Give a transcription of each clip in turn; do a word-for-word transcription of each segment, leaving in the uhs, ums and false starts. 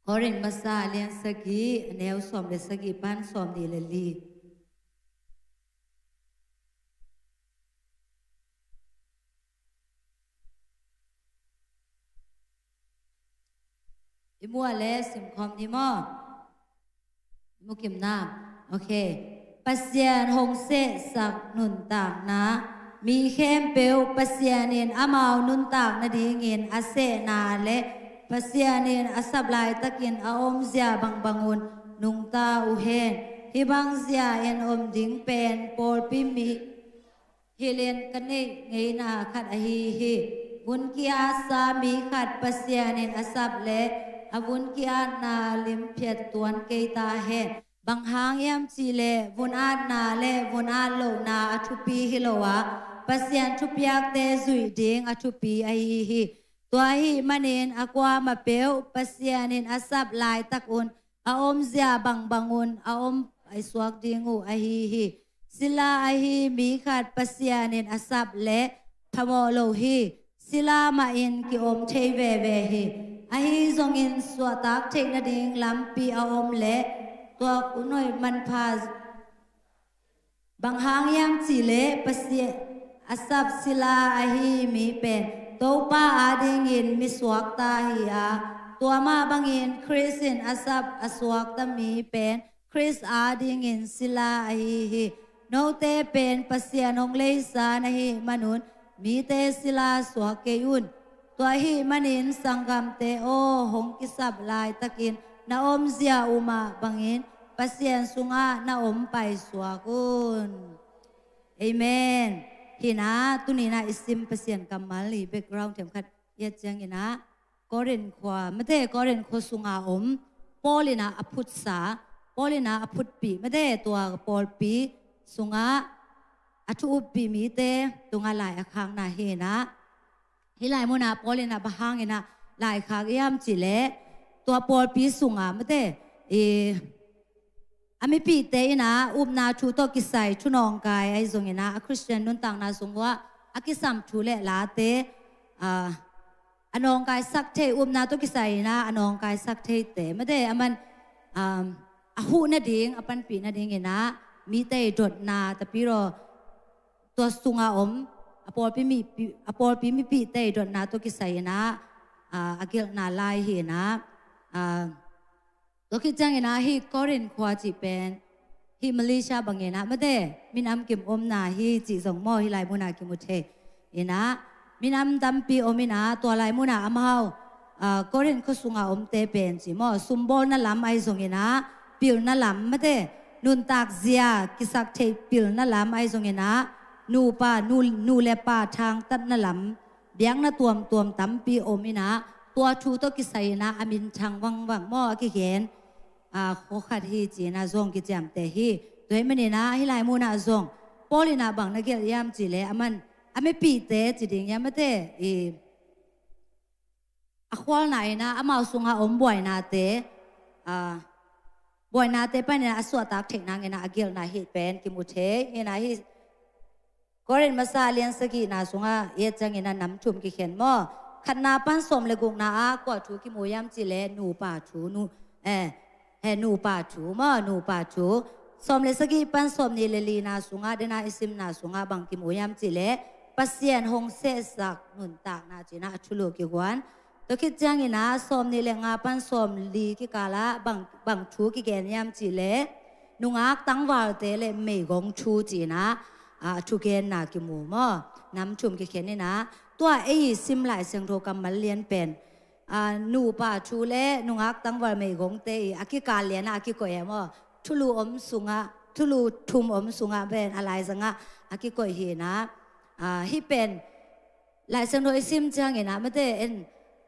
Korin masa a lian sagih, a neu sawm le sagih pan sawm nih le li. I muah le simkhawm ni maw? Mukimna. Ok. Pasian hong sehsak nuntakna. Mi khempeuh Pasian in amau nuntak nadingin a sehna le Pasian in a sap laitakin a omzia bangbangun nungta uh hen. Hih bangzia in om ding pen pawlpi mi hilhin ka neih ngeina khat ahi hi. Vun ki-atsa mi khat Pasian in a sap le a vun ki-atna limphiat tuan kei ta hen. Bang hang hiam cihleh vun atna le vun at lohna a thupi hi lo a, Pasian thupiakte zuih ding a thupi ahi hi. Tua ahih manin a kuamah peuh Pasian in a sap laitak un a omzia bangbangun a om paisuak ding uh ahi hi. Sila ahi mi khat Pasian in a sap le phamawh lo hi. Sila mah in ki-om thei veve hi. Ahi zongin suahtak theih nading lampi a om le tua hun hoih manpha Bang hang hiam cihleh Pasian a sap sila ahi mi pen Topa adingin mi suakta hi a, tua mah bangin Khrist in a sap a suakta mi pen Khrist adingin sila ahi hi. Note pen Pasian hong leisa na hih manun mite sila suak kei un. Tua ahih manin sanggamte aw, hong kisap laitakin na omzia uh mah bangin Pasian sungah na om paisuak un. Amen. Hi-in ah tuni-in ah i sim Pasian kammal i background thiamkhat i et ciangin ah Korin khua, mate, Korin khua sunga om Paul in ah a phutsa, Paul in ah a phutpih, mate, tua pawlpi sungah a thu uppih mite tungah lai a khakna hi-in ah, hih lai munah Paul in ah bang hangin ah lai khak hiam cihleh tua pawlpi sungah, mate, i a mipihte in ah upna thu tawh kisai thu nawngkai ahi zongin ah a Khristian nuntakna sung uah a kisam thu le late, a, a nawngkaisak thei, upna tawh kisai in ah a nawngkaisak theite, mate, aman, um, a huh nading, a panpih nadingin ah mite i dotna, tapi raw tua sunga om a pawlpi mipi, a pawlpi mipihte i dotna tawh kisai in ah, a, a gelhna lai hi-in ah, a, tua khit ciangin ah hih Korin khua cih pen hih Malaysia bangin ah, mate, minam kim omna hi cih zong maw, hih lai munah kimu thei in ah, minam tampi om in ah, tua lai munah amau, a, Korin khua sunga omte pen ci maw, sumbawlna lam ahi zongin ah pilna lam, mate, nuntak zia kisak theih pilna lam ahi zongin ah nupa, nu, nu le pa thangtatna lam, biakna tuamtuam tampi om in ah tua thu tawh kisai in ah a minthang vangvang maw a kigen, a, khua khat hi ci-in ah zong kiciamteh hi. Tua ahih manin ah hih lai munah zong Paul in ah bang na gelh hiam cihleh aman a mipihte ci ding hiam, mate, i a khualna in ah amau sunga om buainate, a, buainate panin ah a suahtak theih nangin ah a gelhna hih pen kimu thei hi-in ah hih Korin masa a lian sagihna sungah i et ciangin ah nam thum kikhen maw? Khatna pan sawm le gukna ah kua thu kimu hiam cihleh nupa thu, nu, eh, he, nupa thu maw, nupa thu. Sawm le sagih pan sawm nih le lina sungah, dena i simna sungah bang kimu hiam cihleh Pasian hong sehsak nuntakna ci-in ah a thulu kiguan. Tua khit ciangin ah sawm nih le nga pan sawm li kikal ah bang, bang thu kigen hiam cihleh nungak tangvalte le meigong thu ci-in ah, a, thugenna kimu maw? Nam thum kikhen in ah tua ei i sim Lai Siangtho kammal lian pen, a, nupa thu le nungak tangval meigongte i a kikal lian ah a kikoih e maw? Thulu om sungah, thulu thum om sungah pen a laizangah a kikoih hi-in ah, a, hih pen Lai Siangtho i sim ciangin ah, mate, en,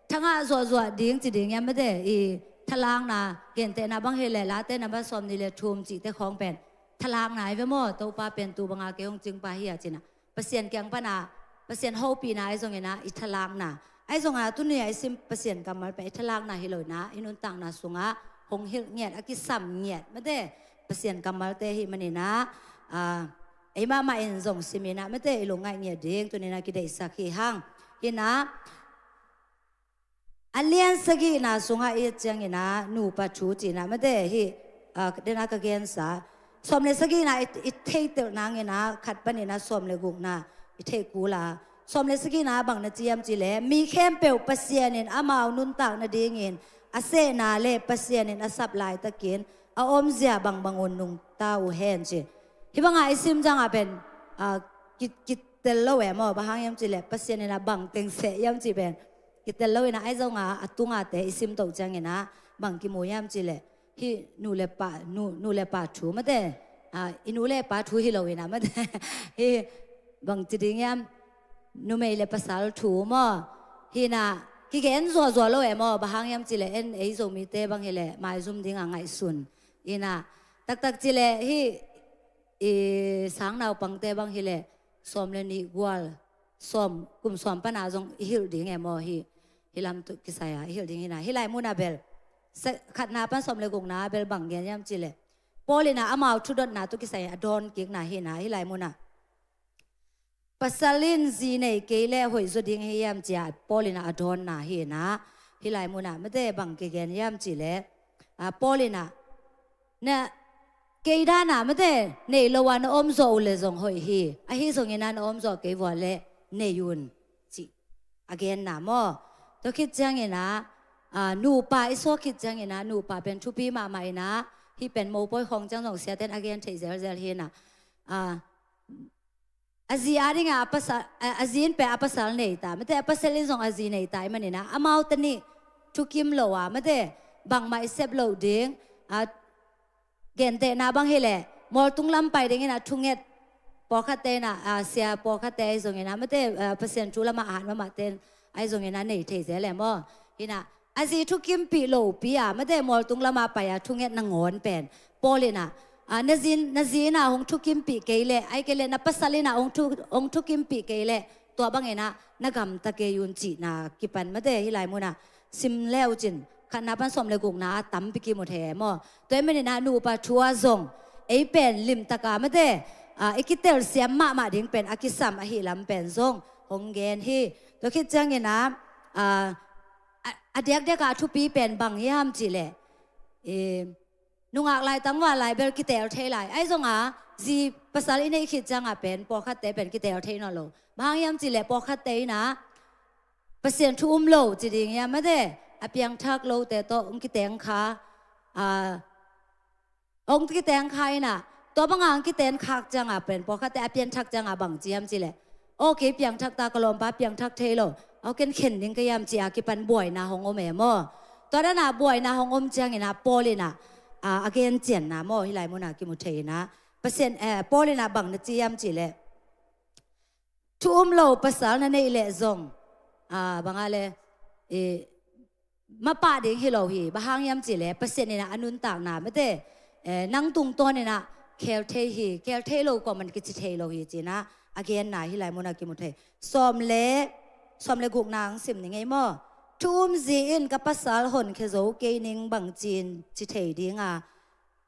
thangah zuahzuah ding ci ding hiam, mate, i thalakna, gentehna bang hileh Late number sawm nih le thum cihte khawng pen thalakna hi ve maw? Topa pen tu banga kei hong cingpa hi a ci-in ah Pasian kiang pana Pasian hopihna ahi zongin ah i thalakna, ahi zongin ah tuni a i sim Pasian kammal pen i thalakna hi lo-in ah i nuntakna sungah hong hilh ngiat, a kisam ngiat, mate, Pasian kammalte ahih manin ah, a, ei mahmah in zong sim in ah, mate, i lungngaih ngiat ding tuni-in ah kideihsak hi hang. Hi-in ah A lian sagihna sungah i et ciangin ah nupa thu cihna mate hi, ah, den a ka gensa. Sawm le sagihna i, i theihtelh nangin ah khat panin ah sawm le gukna i theih kul a. Sawm le sagihna bang na ci hiam cih leh, mi khempeuh Pasian in amau nuntak nadingin a sehna le Pasian in a sap laitakin a omzia bangbang un nungta uh hen ci. Hih bangah i sim ciangah pen, ah, ki, kitel lo e maw, bang hang hiam cih leh Pasian in ah bang teng seh hiam cih pen kitel lo in ah, ahi zongah a tungah te i sim toh ciangin ah bang kimu hiam cih leh, hih nu le pa, nu, nu le pa thu mate, ah, i nu le pa thu hi lo in ah mate, hih bang ci ding hiam, numei le pasal thu maw, hi in ah kigen zuahzuah lo e maw, bang hang hiam cih leh en ei Zomite bang hi leh maizum dingah ngaihsun. Hi in ah taktak cih leh hih i sang naupangte bang hi leh sawm le nih gual, sawm, kum sawm pan a zong i hilh ding e maw hi, hih lam tawh kisai a i hilh ding hi in ah, hih lai munah bel, sa-, khatna pan sawm le gukna bel bang gen hiam cih leh, Paul in ah amau thudotna tawh kisai a dawn kikna hi in ah, hih lai munah pasal in zi nei kei leh hoih zaw ding hi hiam ci a Paul in ah a dawnna hi in ah, hih lai munah mate bang kigen hiam cih leh, ah, Paul in ah, na, kei dan a mate nei lo a na om zawh uh leh zong hoih hi, ahi zongin ah na om zawh kei vua leh nei un, cih a genna maw. Tua khit ciangin ah, ah, nupa i suak khit ciangin ah nupa pen thupi mahmah in ah, hih pen mopawi khawng ciang zong siate in a gen theih zelzel hi in ah, ah, a zi a dingah a pasal, a, a zi in pen a pasal nei ta mate, a pasal in zong a zi nei ta ahih manin ah, amau te nih thukim lo a mate, bangmah i sep loh ding, a, gentehna bang hi leh mualtung lam pai dingin ah thunget, pawlkhatte in ah, a, sia pawlkhatte ahi zongin ah mate, a, Pasian thu lamah a hat mahmahte in ahi zongin ah nei thei zel e maw. Hi in ah, a zi thukimpih lopi a mate mualtung lamah pai a thunget nangawn pen Paul in ah, a, na zi in, na zi in ah hong thukimpih kei leh, ahih kei leh na pasal in ah hong thu, hong thukimpih kei leh tua bangin ah na gamta kei un cihna kipan mate hih lai munah sim le uh cin, khatna pan sawm le gukna a tampi kimu thei e maw. Tua ahih manin ah nupa thu ah zong ei pen limtak a mate, a, i kitelsiam mahmah ding pen a kisam ahih lam pen zong hong gen hi. Tua khit ciangin ah, a, a, a diakdiak a thupi pen bang hiam cih leh, e, nungak lai tangval lai bel kitel thei lai, ahi zongah zi pasal i neih khit ciangah pen pawlkhatte pen kitel thei nawn lo. Bang hang hiam cih leh pawlkhatte in ah Pasian thu um lo ci ding hiam mate, a piangthak lote tawh hong kiteng kha, a, hong kiteng kha in ah, tua bangah hong kiteng khak ciangah pen pawlkhatte a piangthak ciangah bang ci hiam cih leh, aw kei piangthak ta, ka lawmpa piangthak thei lo, aw ken khen ding ka hiam ci a kipan buaina hong om e maw. Tua dan a buaina hong om ciangin ah Paul in ah, a, a gen cianna maw, hih lai munah kimu thei in ah, Pasian, eh, Paul in ah bang na ci hiam cih leh, thu um lo pasal na neih leh zong, a, bang a leh, e, mapah ding hi lo hi. Bang hang hiam cih leh Pasian in ah a nuntakna mate, eh, nang tungtawn in ah khel thei hi, khel thei lo kuamah kici thei lo hi ci in ah a genna hih lai munah kimu thei. Sawm le, sawm le gukna hong sim ni ngei maw. Thu um zi in ka pasal honkhia zo kei ning bangci in ci thei ding a,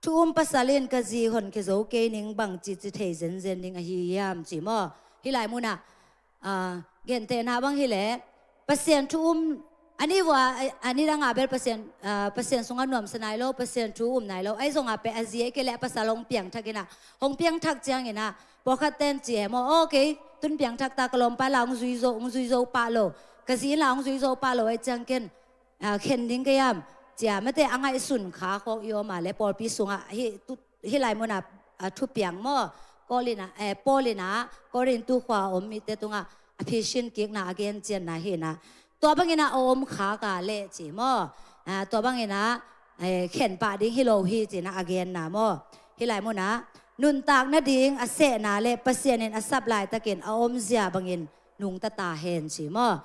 thu um pasal in ka zi honkhia zo kei ning bangci ci thei zenzen ding ahi hiam ci maw. Hih lai munah, a, gentehna bang hi leh Pasian thu um, a nih vua, a, a nidangah bel Pasian, a, Pasian sungah nuamsa nai lo, Pasian thu um nai lo, ahi zongah pen a zi ahih kei leh a pasal hong piangthak in ah, hong piangthak ciangin ah pawlkhatte in ci e maw, aw kei tun piangthak ta, ka lawmpa lah hong zui zo, hong zui zo pah lo, ka zi in lah hong zui zo pah lo, ahi ciang ken, a, khen ding ka hiam ci a mate a ngaihsun kha khawng i om a leh pawlpi sungah hih tu, hih lai munah, a, thupiang maw, Paul in ah, eh, Paul in ah Korintu khua a om mite tungah a phisin kikna a gen cianna hi in ah, tua bangin ah a om khak a leh ci maw, a, tua bangin ah, eh, khen pah ding hi lo hi ci in ah a genna maw. Hih lai munah nuntak nading a sehna le Pasian in a sap laitakin a omzia bangin nungta ta hen ci maw.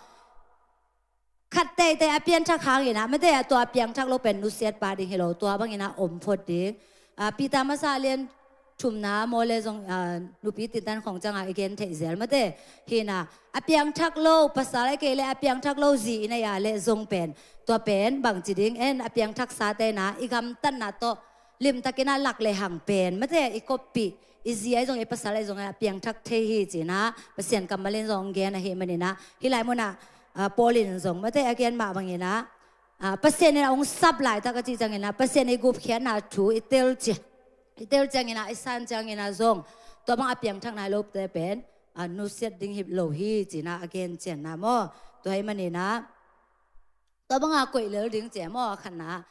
Khat teitei a piangthak hangin ah mate, a tua a piangthak lo pen nusiat pah ding hi lo, tua bangin ah om phot ding. A, Peter masa lian thumna maw leh zong, a, nupi tintan khawng ciangah i gen theih zel mate. Hi in ah a piangthak lo pasal ahih kei leh a piangthak lo zi i neih a leh zong pen, tua pen bangci ding, en a piangthaksate in ah i gamtatna tawh limtakin ah lak lehang pen mate i koppih, i zi ahi zong i pasal ahi zong a piangthak thei hi ci in ah Pasian kammal in zong gen ahih manin ah, hih lai munah, a, Paul in zong mate a gen mah bangin ah, ah, Pasian in a hong sap laitak a cih ciangin ah, Pasian i gupkhiatna thu i tel ci-, i tel ciangin ah, i san ciangin ah zong, tua bang a piangthak nai lote pen, ah, nusiat ding hi lo hi ci-in ah a gen cian na maw. Tua ahih manin ah, tua bang a koih lel ding ci-a maw, a khatna.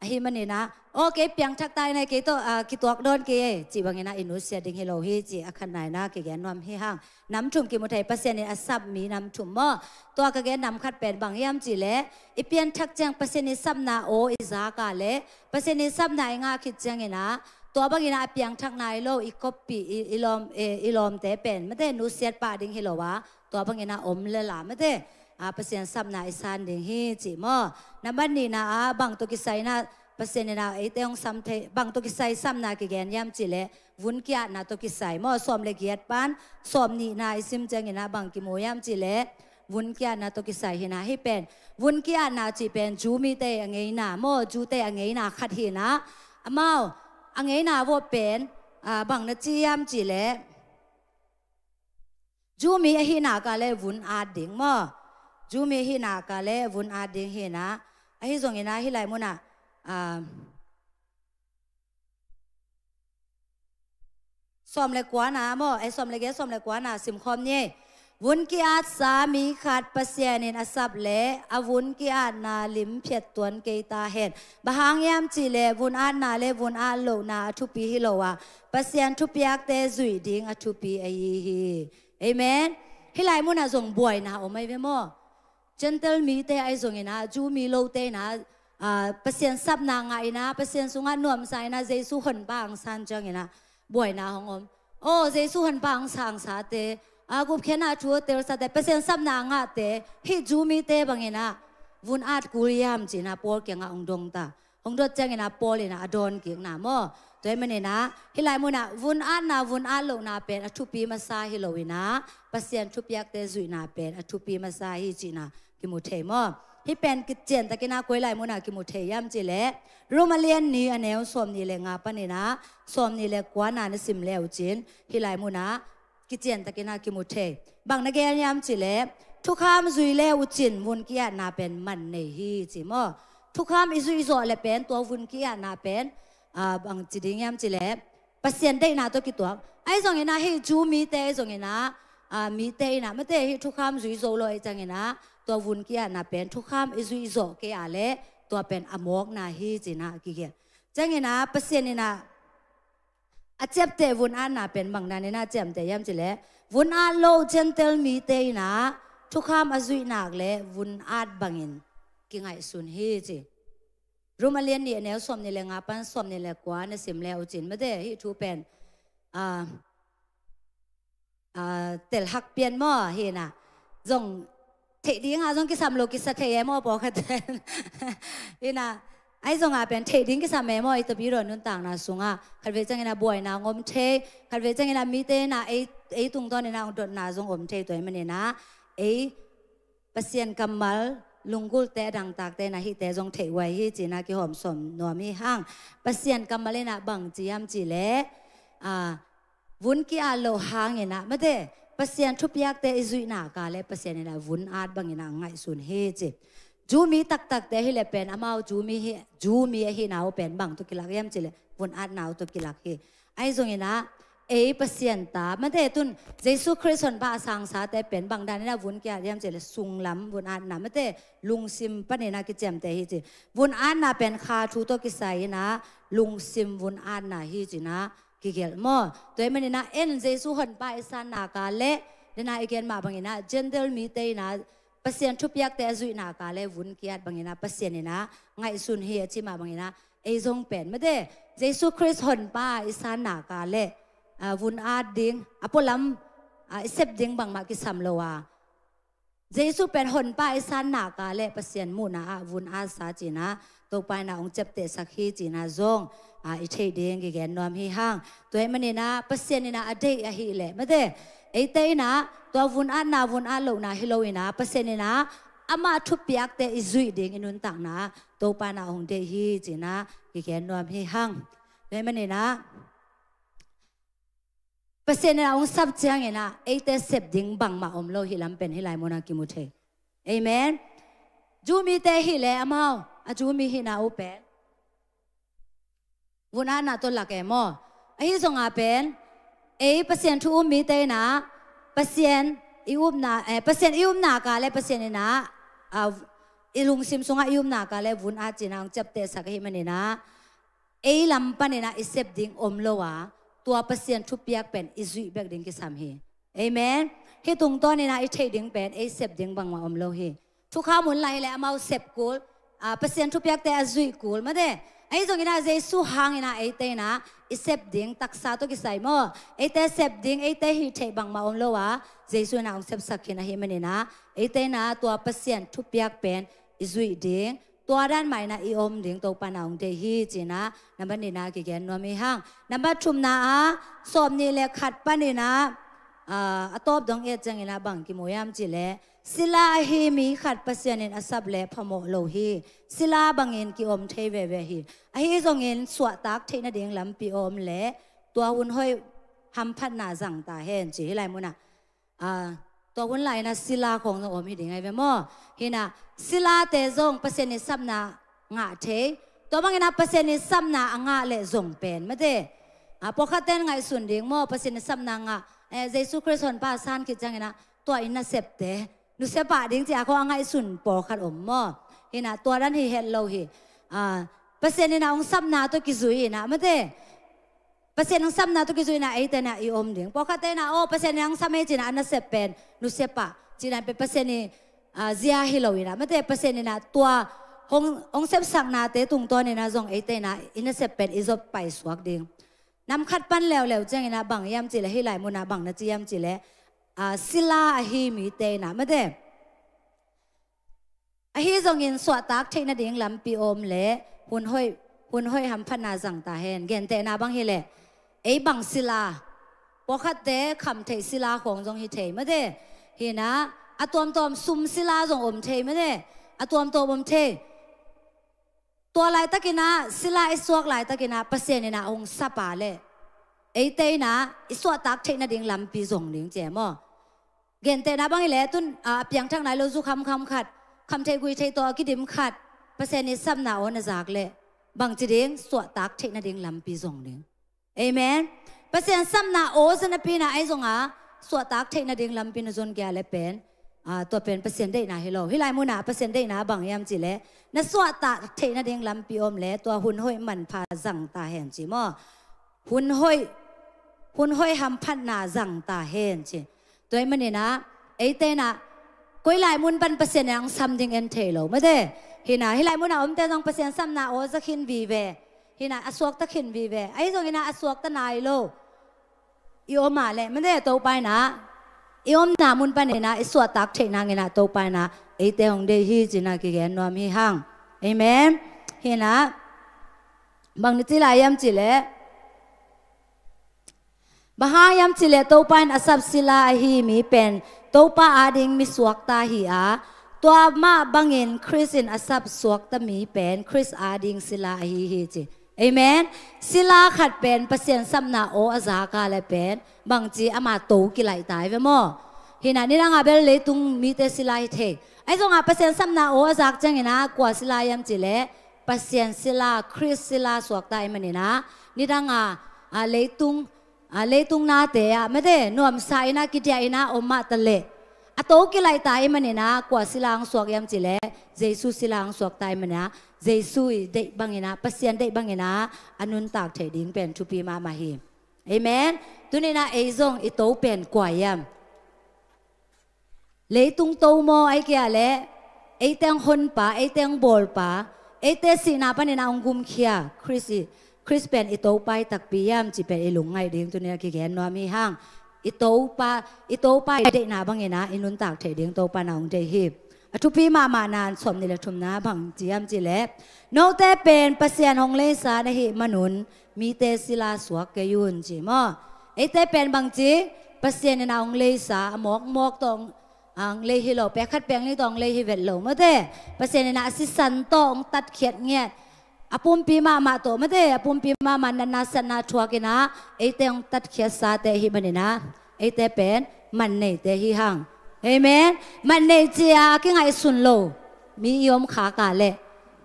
Ahih manin ah, aw, kei piangthak ta ing, kei tawh, ah, kituak dawn kei e, cih bangin ah i nusiat ding hi lo hi ci-a a khatna in ah kigen nuam hi hang. Nam thum kimu thei, Pasian in a sap mi nam thum maw. Tua ka gen nam khat pen bang hiam cih leh, i pianthak ciang Pasian i sapna aw i zak a leh, Pasian i sapna i ngah khit ciangin ah, tua bangin ah a piangthak nai lo, i koppih, i, i lawm, eh, i lawmte pen, mate, nusiat pah ding hi lo a, tua bangin ah om lel a, mate, ah, Pasian sapna i san ding hi cih maw. Nambat nihna ah, bang tawh kisai in ah, Pasian in ah eite hong sam thei, bang tawh kisai sapna kigen hiam cih leh, vun ki-atna tawh kisai maw. Sawm le giat pan sawm nihna i sim ciangin ah bang kimu hiam cih leh, vun ki-atna tawh kisai hi in ah, hih pen, vun ki-atna cih pen Jew mite a ngeina maw, Jew-te a ngeina khat hi in ah, amau a ngeina vawh pen, ah, bang na ci hiam cih leh, Jew mi ahih nak leh vun at ding maw. Jew mi ahih nak leh vun at ding hi in ah, ahi zongin ah hih lai mun ah, ah, sawm le kuana maw, eh, sawm le giat, sawm le kuana simkhawm ni. Vun ki-atsa mi khat Pasian in a sap leh, a vun ki-atna lim phiat tuan kei ta hen. Bang hang hiam cih leh, vun atna le vun at lohna a thupi hi lo a, Pasian thupiakte zuih ding a thupi ahi hi. Amen. Hih lai mun ah zong buaina om ahi ve maw. Gentile mite ahi zongin ah, Jew mi lote in ah, ah, Pasian sapna ngah in ah, Pasian sungah nuamsa in ah, Jesu Honpa hong san ciangin ah buaina hong om. Aw, Jesu Honpa hong sa, hong sate, ah, gupkhiatna thu a telsate, Pasian sapna ngahte, hih Jew mite bangin ah vun at kul hiam ci-in ah Paul kiangah hong dong ta. Hong dot ciangin ah Paul in ah a dawnkikna maw. Tua ahih manin ah, hih lai mun ah vun atna, vun at lohna pen a thupi masa hi lo in ah, Pasian thupiakte zuihna pen a thupi masa hi cihna kimu thei maw. Hih pen kiciantakin ah koi lai mun ah kimu thei hiam cih leh, Rom a lian nih, a neu sawm nih le nga panin ah sawm nih le kuana na sim le uh cin, hih lai mun ah kiciantakin ah kimu thei. Bang na gen hiam cih leh, thukham zui le uh cin vun ki-atna pen man nei hi ci maw. Thukham i zuih zawh leh pen tua vun ki-atna pen, ah, bang ci ding hiam cih leh, Pasian deihna tawh kituak. Ahi zongin ah hih Jew mite ahi zongin ah, ah, mite in ah, mate, hih thukham zui zo lo ahih ciangin ah, tua vun ki-atna pen thukham i zuih zawh kei a leh tua pen a mawkna hi ci-in ah kigelh. Ciangin ah Pasian in ah a ciapteh vun atna pen bang danin ah a ciamteh hiam cih leh, vun at lo Gentile mite in ah thukham a zuih nak leh vun at bangin kingaihsun hi ci. Rom a lian nih, a neu sawm nih le nga pan sawm nih le kua na sim le uh cin, mate, hih thu pen, ah, ah, telhak pian maw, hi in ah. Zong theih ding ah zong kisam lo kisa thei e maw, pawlkhat in ah. Ahi zong ah pen theih ding kisam e maw, i Tapidaw nuntakna sungah. Khatvei ciangin ah buaina hong om thei, khatvei ciangin ah mite in ah ei, ei tungtawn in ah hong dotna zong om thei, tua ahih manin ah ei Pasian kammal lunggulte a dangtakte in ah hihte zong theih huai hi ci-in ah kihawm sawm nuam hi hang. Pasian kammal in ah bang ci hiam cih leh, ah, vun ki-at loh hangin ah, mate, Pasian thupiakte i zuih nak leh Pasian in ah vun at bangin ah ngaihsun hi ci. Jew mi taktakte hi leh pen amau Jew mi hi, Jew mi ahihna uh pen bang tawh kilak hiam cih leh, vun atna uh tawh kilak hi. Ahi zongin ah ei Pasian ta, mate, tun Jesu Khrist Honpa a sangsate pen bang danin ah vun ki-at hiam cih leh, sunglam vun atna, mate, lungsim panin ah kiciamteh hi ci. Vun atna pen kha thu tawh kisai in ah lungsim vun atna hi ci-in ah kigelh maw. Tua ahih manin ah en Jesu Honpa i san nak leh, den ah i gen mah bangin ah Gentile mite in ah Pasian thupiakte a zuih nak leh vun ki-at bangin ah Pasian in ah ngaihsun hi a ci mah bangin ah, ei zong pen, mate, Jesu Khrist Honpa i san nak leh, ah, vun at ding, a pualam, ah, i sep ding bangmah kisam lo a, Jesu pen Honpa i san nak leh Pasian muhna ah vun atsa ci-in ah Topa in ah hong ciaptehsak hi ci-in ah zong, ah, i theih ding kigen nuam hi hang. Tua ahih manin ah Pasian in ah a deih ahih leh, mate, eite in ah tua vun atna, vun at lohna hi lo in ah, Pasian in ah amah thupiakte i zuih ding i nuntakna ah Topa in ah hong deih hi ci-in ah kigen nuam hi hang. Tua ahih manin ah Pasian in ah hong sap ciangin ah eite sep ding bangmah om lo, hih lam pen hih lai mun ah kimu thei. Amen. Jew mite hi leh amau A thu um mi hihna uh pen vun atna tawh lak e maw? Ahi zonga pen ei Pasian thu um mite inah Pasian i upna, eh, Pasian i upna ka le Pasian inah, ah, i lungsim sungah i upna ka le vun at cinah hong ciaptehsak ahih maninah ei lam paninah i sep ding om lo a, tua Pasian thupiak pen i zuih bek ding kisam hi. Amen. Hih tungtawninah i theih ding pen ei sep ding bangmah om lo hi. Thukham hun lai hileh amau sep kul, ah, Pasian thupiakte a zuih kul mate. Ahi zonginah Jesu hanginah eite inah i sep ding taksa tawh kisai maw? Eite sep ding, eite hih theih bangmah om lo a, Jesu inah hong sepsak khin ahih maninah eite inah tua Pasian thupiak pen i zuih ding, tua dan mah inah i om ding Topa inah hong deih hi cinah nambat nihna kigen nuam hi hang. Nambat thumna ah sawm nih le khat paninah, ah, a tawp dong et cianginah bang kimu hiam cihleh, sila ahi mi khat Pasian in a sap leh phamawh lo hi. Sila bangin ki-om thei veve hi. Ahi zongin suahtak theih nading lampi om leh tua hun hoih hamphatna zang ta hen ci hi lai munah. Ah, tua hun lai inah sila khawng zong om hi ding ahi ve maw? Hinah silate zong Pasian i sapna ngah thei. Tua bangin ah Pasian i sapna a ngah leh zong pen mate, ah, pawlkhatte in ngaihsun ding maw? Pasian i sapna ngah, eh, Jesu Khrist honpa a san khit ciangin ah tua i nasepte nusia pah ding ci-a khawng a ngaihsun pawlkhat om maw? Hinah tua dan hi het lo hi. Ah, Pasian inah hong sapna tawh kizui inah mate, Pasian hong sapna tawh kizui inah eite inah i om ding. Pawlkhatte inah aw Pasian in hong sap hi cinah a nasep pen nusia pah cinah pen Pasian i, ah, zia hi lo inah mate, Pasian inah tua hong, hong sepsaknate tungtawn inah zong eite inah i nasep pen i zop paisuak ding. Nam khat pan leuleu cianginah bang hiam cihleh, hih lai munah bang na ci hiam cihleh, ah, sila ahi mite inah mate, ahi zongin suahtak theih nading lampi om leh hun hoih, hun hoih hamphatna zang ta hen. Gentehna bang hileh ei bang sila, pawlkhatte khamtheih sila khawng zong hi thei mate. Hinah a tuamtuam sum sila zong om thei mate, a tuamtuam om thei. Tua laitakinah sila i suak laitakinah Pasian inah hong sap a leh eite inah i suahtak theih nading lampi zong ding ci e maw? Gentehna bang hileh tun, ah, a piangthak nai lo zu khamkham khat, khamtheih guihtheih tawh a kidim khat Pasian i sapna aw na zak leh bangci ding? Suahtak theih nading lampi zong ding. Amen. Pasian sapna aw za napi inah ahi zonga suahtak theih nading lampi na zon kia leh pen, ah, tua pen Pasian deihna hi lo. Hih lai munah Pasian deihna bang hiam cihleh na suahtak theih nading lampi om leh tua hun hoih manpha zang ta hen ci maw? Hun hoih, hun hoih hamphatna zang ta hen ci. Tua ahih maninah eite inah koi lai mun pan Pasian inah hong sam ding en thei lo mate. Hinah hih lai munah omte zong Pasian sapna aw za khin vive. Hinah a suakta khin vive. Ahi zonginah a suakta nai lo i om a leh mate, Topa inah i omna mun paninah i suahtak theih nanginah Topa inah eite hong deih hi cinah kigen nuam hi hang. Amen. Hinah bang na ci lai hiam cihleh, bang hang hiam cihleh Topa in a sap sila ahi mi pen Topa ading mi suakta hi a, tua mah bangin Khrist in a sap suakta mi pen Khrist ading sila ahi hi ci. Amen. Sila khat pen Pasian sapna aw a zak a leh pen bangci, ama to kilaih ta hi ve maw? Hinah nidanga bel leitung mite sila hi thei. Ahi zongah Pasian sapna aw a zak cianginah kua sila hiam cihleh Pasian sila, Khrist sila suakta ahih maninah nidanga, ah, leitung, ah, leitung nate ah mate nuamsa inah kidiah inah om mah ta leh a to kilaih ta ahih maninah kua sila hong suak hiam cihleh Jesu sila hong suakta ahih maninah Jesu i deih banginah, Pasian deih banginah a nuntak theih ding pen thupi mahmah hi. Amen. Tuninah ei zong i to pen kua hiam? Leitung to maw, ahih kei leh eite hong honpa, eite hong bawlpa, eite sihna paninah hong gumkhia Khrist i, Khrist pen i Topa hi takpi hiam ci pen i lungngaih ding tuninah kigen nuam hi hang. I Topa, i Topa i deihna banginah i nuntak theih ding Topa inah hong deih hi. A thupi mahmahna sawm nih le thumna bang ci hiam cihleh, note pen Pasian hong leisa na hih manun mite sila suak kei un ci maw? Eite pen bangci, Pasian inah hong leisa, a mawkmawk tawh hong, hong lei hi lo, pek khat pek nih tawh hong lei hi vet lo mate. Pasian inah a sisan tawh hong tatkhiat ngiat, a pumpi mahmah tawh mate, a pumpi mahmah natna satna thuak inah eite hong tatkhiatsate ahih maninah eite pen man neite hi hang. Amen. Man nei ci-a a kingaihsun lo mi i om khak a leh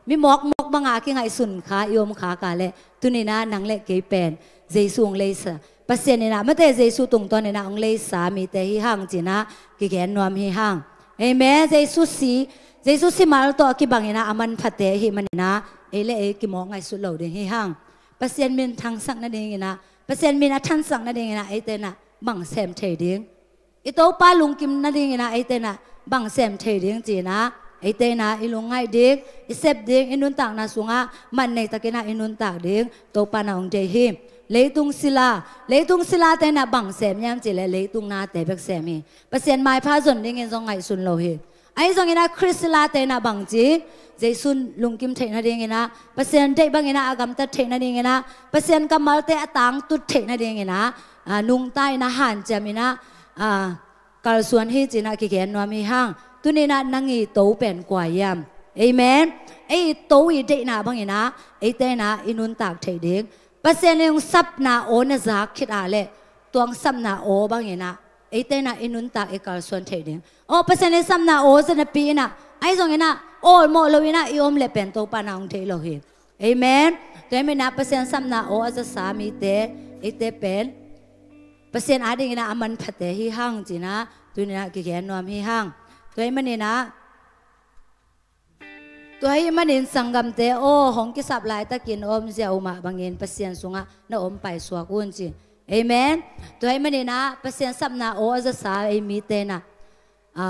Mi mawkmawk banga a kingaihsun kha i om khak a leh, tuni-in ah nang le kei pen Jesu hong leisa, Pasian in ah, mate, Jesu tungtawn in ah hong leisa mite hi hang ci-in ah kigen nuam hi hang. Amen. Jesu si, Jesu si mal tawh a kibang in ah a manphate ahih manin ah ei le ei kimawk ngaihsut lo ding hi hang. Pasian min thangsak nadingin ah, Pasian min a thangsak nadingin ah eite in ah bang sem thei ding? I Topa lungkim nadingin ah eite in ah bang sem thei ding ci-in ah, eite in ah i lungngaih ding, i sep ding, i nuntakna sungah man nei takin ah i nuntak ding Topa in ah hong deih hi. Leitung sila, leitung silate in ah bang sem hiam cih leh leitung nate bek sem hi. Pasian maipha zon dingin zong ngaihsun lo hi. Ahi zongin ah Khrist silate in ah bang ci, Jesu lungkim theih nadingin ah, Pasian deih bangin ah a gamtat theih nadingin ah, Pasian kammalte a tangtut theih nadingin ah, a, nungta in ah hanciam in ah, a, kalsuan hi ci-in ah kigen nuam hi hang. Tuni-in ah nang i to pen kua hiam? Amen. Ei i to i deihna bangin ah eite in ah i nuntak theih ding. Pasian in hong sapna aw na zak khit a leh, tua hong sapna aw bangin ah eite in ah i nuntak i kalsuan theih ding. Aw, Pasian in sapna aw za napi in ah, ahi zongin ah awlmawh lo in ah i om leh pen Topa in ah hong deih lo hi. Amen. Tua ahih manin ah Pasian sapna aw a zasa mite, eite pen Pasian adingin ah a manphate hi hang ci-in ah tuni-in ah kigen nuam hi hang. Tua ahih manin ah, tua ahih manin sanggamte aw, hong kisap laitakin a omzia uh mah bangin Pasian sungah na om paisuak un ci. Amen. Tua ahih manin ah Pasian sapna aw a zasa ei mite in ah, a,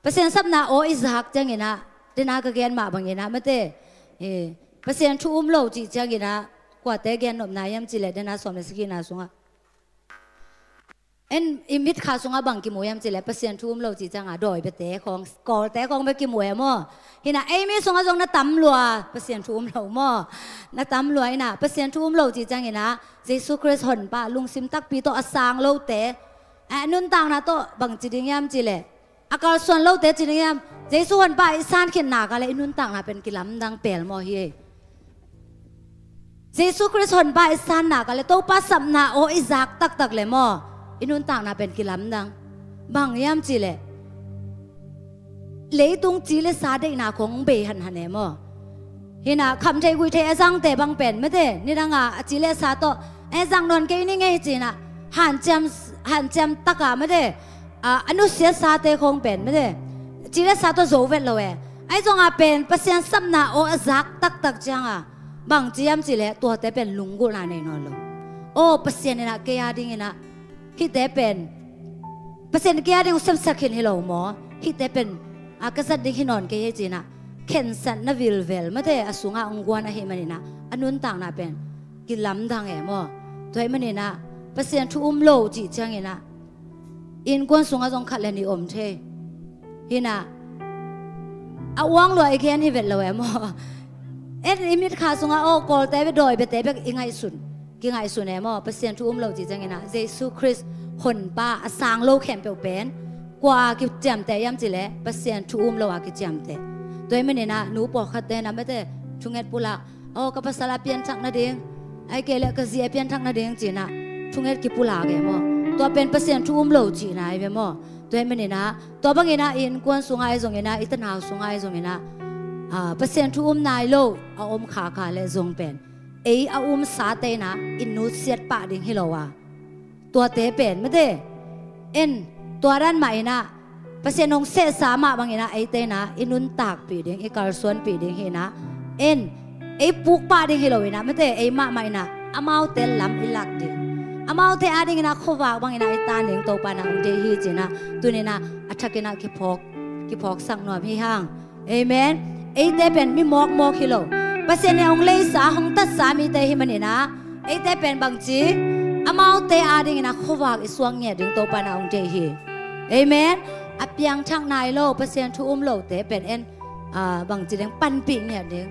Pasian sapna aw i zak ciangin ah, den a ka gen mah bangin ah, mate, e, Pasian thu um lo cih ciangin ah kuate gen nopna hiam cih leh den a sawm le sakhina sungah, en, i mitkha sungah bang kimu hiam cih leh Pasian thu um lo cih ciangah dawi biate khawng, kawlte khawng bek kimu e maw? Hi-in ah ei mi sungah zong na tam lua Pasian thu um lo maw? Na tam lua in ah Pasian thu um lo cih ciangin ah Jesu Khrist Honpa lungsim takpi tawh a sang lote, a, nuntakna tawh bang ci ding hiam cih leh, a kalsuan lote ci ding hiam? Jesu Honpa i san khit nak a leh i nuntakna pen kilamdang pel maw hi. Jesu Khrist Honpa i san nak a leh, Topa sapna aw i zak taktak leh maw, i nuntakna pen kilamdang. Bang hiam cih leh, leitung ci le sa deihna khawng bei hanhan e maw? Hi-in ah khamtheih guihtheih a zangte bang pen, mate, nidang a, a ci le sa tawh, e, zang nawn kei ning ei ci-in ah hanciam, hanciam tak a, mate, a, a nusiat sate khawng pen, mate, ci le sa tawh zo vet lo e. Ahi zongah pen Pasian sapna aw a zak taktak ciangah bang ci hiam cih leh tuate pen lunggulhna nei nawn lo. Aw, Pasian in ah kei adingin ah hihte pen, Pasian kei ading uh sepsak khin hi lo maw? Hihte pen, a, ka zat ding hi nawn kei hi ci-in ah khensatna vilvel, mate, a sungah hong guan ahih manin ah a nuntakna pen kilamdang e maw? Tua ahih manin ah Pasian thu um lo cih ciangin ah innkuan sungah zong khat le nih om thei. Hi-in ah, a uang lua i gen hi vet lo e maw? En, i mitkha sungah aw, kawlte bek, dawi biate bek i ngaihsun, kingaihsun e maw? Pasian thu um lo cih ciangin ah Jesu Khrist Honpa a sang lo khempeuh pen kua a kiciamteh hiam cih leh Pasian thu um lo a kiciamteh. Tua ahih manin ah nu pawlkhatte in ah, mate, thunget pulak, aw, ka pasal a pianthak nading, ahih kei leh ka zi a pianthak nading ci-in ah thunget kipulak e maw? Tua pen Pasian thu um lo cihna hi ve maw? Tua ahih manin ah, tua bangin ah i innkuan sungah ahi zongin ah, i tanau sungah ahi zongin ah, a, Pasian thu um nai lo a om khak a leh zong pen ei a umsate in ah i nutsiat pah ding hi lo a, tuate pen, mate, en, tua dan mah in ah Pasian hong sehsa mah bangin ah eite in ah i nuntakpih ding, i kalsuanpih ding hi-in ah, en, ei puk pah ding hi lo in ah, mate, ei mahmah in ah amaute lam i lak ding, amaute adingin ah khuavak bangin ah i tan ding Topa in ah hong deih hi ci-in ah tuni-in ah a thakin ah kiphawk, kiphawksak nuam hi hang. Amen. Eite pen mi mawkmawk hi lo, Pasian in hong leisa, hong tatsa mite hi manin ah, eite pen bangci, amaute adingin ah khuavak i suak ngiat ding Topa in ah hong deih hi. Amen. A piangthak nai lo, Pasian thu um lote pen en, a, bangci ding, panpih ngiat ding.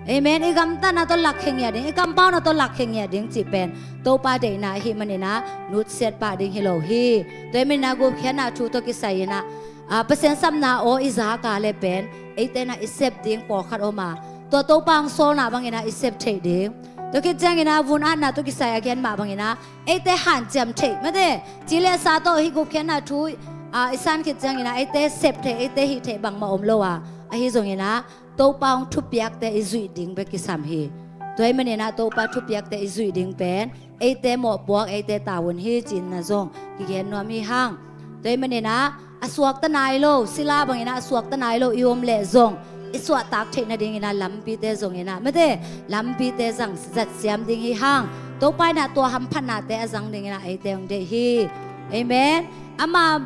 Amen. I gamtatna tawh lakkhia ngiat ding, i kampauna tawh lakkhia ngiat ding cih pen Topa deihna ahih manin ah nutsiat pah ding hi lo hi. Tua ahih manin ah gupkhiatna thu tawh kisai in ah, a, Pasian sapna aw i zak a leh pen eite in ah i sep ding pawlkhat om a, tua Topa hong sawlna bangin ah i sep theih ding. Tua khit ciangin ah vun-atna tawh kisai a gen mah bangin ah eite hanciam theih, mate, ci le sa tawh hih gupkhiatna thu, a, i san khit ciangin ah eite sep theih, eite hih theih bangmah om lo a, ahi zongin ah Topa hong thupiakte i zuih ding bek kisam hi. Tua ahih manin ah Topa thupiakte i zuih ding pen eite mawhpuak, eite tavuan hi ci-in ah zong kigen nuam hi hang. Tua ahih manin ah a suakta nai lo, sila bangin ah a suakta nai lo i om leh zong i suahtak theih nadingin ah lampite zongin ah, mate, lampite zang zat siam ding hi hang. Topa in ah tua hamphatnate a zang dingin ah eite hong deih hi. Amen. Ama,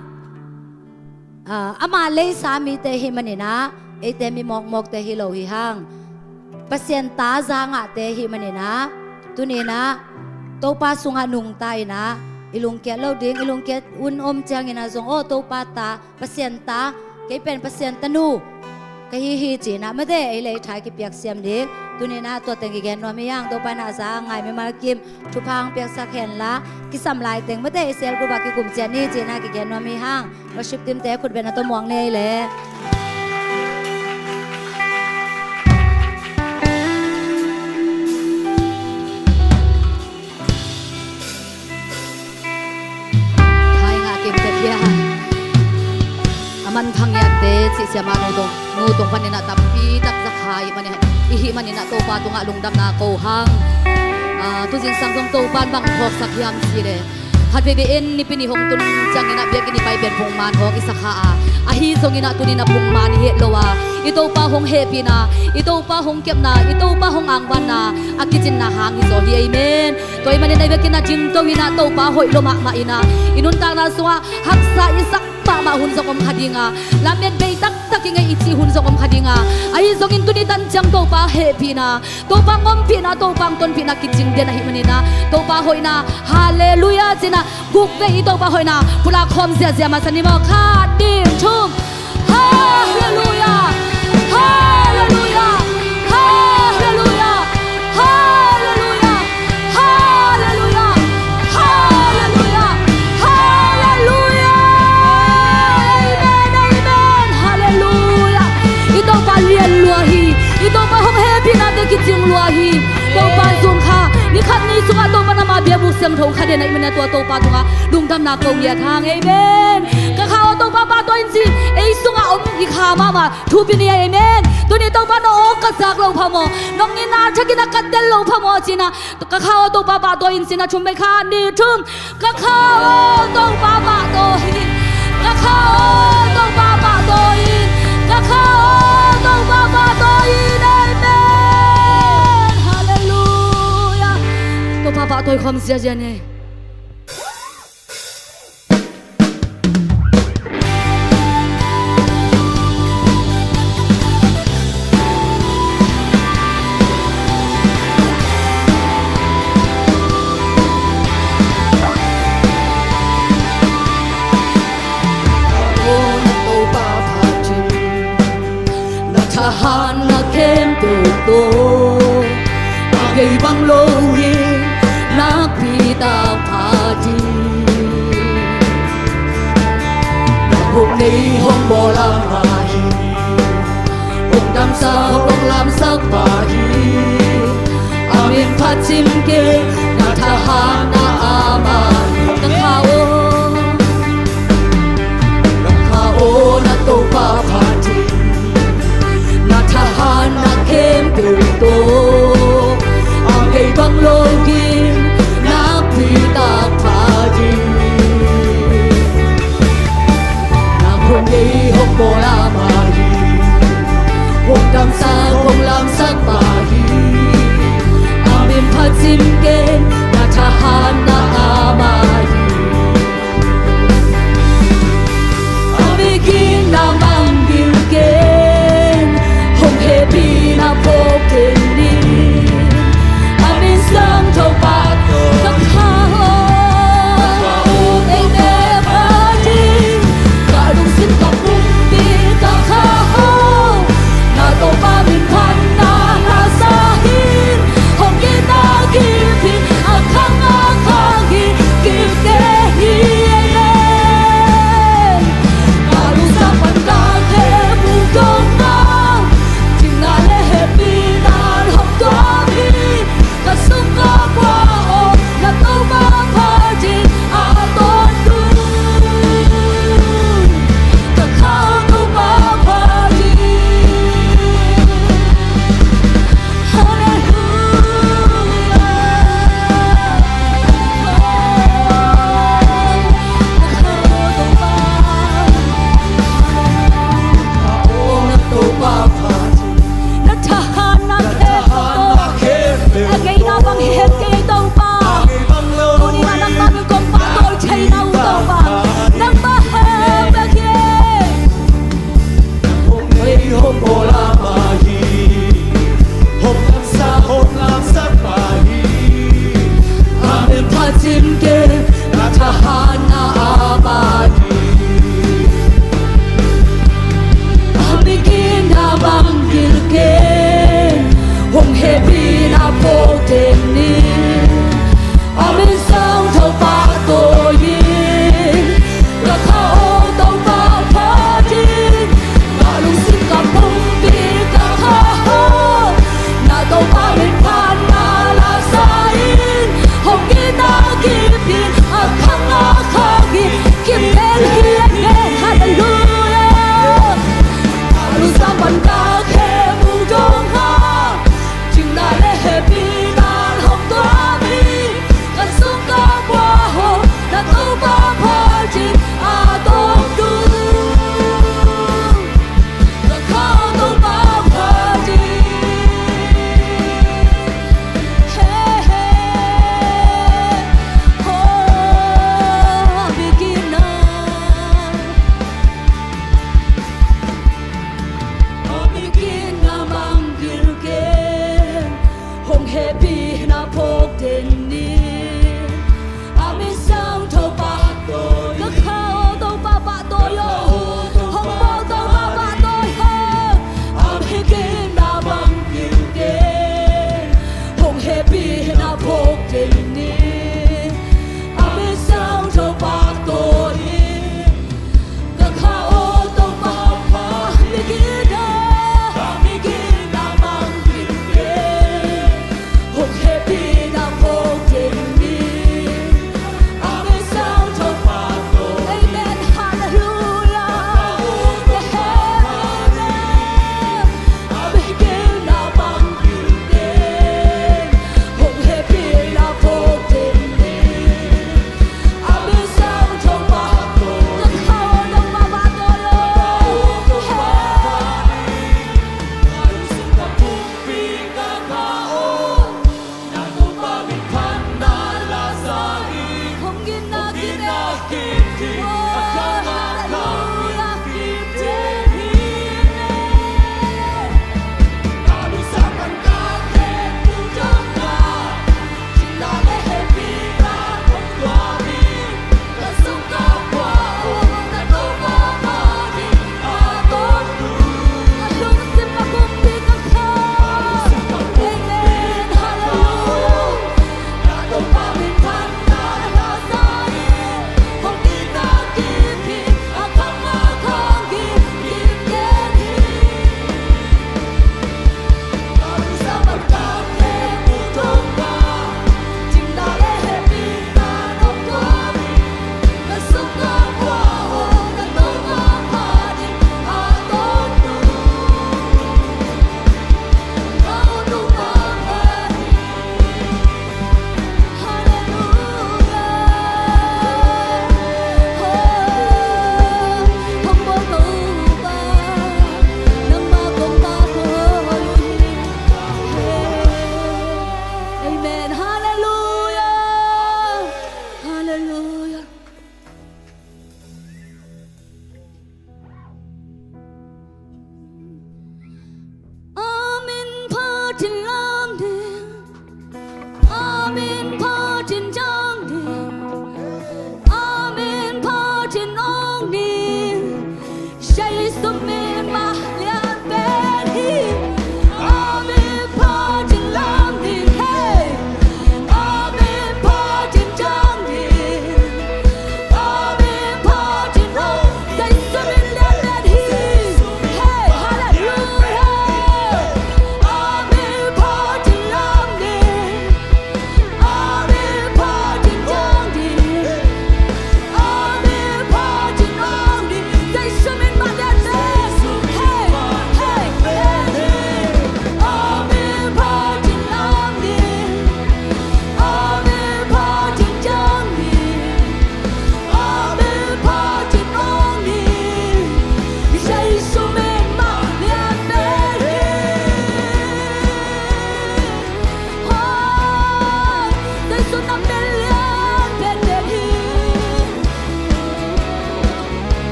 ah, ama leisa mite ahih manin ah eite mi mawkmawkte hi lo hi hang. Pasian ta za ngahte ahih manin ah, tuni-in ah Topa sungah nungta in ah, i lungkiat loh ding, i lungkiat hun om ciangin ah zong, aw Topa ta, Pasian ta, kei pen Pasian tanu ka hi hi ci-in ah, mate, ei le ei tha i kipiak siam ding. Tuni-in ah tua teng kigen nuam hi hang. Topa in ah a za ngai mimal kim thupha hong piaksak hen la, kisam lai teng, mate, i cell group ah kikum ciat ni ci-in ah kigen nuam hi hang. Worship team te khut beng a tawh muak ni ei le. Hai ngah kim tek hia. A man phang ngiatte cih siamah Nu Tong, Nu Tong panin ah tampi tak za kha ahih manin, i hih manin ah Topa tungah lungdamna ko hang. Ah, tuzingsang zong Topa in bang phawksak hiam cih leh, khatvei vei en Nipi ni hong tun ciangin ah biakinn i pai pen phungman hong i sa kha a, ahi zongin ah tuni-in ah phungman i het lo a, i Topa hong hehpihna, i Topa hong kepna, i Topa hong angvanna a kicinna hang hi zaw hi. Amen. Tua ahih manin ah i biakinn ah dingto in ah Topa hoih lua mahmah in ah, i nuntakna sungah haksa i sak mahmah hun zong om kha ding a, lamet bei taktak i ngei i cih hun zong om kha ding a, ahi zongin tuni tan ciang Topa hehpihna, Topa hong ompihna, Topa hong tonpihna kicing den ahih manin ah, Topa hoihna, halleluiah ci-in ah guk vei i Topa hoihna pulak khawm ziahziah masa ni maw. Khat, nih, thum. Halleluiah! Halleluiah! Halleluiah! Halleluiah! Halleluiah! Halleluiah! Halleluiah! Amen, amen. Halleluiah. I Topa lian lua hi. I Topa hong hehpihnate kicing lua hi. Topa zong kha, ni khat ni sungah Topa in ama biakbuk siangtho kha den ahih manin ah tua Topa tungah lungdamna ko ngiat hang. Amen. Ka kha aw Topa pahtawi in ci, ei sungah om i kha mahmah thupi ni. Amen. Tuni Topa na aw ka zak lo phamawh, nong in a thakin a ka tel lo phamawh ci-in ah, ka kha aw Topa pahtawi in ci-in ah, thum vei, khat, nih, thum. Ka kha aw Topa pahtawi in. Ka kha aw Topa pahtawi in. Ka kha aw Topa pahtawi in. Amen. Halleluiah. Topa pahtawi khawm ziahziah ni. Aw na Topa phat in, na thahatna khempeuh tawh a ngei bang lo in, nakpi tak phat in. Na hong nei hong bawl a mah hi, hong damsak hong lamsak mah hi. A min phat cim kei, na thahatna a mah hi. Ka kha aw, ka kha aw na Topa phat in, na thahatna khempeuh tawh a ngei bang lo in, nakpi tak phat in. Na hong nei hong bawl a mah hi, hong damsak hong lamsak mah hi. A min phat cim kei, na thahatna a mah hi. A bikin na mang ding kei, hong hehpihna phawk kei ni.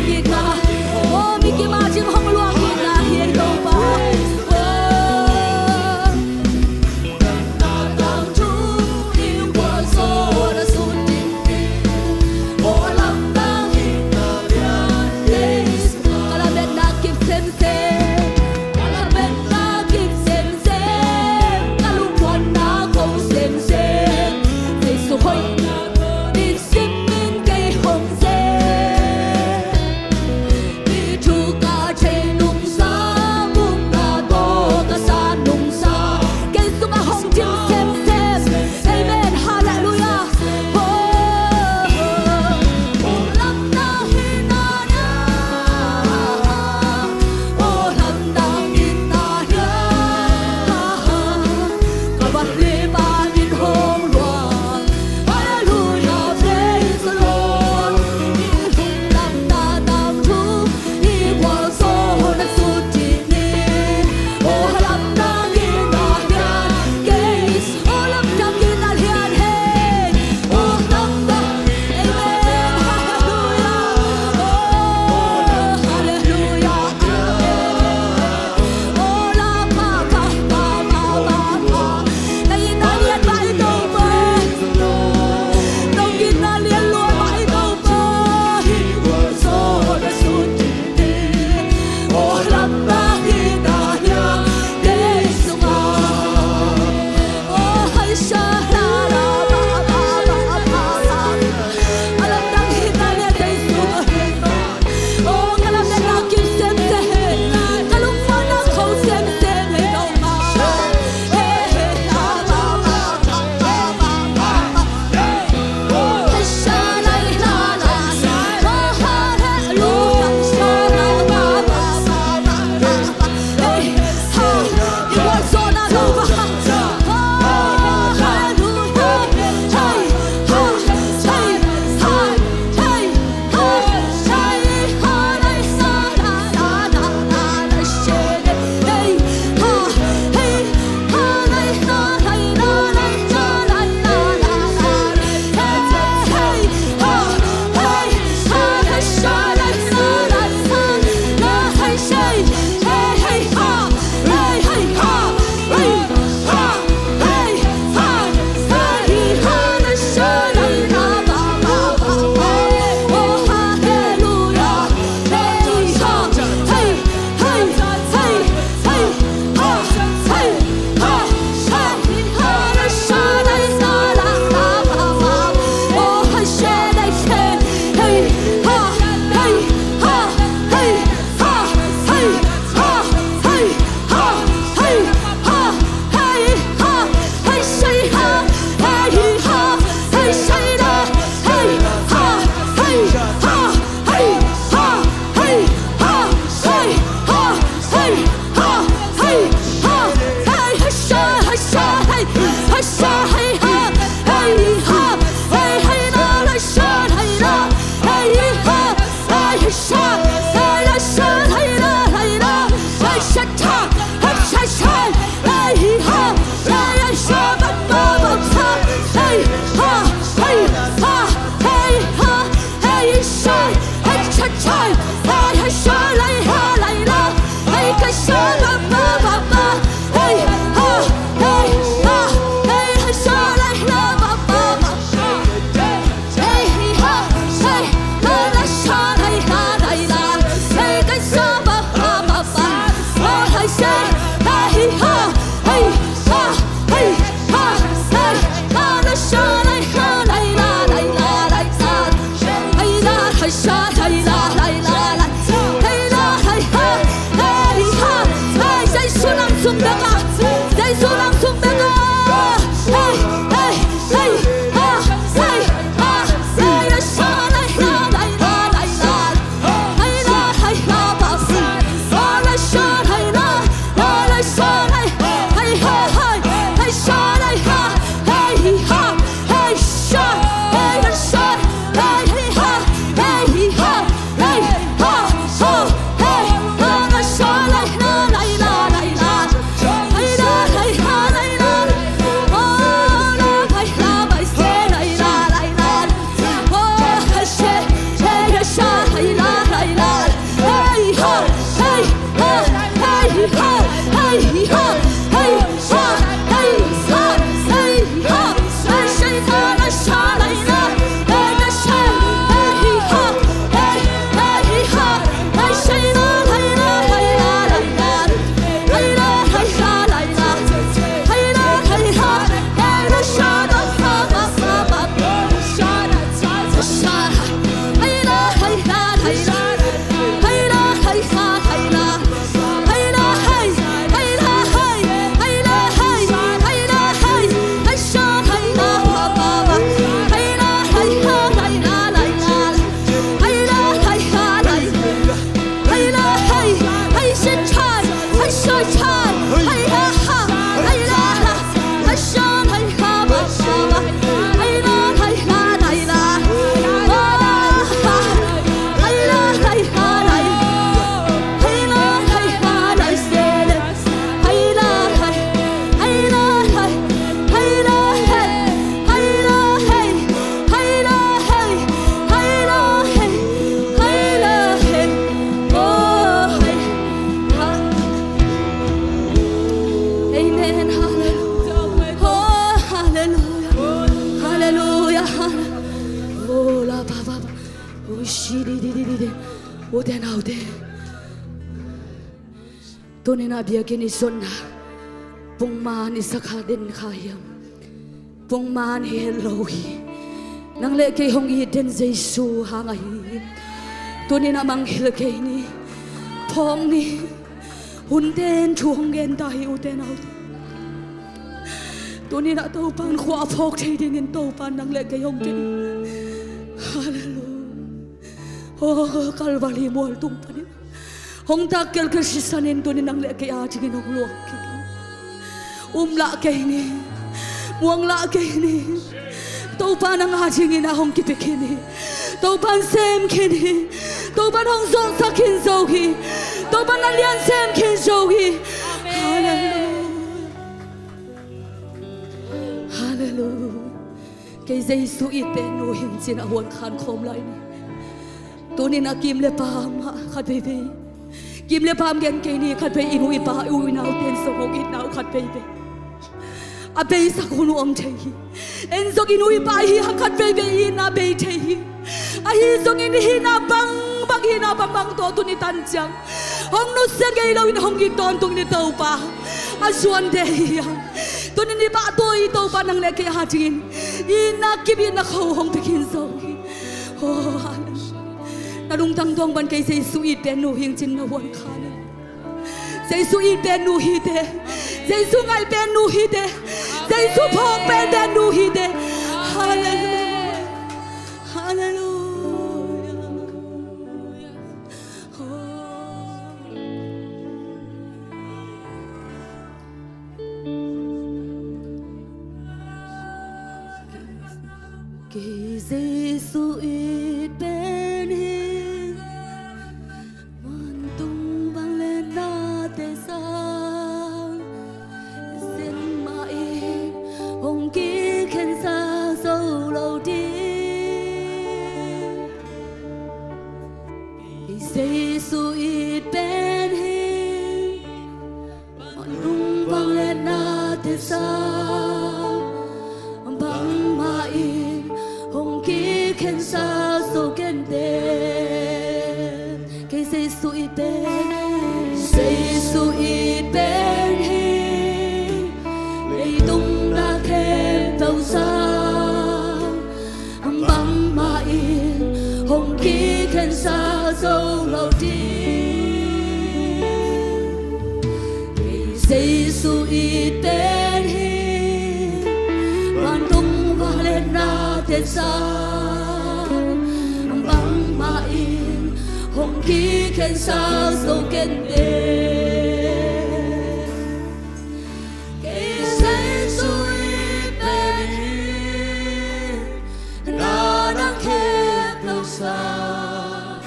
Kikna, oh, mi kim a cing hong luang kikna hi ei Topa. Oh. Ute naute, tuni-in ah biakinn i zonna pungman i sa kha den kha hiam? Pungman hi het lo hi. Nang le kei hong it den Jesu hang ahi hi. Tuni-in ah mangngilh kei ni. Phawk ni. Hunte in thu hong gen ta hi, ute naute. Tuni-in ah Topa'n khua a phawk thei dingin Topa'n nang le kei hong kei. Halleluia. Oh, Calvary mual tung panin hong tak kelkel sisan in tuni nang le kei adingin hong luang kik hi. Um lah kei ni. Muang lah kei ni. Topa nang adingin ah hong kipia khin hi. Topa'n sem khin hi. Topa'n hong zawhsak khin zo hi. Topa'n na lian sem khin zo hi. Halleluia. Halleluia. Kei Jesu it pen nu hi ing ci-in a huan khan khawm lai ni. Tuni-in ah kim le pam ah khat veivei, kim le pam gen kei ni, khat vei i nu i pa, i u i naute in zong hong itna uh khat veivei a beisak hun uh om thei hi. En zong i nu i pa hi a, khat veivei i itna bei thei hi. Ahi zongin i hihna bangbang, hihna bangbang tawh tuni tan ciang hong nusia ngei loin hong it tawntungin i Topa a zuan de hi hang. Tuni-in i pahtawi Topa nang le kei adingin itna kip, itna kho hong pia khin zo hi. Oh, halleluia. Na lungtang tuang bang, kei Jesu it pen nu hi ing ci-in na huan khan in. Jesu it pen nu hi te. Jesu ngaih pen nu hi te. Jesu phawk pen, pen nu hi te. Halleluia. Halleluia. Oh. Kei Jesu it pen hi ing. Vantung vangliatnate sang, zen mah in hong kikhensa zo lo ding. Kei Jesu it pen hi ing. Vantung vangliatnate sang, bangmah in hong kikhensa zo kei inteh. Kei Jesu it pen, Jesu it pen hi ing. Leitung na khempeuh sang, bangmah in hong kikhensa zo lo ding. Kei Jesu it pen hi ing. Vantung vangliatnate sang, bangmah in hong kikhensa zo kei inteh. Kei Jesu it pen hi ing. Na dang khempeuh sang,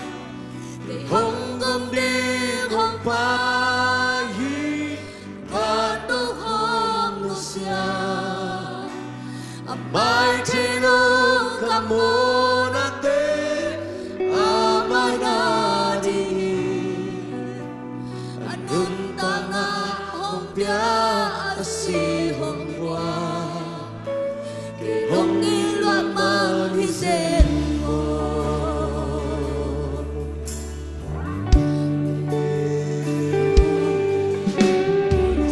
kei hong gum ding hong pai hi. Vantung hong nusia, a mai thei lo ka muhnate, a mai na ding hi. A nuntakna hong pia, a si hong guan, kei hong it luat man hi zen maw.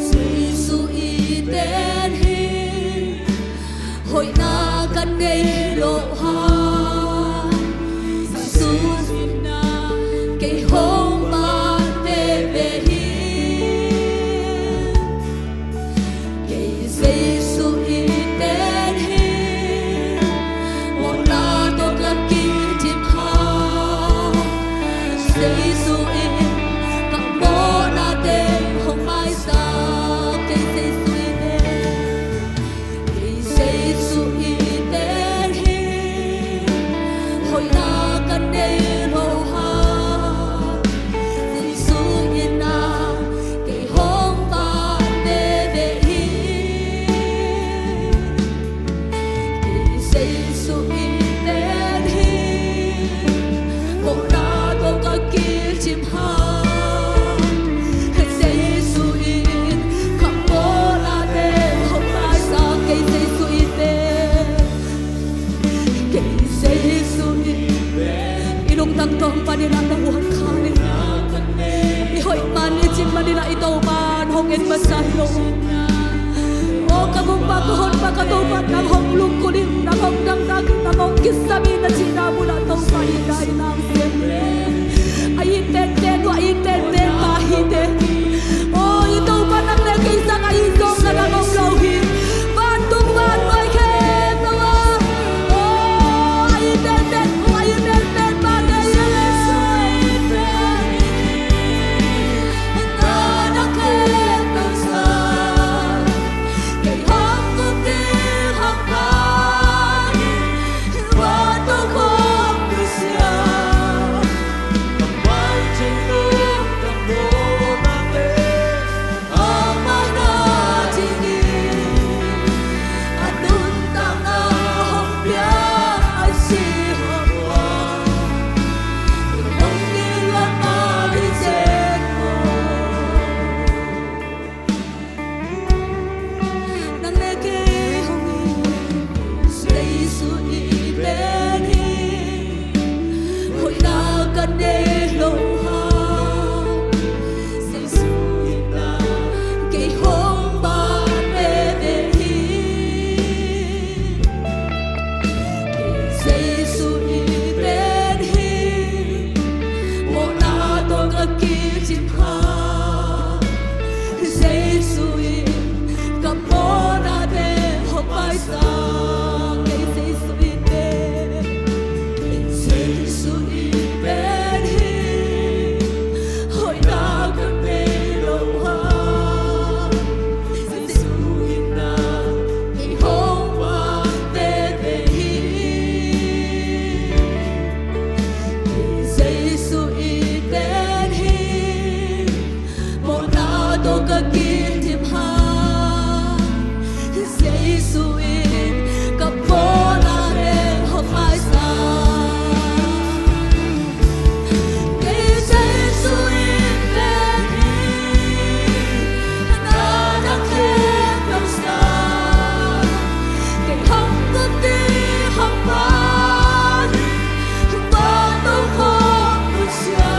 Jesu it pen hi ing. Hoihna ka nei loh hang, Jesu in ah kei hong maan veve hi. Kei Jesu it pen hi ing. Mawhna tawh ka kidim hang, Jesu in ka mawhnate hong maisak. Kei Jesu it pen, kei Jesu it pen hi ing. Hoihna ka nei loh hang, Jesu in ah kei hong maan veve hi. Kei Jesu it pen hi ing. Mawhna tawh ka kidim hang, Ni la i Topa'n hong en masa hi lo. O ka gumpa, ka honpa, ka Topa, nang hong lungkul in, nang hong dangdang in, nang hong kisam in, na cihna munah Topa i dai nang sem le. A it penpen, hua it penpen pa hi te. O i Topa, nang le kei sang a it zong na nang om lo hi. Vantung vannuai khempeuh ah. O a it penpen, hua it penpen pa kei hi le. Nang le kei hong it, Jesu i pen hi. Hoihna ka nei lo hang, Jesu in ah kei hong ban veve hi. Jesu i pen hi. Mawhna tawh ka kicin hang, Jesu in ka mawhnate hong maisak. Kei Jesu i pen, Jesu i pen hi. Hoihna ka nei lo hang, Jesu in ah kei hong ban veve hi. Jesu i pen hi. Mawhna tawh ka kithim hang, Jesu in ka mawhna hong maisak. Kei Jesu i pen hi. Na dang khempeuh sa, kei hong gum ding hong pan, hong pan tawh hong nusia.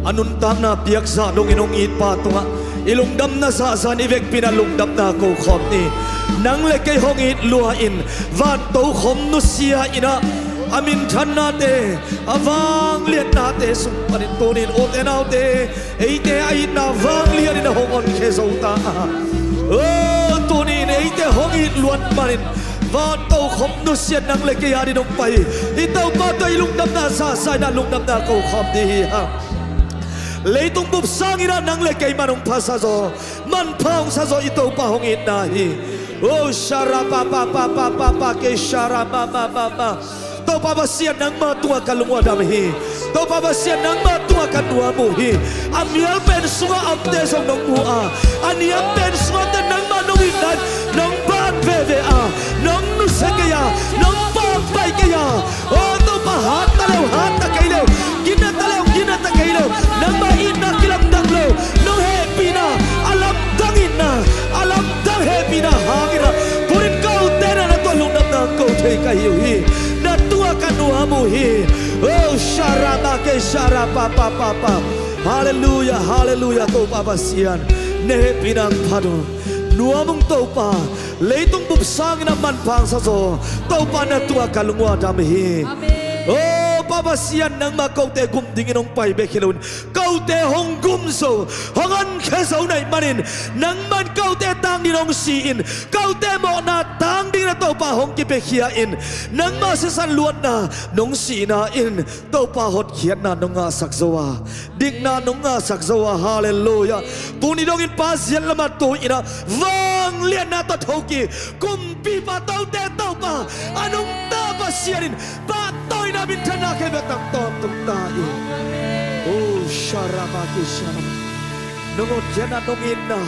A nuntakna piakzah dongin hong it pa tungah i lungdamna zahzah in i vekpi-in ah lungdamna ko khawm ni. Nang le kei hong it lua-in, van tokhom nusia-in ah, a minthannate, a vangliatnate sung panin tuni-in, ute naute, eite a itna vangliatin a hong honkhia zo ta a. O, tuni-in eite hong it luat manin van tokhom nusia-in nang le kei adingin hong pai hi. I Topa tawh i lungdamna zahzah-in ah lungdamna ko khawm ding hi hang. Leitung bup sangin ah nang le kei man hong phasa zaw, manpha hong sa zaw i Topa hong itna hi. O shara pa pa pa pa pa pa, ke shara ma ma ma ma. Topa Pasian, nangma tungah ka lung uh a dam hi. Topa Pasian, nangma tungah ka nuam uh hi. A mial pen sungah a omte zong nong mu a, a niam pen sungah omte nangmah nong itna in nong ban veve a, nong nusia kei a, nong pawlpai kei a. O Topa, hat ta le uh, hat ta kei le uh, gina ta le uh, gina ta kei le uh, nangmah itna kilamdang lo, nong hehpihna a lamdang itna, a lamdang hehpihna hangin ah Sharapapapapa. Halleluiah, halleluiah, Topa Pasian. Na hehpihna hong phat uh. Nuam ung Topa. Leitung bup sangin a manpha hong sa zaw, Topa na tungah ka lungua dam hi. Amen. O Pa Pasian, nangmah kote gum dingin hong pai bek hi loin, kote hong gum zo, hong honkhia zo na hih manin, nangmah in kote tang dingin hong si-in, kote mawhna tang dingin a Topa hong kipiakhia in, nangmah sisan luatna nong sihna in Topa hotkhiatna nong ngahsak zo a, dikna nong ngahsak zo a, halleluiah. Tuni dongin Pa ziat lamah tu-in a, vangliatna tawh thokik, kumpipa tote Topa, a nungta Pasian in pahtawina minthanna khempeuh tang tawntung ta in. O Sharabaki Sharaba. Nong hotkhiatna, nong itna,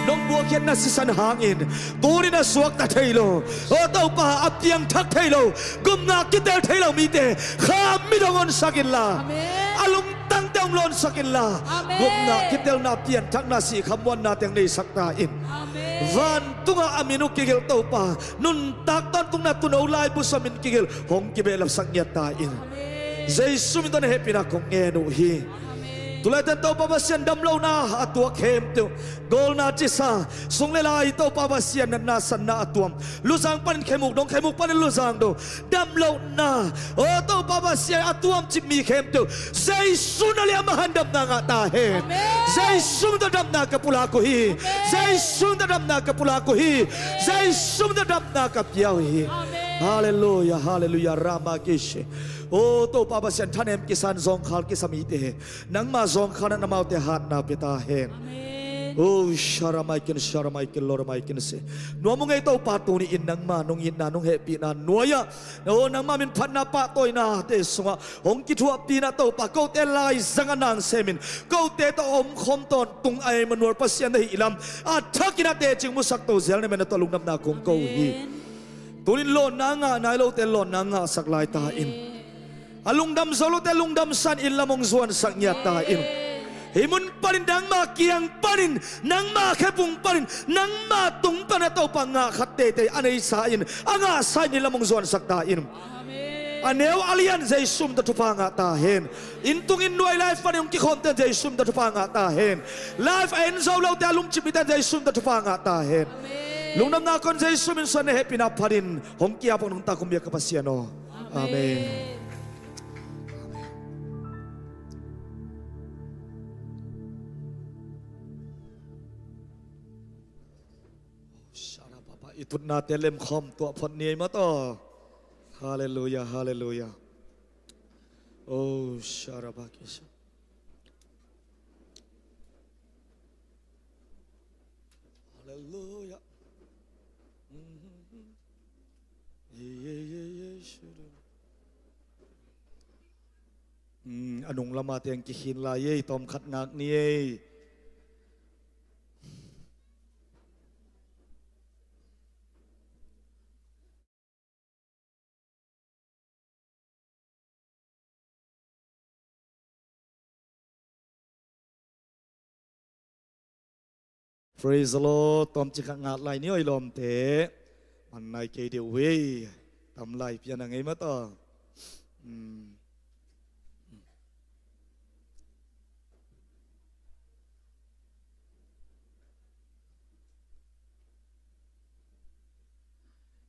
nong buakkhiatna sisan hangin tuni-in a suakta thei lo, o Topa, a piangthak thei lo, gupna kitel thei lo mite kha mit hong honsak inla, amen, a lungtangte hong lawnsak inla, amen, gupna kitelna, pianthakna, sihkham muanna teng neisak ta in. Amen. Vantungah a min uh kigelh Topa, nuntak tawntungna tuuno laibu sung a min kigelh hong kibehlapsak ngiat ta in. Amen. Jesu min tawh na hehpihna kong ngen uh hi. Amen. Tulaiten Topa Pasian, damlohna a tuak khempeuh, gawlna cisa, sung le lai Topa Pasian, natna sanna a tuam, luzang panin khemuh dong, khemuh panin luzang dong, damlohna, o Topa Pasian, a tuamcip mi khempeuh Jesu na lian mah hangin damna ngah ta hen. Amen. Jesu min tawh damna ka pulak uh hi. Amen. Jesu min tawh damna ka pulak uh hi. Amen. Jesu min tawh damna ka pia uh hi. Amen. Halleluiah, halleluiah, Ramakishi. O Topa Pasian, thanem kisa-in zawngkhal kisa mite, nangma zawngkhalna in amaute hatna pia ta hen. Amen. O Sharamaikin, Sharamaikin, Loramaikin se. Nuam ung ei Topa, tuni-in nangma nong itna, nong hehpihna nuai-ah, o nangma minphatna pahtawinate sungah hong kithuahpihna Topa, kote laizang a nang semin, kote tawh a omkhawm tawntung a Emmanuel Pasian na hihlam a thakin a teci musak to zel na min tawh lungdamna kong ko hi. Amen. Tuni-in lawnna ngah nai lote lawnna ngahsak lai ta in. Amen. A lungdam zo lote lungdamsa-in inn lam hong zuansak ngiat ta in. Amen. Hih mun panin nangma kiang panin, nangma khephung panin, nangma tung panin a Topa ngah khat teitei a neisa in, a ngahsa in inn lam hong zuansak ta in. Amen. A neu a lian Jesu min tawh thupha ngah ta hen. Inn tung inn nuai life panin hong kikhawmte in Jesu min tawh thupha ngah ta hen. Life a en zo lote, a lumcip mite in Jesu min tawh thupha ngah ta hen. Amen. Lungdamna kong Jesu min suang, na hehpihna phatin hong ki-ap hong nungta kong biak ka Pasian aw. Amen. Amen. Sharapapa, i tutnate lemkhawm tuah phot ni ei maw taw. Halleluiah, halleluiah. O Sharabakisha. Halleluiah. Ye, ye, ye, ye, shudu. Mm, a nung lama teng kikhin lai ei, tawmkhat ngak ni ei. Praise the Lord. Tawmcik khat ngat lai ni aw i lawmte. Man nai kei deuh hi. Tam lai pian a ngei mah taw. Hmm.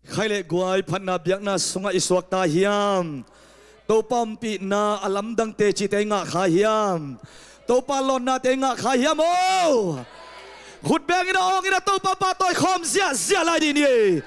Khai le guai phatna biakna sungah i suak ta hiam? Topa ompihna a lamdang tecite i ngah kha hiam? Topa lawnnate i ngah kha hiam aw? Khut bengin a awngin a Topa pahtawi khawm ziahziah lai dih ni.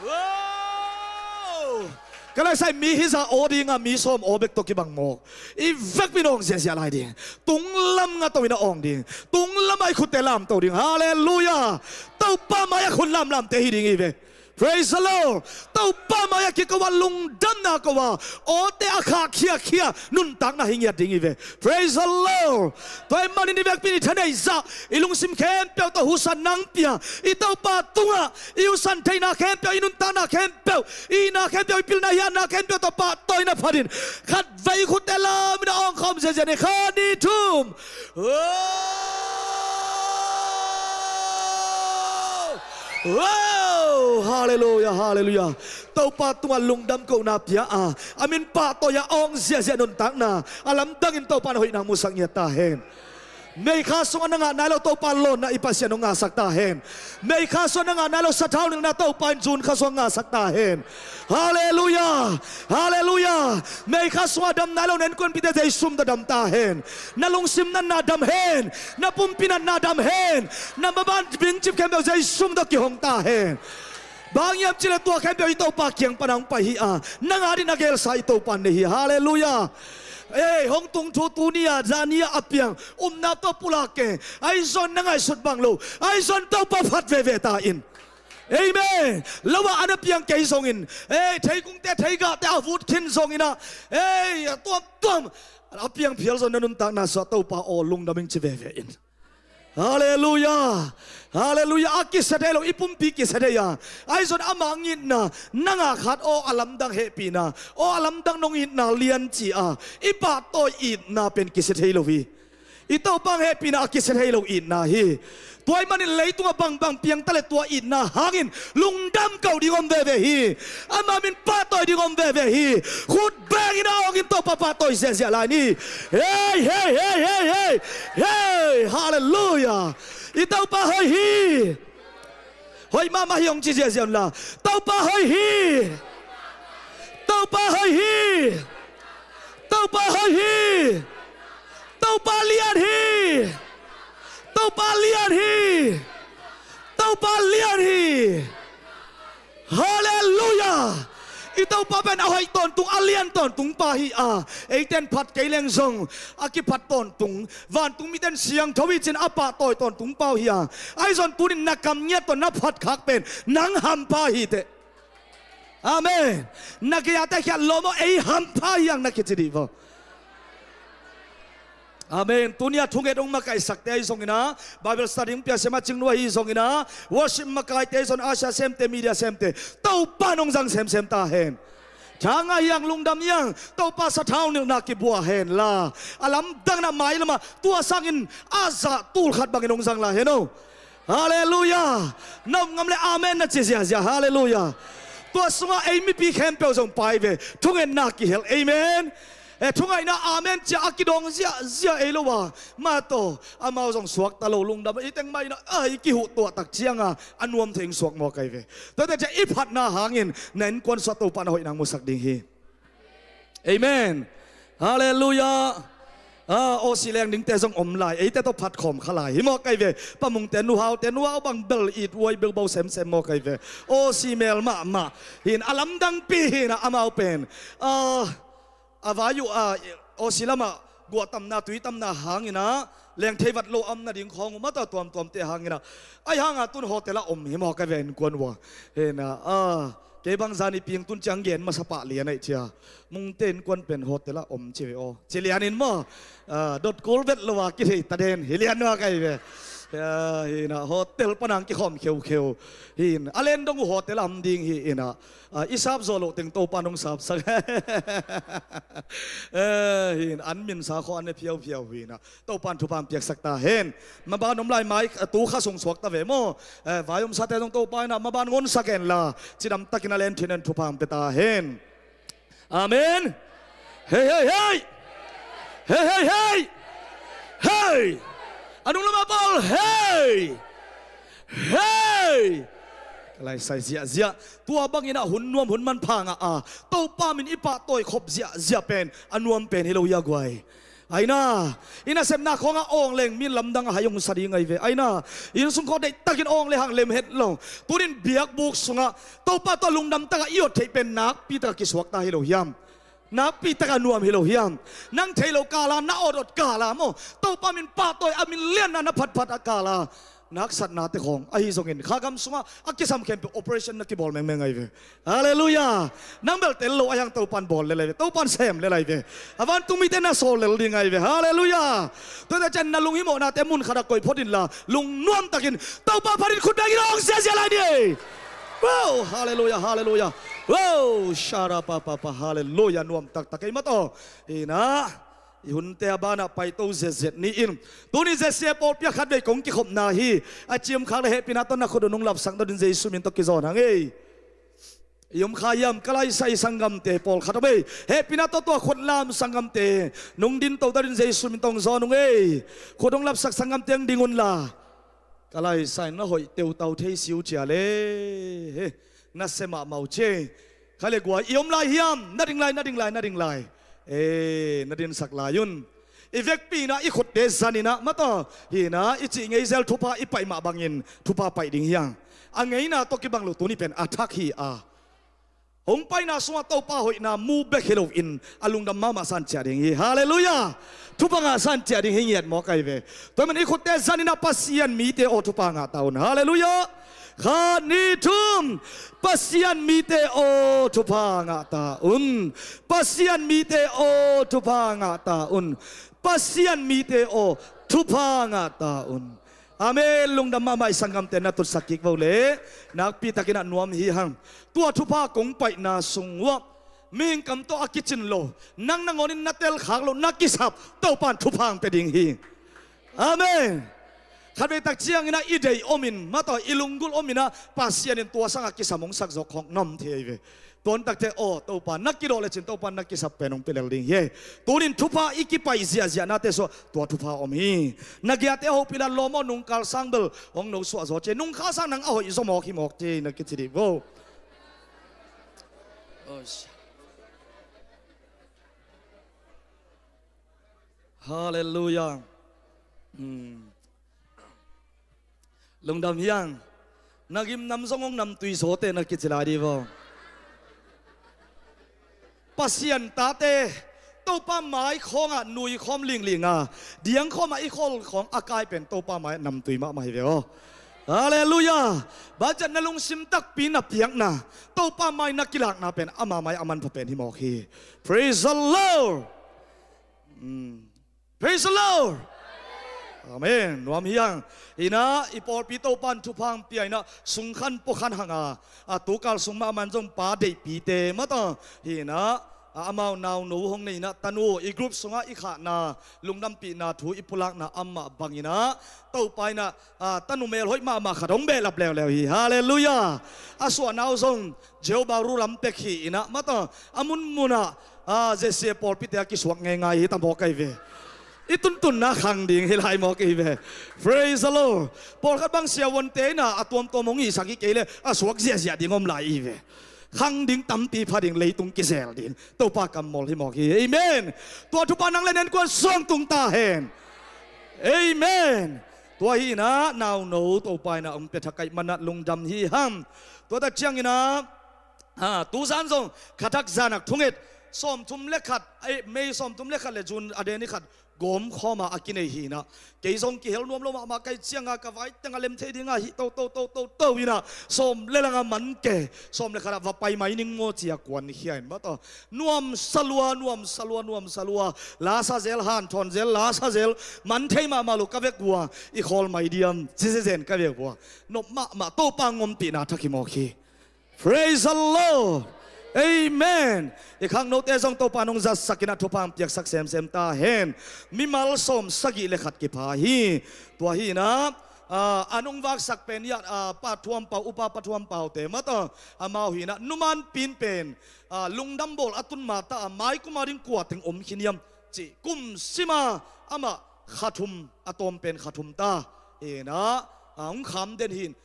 Wow! Ka laisai mi hizah aw dinga mi sawm aw bek tawh kibang mawk. I vekpi in awng ziahziah lai ding. Tunglam ngah to in a awng ding. Tunglam ah i khutte lamto ding. Halleluiah. Topa mai-ah khut lamlamte hi ding hi ve. Praise the Lord. Topa mai-ah kiko a lungdamna ko a, awte a khah khiakhia nuntakna hi ngiat ding hi ve. Praise the Lord. Tua ahih manin i vekpi in i thaneih zah, i lungsim khempeuh tawh husa nang pia, i Topa tungah i husan theihna khempeuh, i nuntakna khempeuh, i itna khempeuh, i pilna i hatna khempeuh tawh pahtawina phatin khatvei i khutte lamin a awngkhawm ziahziah ni. Khat, nih, thum. Wow! Wow! Oh, halleluia, halleluia. Topa tungah lungdam kohna pia a, a min pahtawi a awng ziahziah nuntakna a lamdangin Topa in hoihna musak ngiat ta hen. Meikha sungah na ngah nai lo Topa lawnna i Pasian hong ngahsak ta hen. Meikha sungah na ngah nai lo sathau nilhna Topa in June kha sungah ngahsak ta hen. Halleluia, halleluia. Meikha sungah dam nai lo na innkuanpihte Jesu min tawh dam ta hen. Na lungsim natna dam hen. Na pumpi natna dam hen. Na maban bingcip khempeuh Jesu min tawh kihong ta hen. Bang hiam cih leh tua khempeuh i Topa kiang pan a hong pai hi a, nang a dingin a gelsa i Topa in nei hi. Halleluia. Ei, hong tung thu tuni-a zani-a a piang upna tawh pulak kei. Ahi zongin na ngaihsut bang lo, ahi zongin Topa phat veve ta in. Amen. Lo-a an a piang kei zongin, ei, theikungte theigahte a vut khin zongin ah, ei, a tuamtuam a piang phial zong na nuntakna sungah Topa aw lungdam ing ci veve in. Halleluia. Halleluia. A kisia thei lo, i pumpi kisia thei a, ahi zongin ama ngitna nang a khat aw a lamdang hehpihna, aw a lamdang nong itna lian ci a i pahtawi itna pen kisia thei lo hi. I Topa hong hehpihna a kisia thei lo itna hi. Tua ahih manin leitungah bangbang piang ta leh tua itna hangin lungdam ko ding om veve hi. Ama min pahtawi ding om veve hi. Khut bengin a awngin Topa pahtawi ziahziah lai ni. Hei, hei, hei, hei, hei. Hei, halleluia. I Topa hoih hi. Hoih mahmah hi hong ci ziahziah unla. Topa hoih hi. Topa hoih hi. Topa hoih hi. Topa lian hi. Topa lian hi. Topa lian hi. Halleluia. I Topa pen a hoih tawntung, a lian tawntung pa hi a, eite in phat kei leng zong a kiphat tawntung, vantung mite in siangtho hi ci-in a pahtawi tawntung pa uh hi a, ahi zongin tuni-in na kam ngiat tawh na phat khak pen nang hampha hi teh. Amen. Na gei-a teh khiat lawm aw, ei hampha hi hang na kici dih vaw. Amen. Tuni-a thunget hong makaihsakte ahi zongin ah, Bible study hong piaksakte, a cingnu ahi zongin ah, worship makaite ahi zongin, usher semte, media semte, Topa in hong zang semsem ta hen. Tha ngah hi hang, lungdam hi hang. Topa sathau nilhna kibua hen la, a lamdang in ah, mailam ah tua sangin a zah tul khat bangin hong zang lai hen aw. Halleluia. Na um ngam leh amen na ci ziahziah. Halleluia. Tua sungah ei mipi khempeuh zong pai ve. Thungetna kihel. Amen. Eh, thungaihna amen ci-a a kidawng ziahziah ei lo a, mah tawh amau zong suakta lo, lungdam, i teng mah in ah, ah, i kihuh tuah tak ciangin a nuam thei ing suak mawk ahi ve. Tuate ciang i phatna hangin na innkuan sungah Topa in a hoihna hong musak ding hi. Amen. Halleluia. Ah, Aussie leng dingte zong om lai, eite tawh phat khawm kha lai hi mawk ahi ve. Pa Mungte, Nu Haute, Nu Hau bang bel it uai bilbo semsem mawk ahi ve. Aussie mel mahmah hi-in, a lamdangpi hi-in ah amau pen, ah, a vai uh, ah, Aussie lamah guah tamna, tui tamna hangin ah leng thei vat lo a om nading khawng uh, mah tawh tuamtuamte hangin ah, ahi hangin tun hotel ah om hi mawk ahi ve, innkuan uh ah. Hi-in ah, ah, kei bang zan i ping tun ciang gen masa pah lian ahih cia, Mungte innkuan pen hotel ah om ci ve aw, ci lian in maw. Ah, dot kul vet lo a kithei ta den hi lian mawk ahi ve. Ah, hi-in ah hotel pan hong kikhawm kheukheu. Hi-in a len dong uh hotel ah om ding hi-in ah, ah, i sap zawh loh teng Topa in hong sapsak. Eh, hi-in an minsa khawng an ne phiauphiau hi-in ah, Topa in thupha hong piaksak ta hen. Maban om lai mai, ah, tu kha sung suak ta ve maw. Eh, vai omsate zong Topa in ah maban ngonsak hen la, cidam takin a len thin in thupha hong pia ta hen. Amen. Hei, hei, hei. Hei, hei, hei. Hei. A nung lamah bawl, hei. Hei. Ka laisai ziahziah. Tua bangin ah hun nuam hun manpha ngah a, Topa min i pahtawi khop ziahziah pen a nuam pen hi lo hi a guai. Ahi na, i nasepna khawngah awng leng min lamdang a hai hong sa ding ahi ve. Ahi na, inn sung khawng deihtakin awng le hang lem het lo. Tuni-in biakbuk sungah Topa tawh lungdam takah i ot theih pen nakpi takah kisuakta hi lo hiam? Nakpi takah nuam hi lo hiam? Nang theih loh kala, na awt awt kala maw, Topa min pahtawi a min lianna na phatphat a kala, na haksatnate khawng ahi zongin kha gam sungah a kisam khempeuh operation na kibawl mengmeng ahi ve. Halleluia. Nang bel tel lo ahi hang Topa in bawl lel ahi ve. Topa in sem lel ahi ve. A vantung mite na sawl lel ding ahi ve. Halleluia. Tuate ciang na lunghimawhnate mun khatah koih phot inla, lungnuam takin Topa phatin khut bengin awng ziahziah lai ni. Wow, halleluia, halleluia. Wow, sharapapapa, halleluia. Nuam taktak ei mah tawh. Hi-in ah, I hunte a banah paito ziaziat ni in, tuni ZCA pawlpi ah khatvei kong kikhopna hi. A ciamkhak le hehpihna tawh na khut uh nong lapsak nadin Jesu min tawh kizawn hang ei. I om kha hiam, ka laisai sanggamte pawlkhat om ei. Hehpihna tawh tua khut lam sanggamte nong din to nadin Jesu min tawh hong zawn ung ei. Khut hong lapsak sanggamte hong ding unla. Ka laisai na hoih teutau thei siu cia le. He, na se mahmah uh cia. Kha le gua i om lai hiam, na ding lai, na ding lai, na ding lai. E, na dinsak lai un. I vekpi inah i khutte zan inah mataw hi inah i cih ngei zel thupha i paih mah bangin thupha paih ding hiang. A ngeina tawh kibang lo tuni pen a thak hi a. Hong paina sungah Topa hoihna mu bek hi loin a lungdam mahmah san ciah ding hi. Halleluiah. Thupha ngah san ciah ding hi ngiat mawk ahi ve. Tua hi man i khutte zan inah Pasian mite aw thupha ngah ta un. Halleluiah. Khat ni thum. Pasian mite aw thupha ngah ta un. Pasian mite aw thupha ngah ta un. Pasian mite aw thupha ngah ta un. Amen. Lungdam mahmah i sanggamte na tutsak kik vo le. Nakpi takin a nuam hi hang. Tua thupha kong paihna sung uah mihing kam tawh a kicin lo, nang nangawnin na telkhak lo, na kisap, Topan thupha hong pia ding hi. Amen. Khatvei tak ciangin ah i deih omin mataw i lunggulh omin ah Pasian in tua sangah kisam hong sak zawk khawk nuam thei ahi ve. Tuan takte aw Topa na kidawh lecin Topa na kisap pen hong pia lel ding hi. Tunin thupha i kipaih ziahziahnate suah tua thupha om hi. Na giate a hopih la lawm aw, nungkal sang bel hong no suah zaw ci, nungkha sang nang a hoih zaw mawk hi mawk ci na kici dih vo. Halleluiah. Lungdam hiang. Na gimnam zong hong namtui zawte na kici lai dih vo. Pasian tate Topa mai khawngah nui khawm linglinga diang khawmah i khawl khawng a kai pen Topa mai namtui mahmah hi ve aw. Halleluiah. Bacet na lungsim takpi na piakna Topa mai na kilakna pen ama mai a manpha pen hi mawk hi. Praise the Lord. Praise the Lord. Amen. Nuam hiang. Inah i pawlpi Topan thupha hong pia inah sungkhan puakhan hanga a tukal sung mahmah zong pa deihpite mataw hi inah a amau nauno hong nei inah tanu i group sungah i khahna lungdampihna thu i pulakna amah bang inah Topa inah a tanu melhoih mahmah khat hong behlap leuleu hi. Halleluiah. A suahna uh zong Jehovah ru lam pek hi inah mataw a munmunah a ZCA pawlpite a kisuak ngeingai hi ta mawk ahi ve. I tuntunna khang ding hi lai mawk ahi ve. Praise the Lord. Pawlkhat bang siavuante inah a tuamtuam hong hihsak hi kei le a suak ziahziah ding om lai ahi ve. Khang ding tampi pha ding leitung kizel ding Topa kammawl hi mawk hi. Amen. Tua thupha nang le nen kuan suang tung ta hen. Amen. Tua hi inah nauno Topa inah hong pia thak aih manah lungdam hi hang. Tua tak ciang inah a tuzan zong khatak zanak thunget sawmthum le khat, May sawmthum le khat le June a deni khat gawm khawma a kinei hi inah kei zong kihel nuam lo mahmah kai cianga ka vai tenga lem thei dinga hi to to to to to inah sawm le langa man ke sawm le khatah va pai mai ning maw cia kuan ni khia in mataw nuam salua nuam salua nuam salua lasa zel han thawn zel lasa zel man thei mahmah lo ka vek ua i khawl mai diam ci zezen ka vek ua nop mahmah Topa ngompihna thak hi mawk hi. Praise the Lord. Amen. I khangnote zong Topa nong zatsak inah thupha hong piaksak semsem ta hen. Mimal sawm sagih le khat kipha hi. Tua hi inah a nong vaksak pen iah Pa Thuam Pau, Upa Pa Thuam Paute mataw amau hi inah numan pin pen lungdam bawl a tun mata a maikuma ding kua teng om khin hiam cih kum sima amah kha thum a tawm pen kha thum ta hi inah hong kham den hi in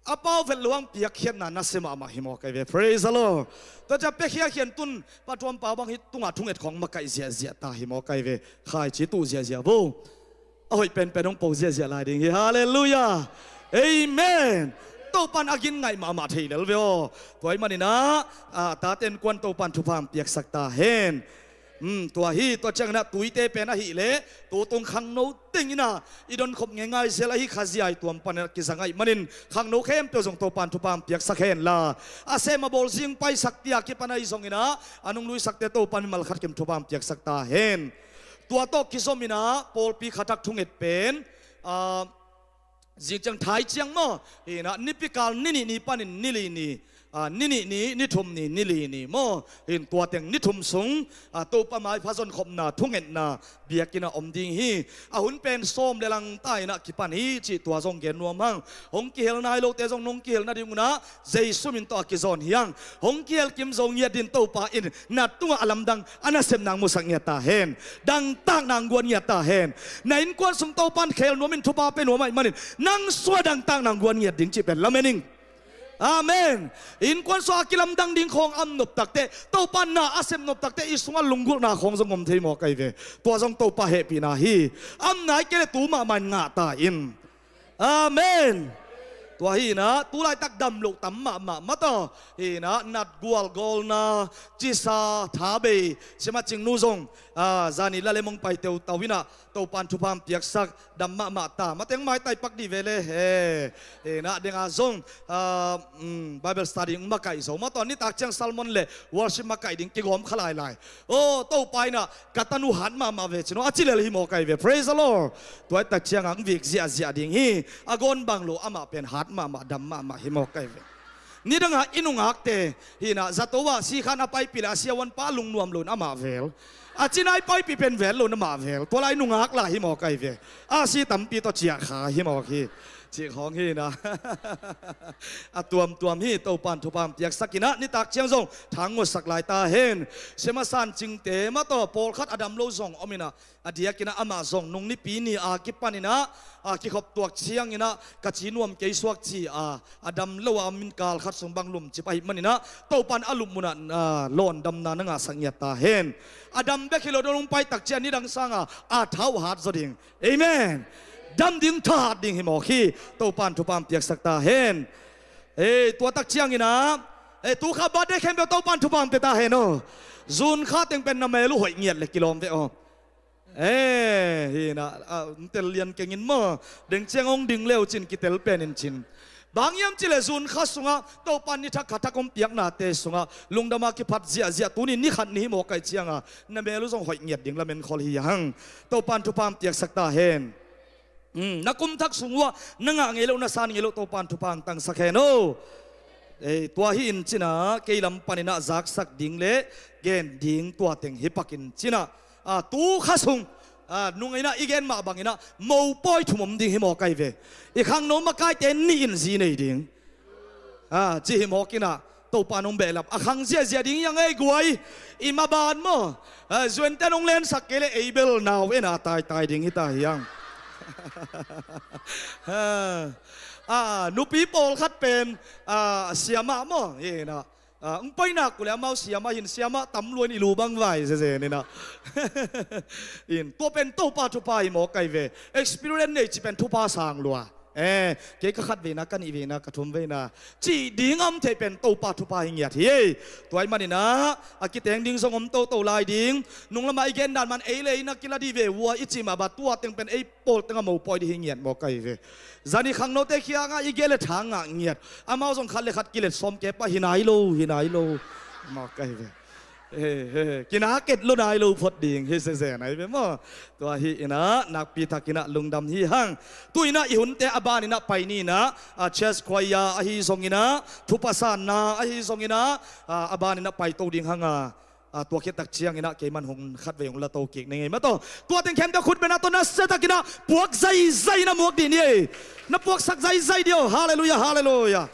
a pau vet luang piakkhiatna na se mahmah hi mawk ahi ve. Praise the Lord. Tua ciah piakhia khian tun Pa Thuam Pau bang hi tungah thunget khawng makaih ziahziah ta hi mawk ahi ve. Khaici tuh ziahziah vo. A hoih penpen hong po ziahziah lai ding hi. Halleluiah. Amen. Topan a gin ngaih mahmah thei lel ve aw. Tua hi man inah a tate innkuan Topan thupha hong piaksak ta hen. Tua hi tua ciang inah tuite pen ahih leh tutung khangno teng inah i donkhop ngeingai zel ahi Khazia i tuam pan inah kizang ahih manin khangno khempeuh zong Topan thupha hong piaksak hen la a sem a bawl zing paisak tia kipan ahi zong inah a nungluisakte Topan mimal khat kim thupha hong piaksak ta hen. Tua tawh kizom inah pawlpi khatak thunget pen a zingciang thai ciang maw hi inah nipikal ni nih ni panin ni li ni a, ni nih ni, ni thum ni, ni li ni maw. Hin tua teng ni thum sung, a, Topa maipha zonkhopna, thungetna biakinn ah om ding hi. A hun pen sawm le lang ta in ah kipan hi cih tua zong gen nuam hang. Hong kihel nai lote zong nong kihel nading un ah Jesu min tawh a kizawn hi hang. Hong kihel kim zo ngiat din Topa in na tungah a lamdang a nasepna hong musak ngiat ta hen. Dangtakna hong guan ngiat ta hen. Na innkuan sung Topa in khel nuam in thupha pia nuam ahih manin nang sua dangtakna hong guan ngiat ding cih pen lamen ing. Amen. Innkuan sua a kilamdang ding khawng a om nop takte, Topa na a sep nop takte i sungah lunggulhna khawng zong om thei mawk ahi ve. Tua zong Topa hehpihna hi. A om nai kei le tu mahmah in ngah ta in. Amen. Tua hi in ah, tu laitak dam loh tam mahmah mataw. Hi in ah, natgual gawlna, cisa, thabei, siamah Cingnu zong, a, zani la le mong pai teutau in ah, Topa in thupha hong piaksak, dam mahmah ta. Mateng maitai pak dih ve le he. Hi in ah, deng a zong, a, um, Bible study hong makaih zo mataw, nitak ciang sermon le worship makaih ding kigawm kha lailai. Aw, Topa in ah ka tanu hat mahmah ve cin aw, a ci lel hi mawk ahi ve. Praise the Lord. Tua hi tak ciangah hong vik ziahziah ding hi. A gawn bang lo amah pen hat mahmah, dam mahmah hi mawk ahi ve. Nidangah i nungakte hi in ah, zato ah sikhan a paipih le a siavuanpa lungnuam lo in amah vel, a cinai paipih pen vel lo in amah vel. Tua lai nungak lai hi mawk ahi ve. A si tampi tawh ciah kha hi mawk hi. Cih khawng hi in ah, a tuamtuam hi. Topa in thupha hong piaksak in ah, nitak ciang zong tha hong ngawtsak lai ta hen. Siamah San Cingte mataw, pawlkhat a dam lo zong om in ah, a diak in ah amah zong nung nipi ni a kipan in ah, a, kikhop tuak ciang in ah ka ci nuam kei suak ci a, a dam lo a min kal khat sung bang lumcip ahih manin ah, Topa in a lupmun ah, a, lawndamna na ngahsak ngiat ta hen. A dam bek hi lo, dong hong pai tak ciang nidang sangah a thau hat zaw ding. Amen. Dam ding thahat ding hi mawk hi. Topa in thupha hong piaksak ta hen. Ei, tua tak ciang in ah, ei, tu kha birthday khempeuh Topa in thupha hong pia ta hen aw. June kha teng pen na mel uh hoih ngiat le kilawm ve aw. Ei, hi in ah, a, tel lian keng in maw. Deng ciang hong ding le uh cin kitel pen in cin. Bang hiam cih leh June kha sungah Topa in ni thak kha thak hong piaknate sungah lungdam a kiphat ziahziah tuni ni khat ni hi mawk ahih ciangah na mel uh zong hoih ngiat ding lamen khol hi hang. Topa in thupha hong piaksak ta hen. Hmm, na kum thak sung uh ah na ngah ngei loh, na san ngei loh Topa in thupha hong tangsak hen aw. Ei, tua hi in cin ah, kei lam pan in ah zaksak ding le gen ding tua teng hi pak in cin ah, a, tu kha sung, a, nung in ah i gen mah bang in ah mopawi thum om ding hi mawk ahi ve. I khangno makaite nih in zi nei ding, a, ci hi mawk in ah, Topa in hong behlap a khang ziahziah ding hi hang ei guai. I maban maw, a, zuante in hong lensak kei le ei bel nau en a taitai ding hi ta hi hang. A, a, nupi pawlkhat pen, a, siamah maw, hi in ah, a, hong pai nak uh le amau siamah hi in, siamah tam lua in i lu bang vai zezen in ah. In, tua pen Topa thupha hi mawk ahi ve. Experience nei cih pen thupha sang lua. Eh, kei ka khat veina, ka nih veina, ka thum veina cih ding a om theih pen Topa thupha hi ngiat hi. Tua ahih manin ah, a kiteng ding zong om toto lai ding. Nung lamah i gen dan man ei le ei na kila dih ve ua i cih mah bang tua teng pen ei pawl tengah mopawi dih hi ngiat mawk ahi ve. Zani khangnote kiangah i gen le tha ngah ngiat. Amau zong khat le khat kilet sawm kei pah hi nai lo, hi nai lo mawk ahi ve. He, he, he. Kinaket lo nai lo phot ding hi zezen ahi ve maw. Tua hi in ah, nakpi tak in ah lungdam hi hang. Tu in ah i hunte a ban in ah pai ni in ah, a, church choir ahi zong in ah, thupha sanna ahi zong in ah, a, a ban in ah paito ding hang a, a, tua khit tak ciang in ah keiman hong khatvei hong lato kik ning ei mataw. Tua teng khempeuh khut beng a tawh nasia tak in ah puak zaizai in ah muak dih ni ei. Na puaksak zaizai dih aw. Halleluiah, halleluiah.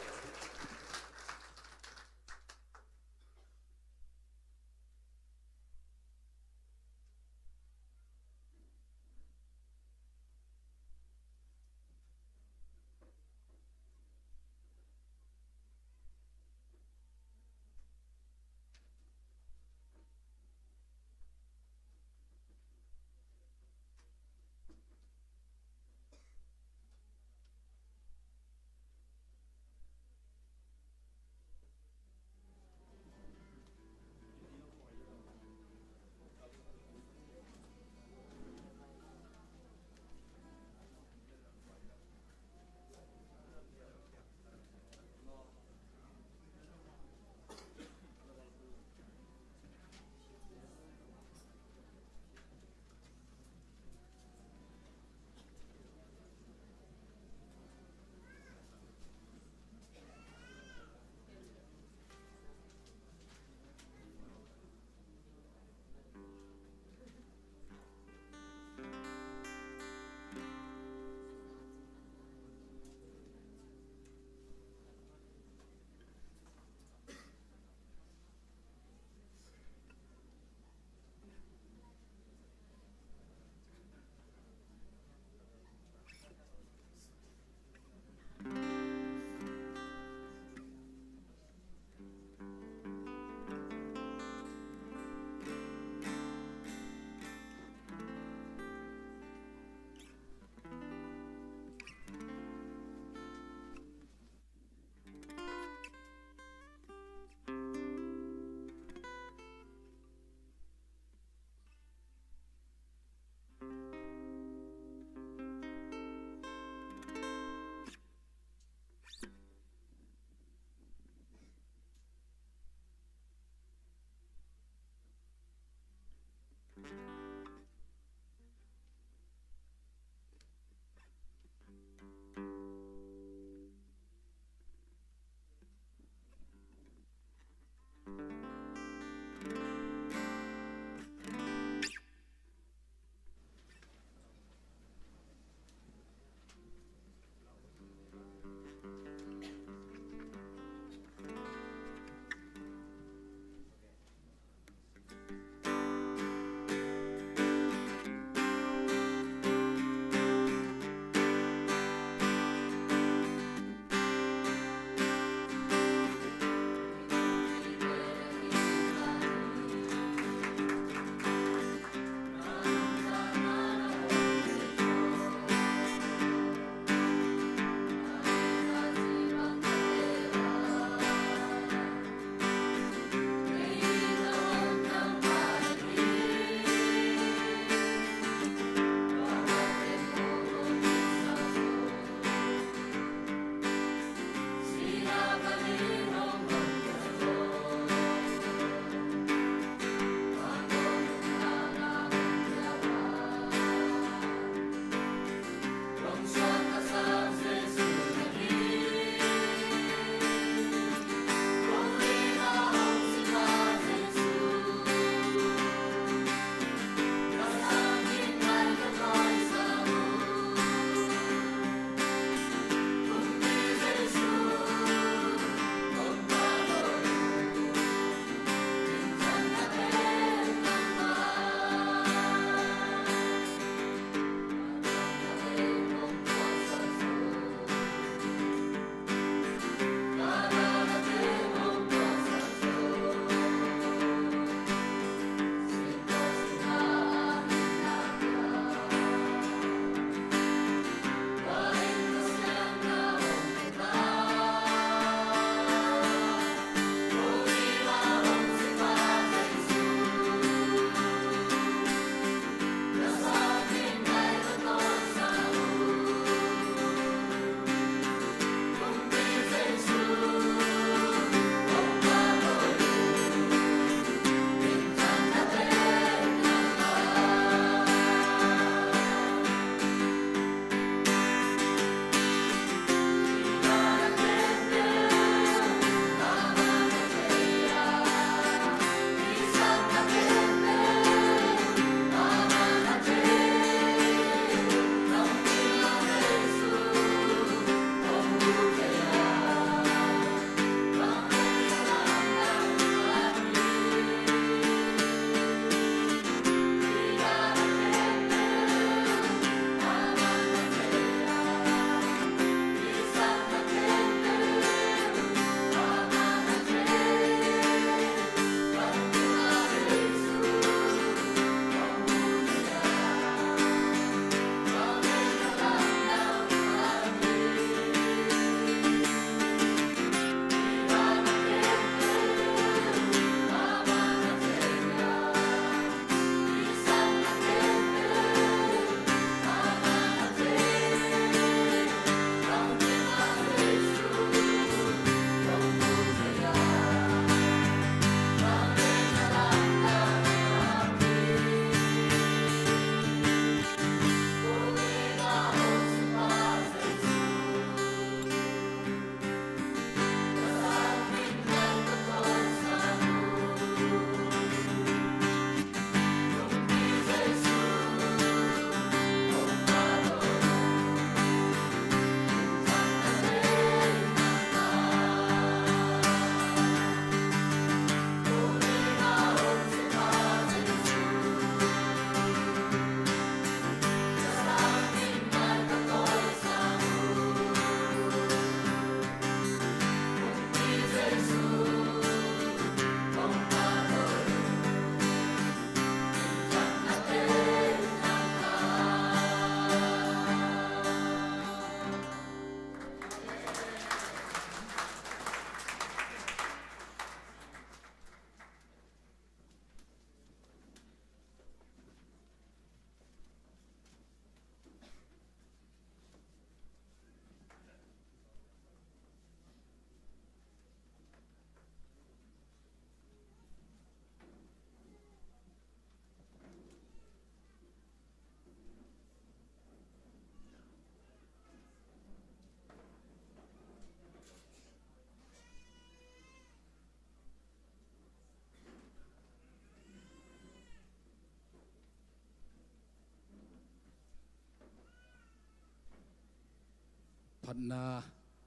Patna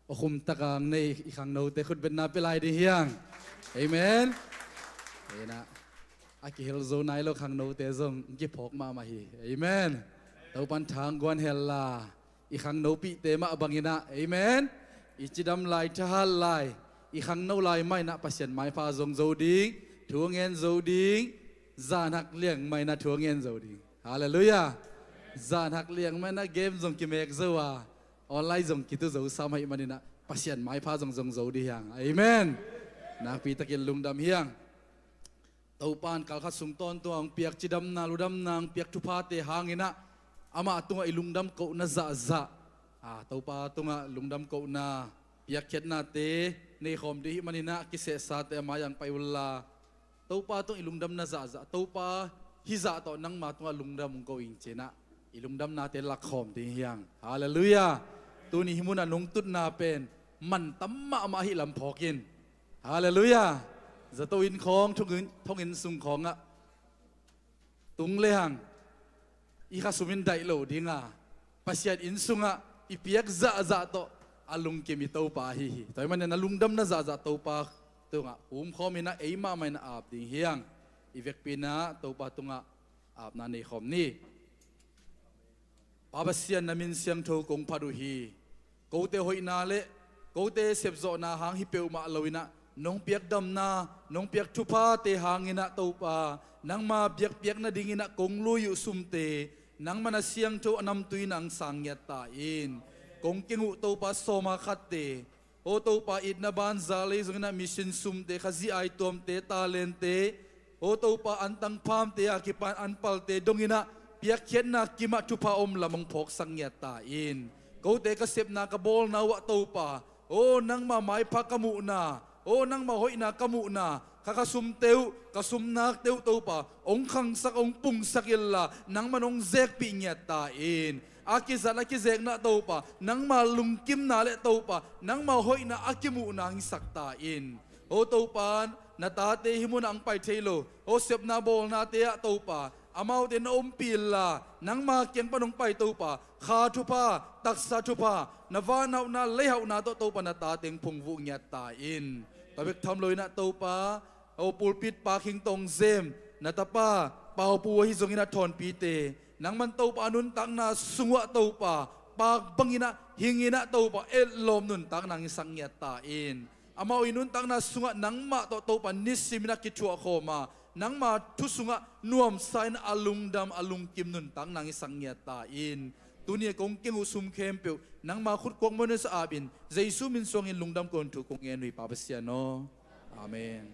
a khum takang nei i khangnote khutbetna pia lai ding hiang. Amen. Ena a kihel zo nai lo khangnote zong kiphawk mahmah hi. Amen. Topan thang guan hella i khangnopihte mah banginah. Amen. I cidam lai, thahat lai, i khangno lai mah inah Pasian maipha zong zo ding, thu ngen zo ding, zan hak liang mah inah thu ngen zo ding. Halleluiah. Zan hak liang mah inah game zong kimek zo a, online zong kitu zo sam ahih maninah Pasian maipha zong zong zo ding hiang. Amen. Nakpitakin lungdam hiang. Topan kalkhat sung tawntung a hong piak cidamna, ludamna, hong piak thuphate hanginah amah tungah i lungdam kohna zahzah, a, Topa tungah lungdam kohna piakkhiatnate neikhawm ding hih maninah kisehsate a mai-ang pai unla, Topa tung i lungdamna zahzah, Topa hizah tawh nangma tungah lungdam hong ko ing cinah i lungdamnate lakkhawm ding hiang. Halleluiah. Tuni hih munah nungtutna pen man tam mahmah ahih lam phawk in. Halleluiah. Zato inn khawng, thonginn, thonginn sung khawngah tung lehang i khasum in daih lo dinga, Pasian inn sungah i piak zahzah tawh a lungkim i Topa ahi hi. Tua ahih manin na lungdamna zahzah Topa tungah humkhawm inah ei mahmah in ap ding hiang. I vekpi inah Topa tungah apna neikhawm ni. Pa Pasian, na min siangtho kong phat uh hi. Kote hoihna le kote sepzawhna hang hi peuhmah loinah nong piak damna, nong piak thuphate hanginah Topa, nangma biakpiak nadinginah kong lui uh sumte nangma na siangtho a namtui inah hong sang ngiat ta in. Kong keng uh Topa sawma khatte, aw Topa, itna banza lei zonginah mission sumte, Khazih aituamte, talente, aw Topa, antang phamte a kipan an palte donginah piakkhiatna kimah thupha om lam hong phawksak ngiat ta in. Kote ka sepna ka bawlna uhah Topa, aw nangma maipha ka muhna, aw nangma hoihna ka muhna, kha ka sumte uh, ka sumnakte uh Topa, hong khangsak, hong pungsak inla nangman hong zekpih ngiat ta in. A kizat a kizekna Topa, nangma lungkimna le Topa, nangma hoihna a kimuhna hong hisak ta in. Aw Topa, na tate hih munah hong pai thei lo, aw sepna bawlnate ah Topa, amaute na ompih inla nangma kiang pan hong pai Topa, kha thupha, taksa thupha, na vanhauhna, leihauhna tawh Topa na tate hong phungvuh ngiat ta in. Tua bek tham loinah Topa, aw pulpit pakhing tawh hong zem na tapa Paupu ahi zonginah thawnpite, nangman Topa nuntakna sungah Topa, pak banginah, hinginah Topa, etlawm nuntakna hong hisak ngiat ta in. Amau i nuntakna sungah nangmah tawh Topa nisimin a kithuahkhawm a, nangma thu sungah nuamsa in a lungdam a lungkim nuntakna hong hisak ngiat ta in. Tuni a kong keng uh sum khempeuh nangma khutkuak mawhna sungah apin, Jesu min suangin lungdam ko-in thu kong ngen uh hi Pa Pasian aw. Amen.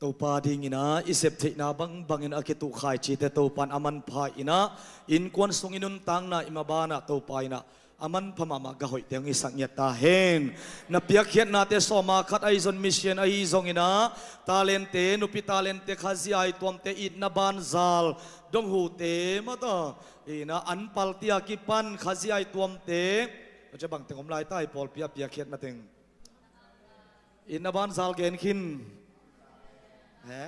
Topa dingin ah i sep theihna bangbangin a kituh khaici te Topa in a manpha in ah, innkuan sung i nuntakna i maban ah Topa in ah a manpha mahmah gah hoihte hong hisak ngiat ta hen. Na piakkhiatnate sawma khat ahi zong mission ahi zongin ah, talente, nupi talente, Khazih a i tuamte, itna banzal, donghute mataw, in ah anpalti a kipan Khazih a i tuamte, a cia bangteng om lai ta i pawlpi a piakkhiatna teng. Itna banzal gen khin. He?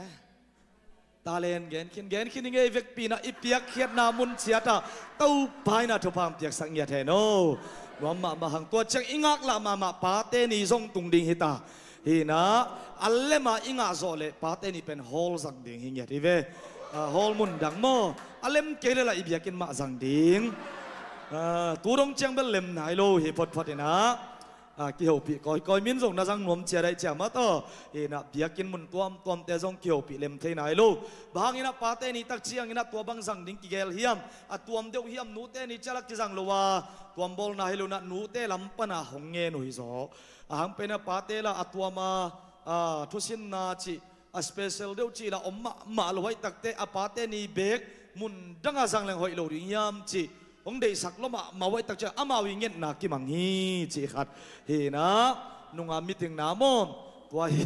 Talent gen khin, gen khin i ngei vekpi in ah i piakkhiatna mun ciat ah Topa in ah thupha hong piaksak ngiat hen aw. Nuam mahmah hang, tua ciang i ngaklah mahmah Pate ni zong tung ding hi ta. Hi in ah a lem a i ngah zawh leh Pate ni pen hall zang ding hi ngiat hi ve. Ah, hall mun dang maw? A lem kei leh lah i biakinn mah zang ding. Ah, tu dong ciang bel lem nai lo hi photphot in ah. Ah, kihopih kawikawi, min zong na zang nuam cia daih cia mataw. Hi in ah biakinn mun tuamtuamte zong kihopih lem thei nai lo. Bang hang in ah Pate ni tak ciangin ah tua bang zang ding kigel hiam? A tuam deuh hiam, nute ni cia lah kizang lo a, tuam bawlna hi lo in ah nute lam pan ah hong ngen uh hi zaw. A hang pen ah Pate lah a tuam a, ah, thusinna cih a special deuh cih lah om mahmah lo, hoih takte a Pate ni beek mun dang a zang leng hoih lo ding hiam cih hong deihsak lua mahmah, hoih tak ciang amau i ngetna kimang hi cih khat. Hi in ah nunga meeting na maw, tua hi,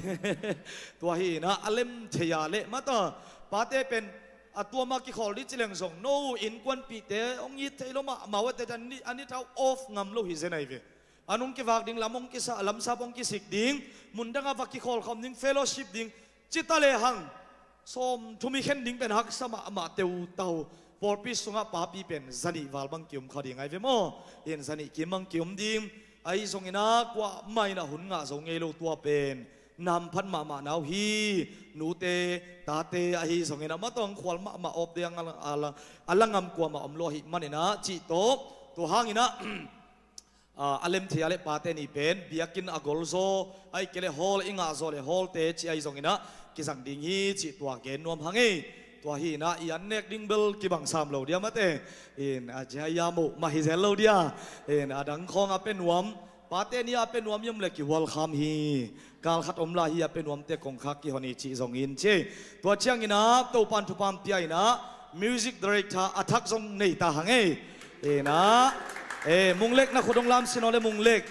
tua hi in ah a lem thei a leh mataw, Pate pen a tuam a kikhawl ding ci leng zong no, innkuanpihte hong it thei lua mahmah, hoih tak ciang a ni, a ni thau off ngam lo hi zen ahi ve. A nung kivak ding, lam hong kisa, lamsap hong kisik ding, mun dang a va kikhawl khawm ding, fellowship ding, ci ta lehang sawmthum i khen ding pen haksa mahmah teutau. Pawlpi sungah papi pen zanih val bang ki-um kha ding ahi ve maw? In zanih kim bang ki-um ding. Ahi zongin ah kuamah in ah hun ngah zo ngei lo, tua pen na hamphat mahmah na uh hi. Nute, tate ahi zongin ah mataw, khual mahmah awpde a la, a la, a la ngam kuamah om lo ahih manin ah cih tawh, tua hangin ah, ah, a lem thei a leh Pate ni pen biakinn a golzaw, ahih kei leh hall i ngah zawh leh hallte cih ahi zongin ah kizang ding hi cih tua gen nuam hang ei. Tua hi in ah i an nek ding bel kibang sam lo dia mate. In a cia ia moh mah hi zel lo dia. In a dang khawng a pia nuam, Pate ni a pia nuam i om leh kihual kham hi. Kal khat om lai hi a pia nuamte kongkhak kihon hi cih zong in ci. Tua ciangin ah Topa'n thupha hong pia in ah music director a thak zong nei ta hang ei. In ah, eh, Mung Lek, na khut hong lam sin aw le, Mung Lek.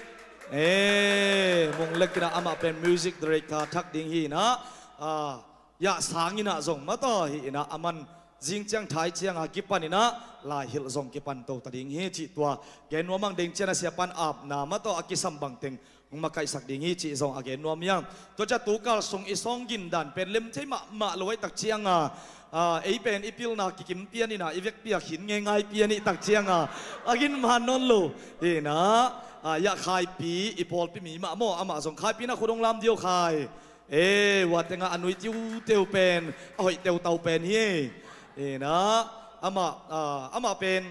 Eh, Mung Lek in ah amah pen music director thak ding hi in ah, ah, Yah sang in ah zong mataw hi in ah, aman zing ciang thai ciang a kipan in ah laihilh zong kipan to ta ding hi cih tua gen nuam hang. Deng ciang a siapa'n apna mataw a kisam bangteng hong makaihsak ding hi cih zong a gen nuam hi hang. Tua ciang tu kal sung i sawng gindan pen lem thei mahmah lo ahih tak ciang a, ah, ei pen i pilna kikim pian in ah, i vekpi a khin ngeingai pian ahih tak ciang a, a gin man nawn lo. Hi in ah, ah, Yah Khaipi, i pawlpi mi mah maw, amah zong Khaipi, na khut hong lam dih aw Khai. Eh, ua tengah a nui tiuteu pen a hoih teutau pen hi. Eh, na, amah, ah, amah pen,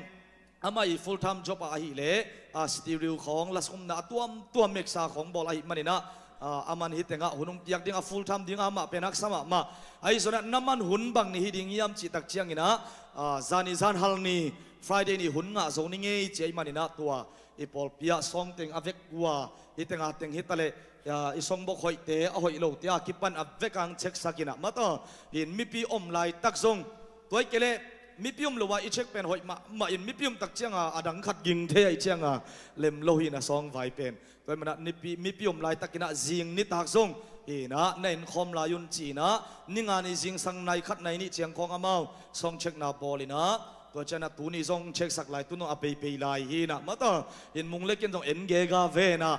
amah i full time job ah ahih leh, ah, stereo khawng, lasumna a tuamtuam, mixer khawng bawl ahih manin ah, ah, aman hi tengah hun hong piak ding a, full time ding a, amah pen haksa mahmah. Ahi zongin ah na man hun bang ni hi ding hiam cih tak ciangin ah, ah, zani, zanhal ni, Friday ni hun ngah zo ni ngei ci ahih manin ah tua i pawlpi ah sawngteng a vek uh a, hi teng a teng hi ta leh, ah, i songbok hoihte, a hoih lote a kipan a vek a hong check sak in ah mataw. In mipi om laitak zong, tua hi kei leh mipi om lo a i check pen hoih mahmah in, mipi om tak ciang a, a dang khat ging thei ahih ciang a, lem lo hi in ah sawngvai pen. Tua ahih manin ah mipi, mipi om laitak in ah zing nitak zong in ah na en khawm lai un ci in ah, ni nga ni zingsang nai khat nai nih ciang khawng amau sawng checkna bawl in ah, tua ciang a tuni zong check sak lai, tu nung a peipei lai hi in ah mataw. In Mung Lek in zong en gega ve in ah,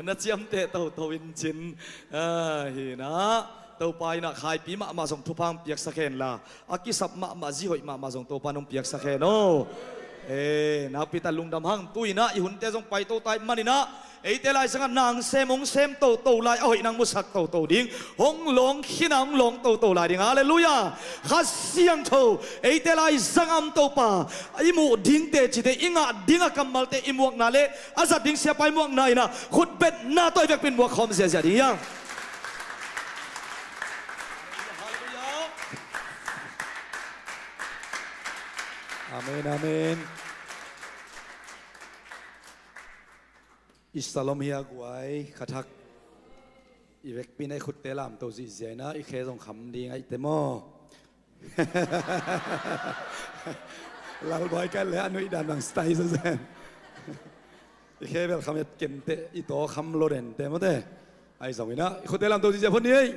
na ciamteh toto in cin, ah, hi in ah, Topa in ah Khaipi mahmah zong thupha hong piaksak hen la, a kisap mahmah, zi hoih mahmah zong Topa in hong piaksak hen aw. Eh, nakpi tak lungdam hang. Tu in ah i hunte zong paito ta ahih manin ah, eite laizang ah nang sem, hong sem toto lai, a hoih nang musak toto ding, hong lawng khin a hong lawng toto lai ding. Halleluiah. Kha Siangtho, eite laizang ah om Topa, i muh ding teci te, i ngah ding a kammalte, i muakna leh a zat ding siapa i muakna in ah, khutbetna tawh i vekpi in muak khawm ziahziah ding hi hang. Amen, amen. I sawt lom hi a guai, kha thak. I vekpi na i khutte lamto zihziah ina i khe zong kham ding aihte maw? Lalbuai ka le a nuih dan bang style zazen. I khe bel kham et kente, i taw kham lo dente mawte. Ahi zong ina i khutte lamto zihziah phot ni ei.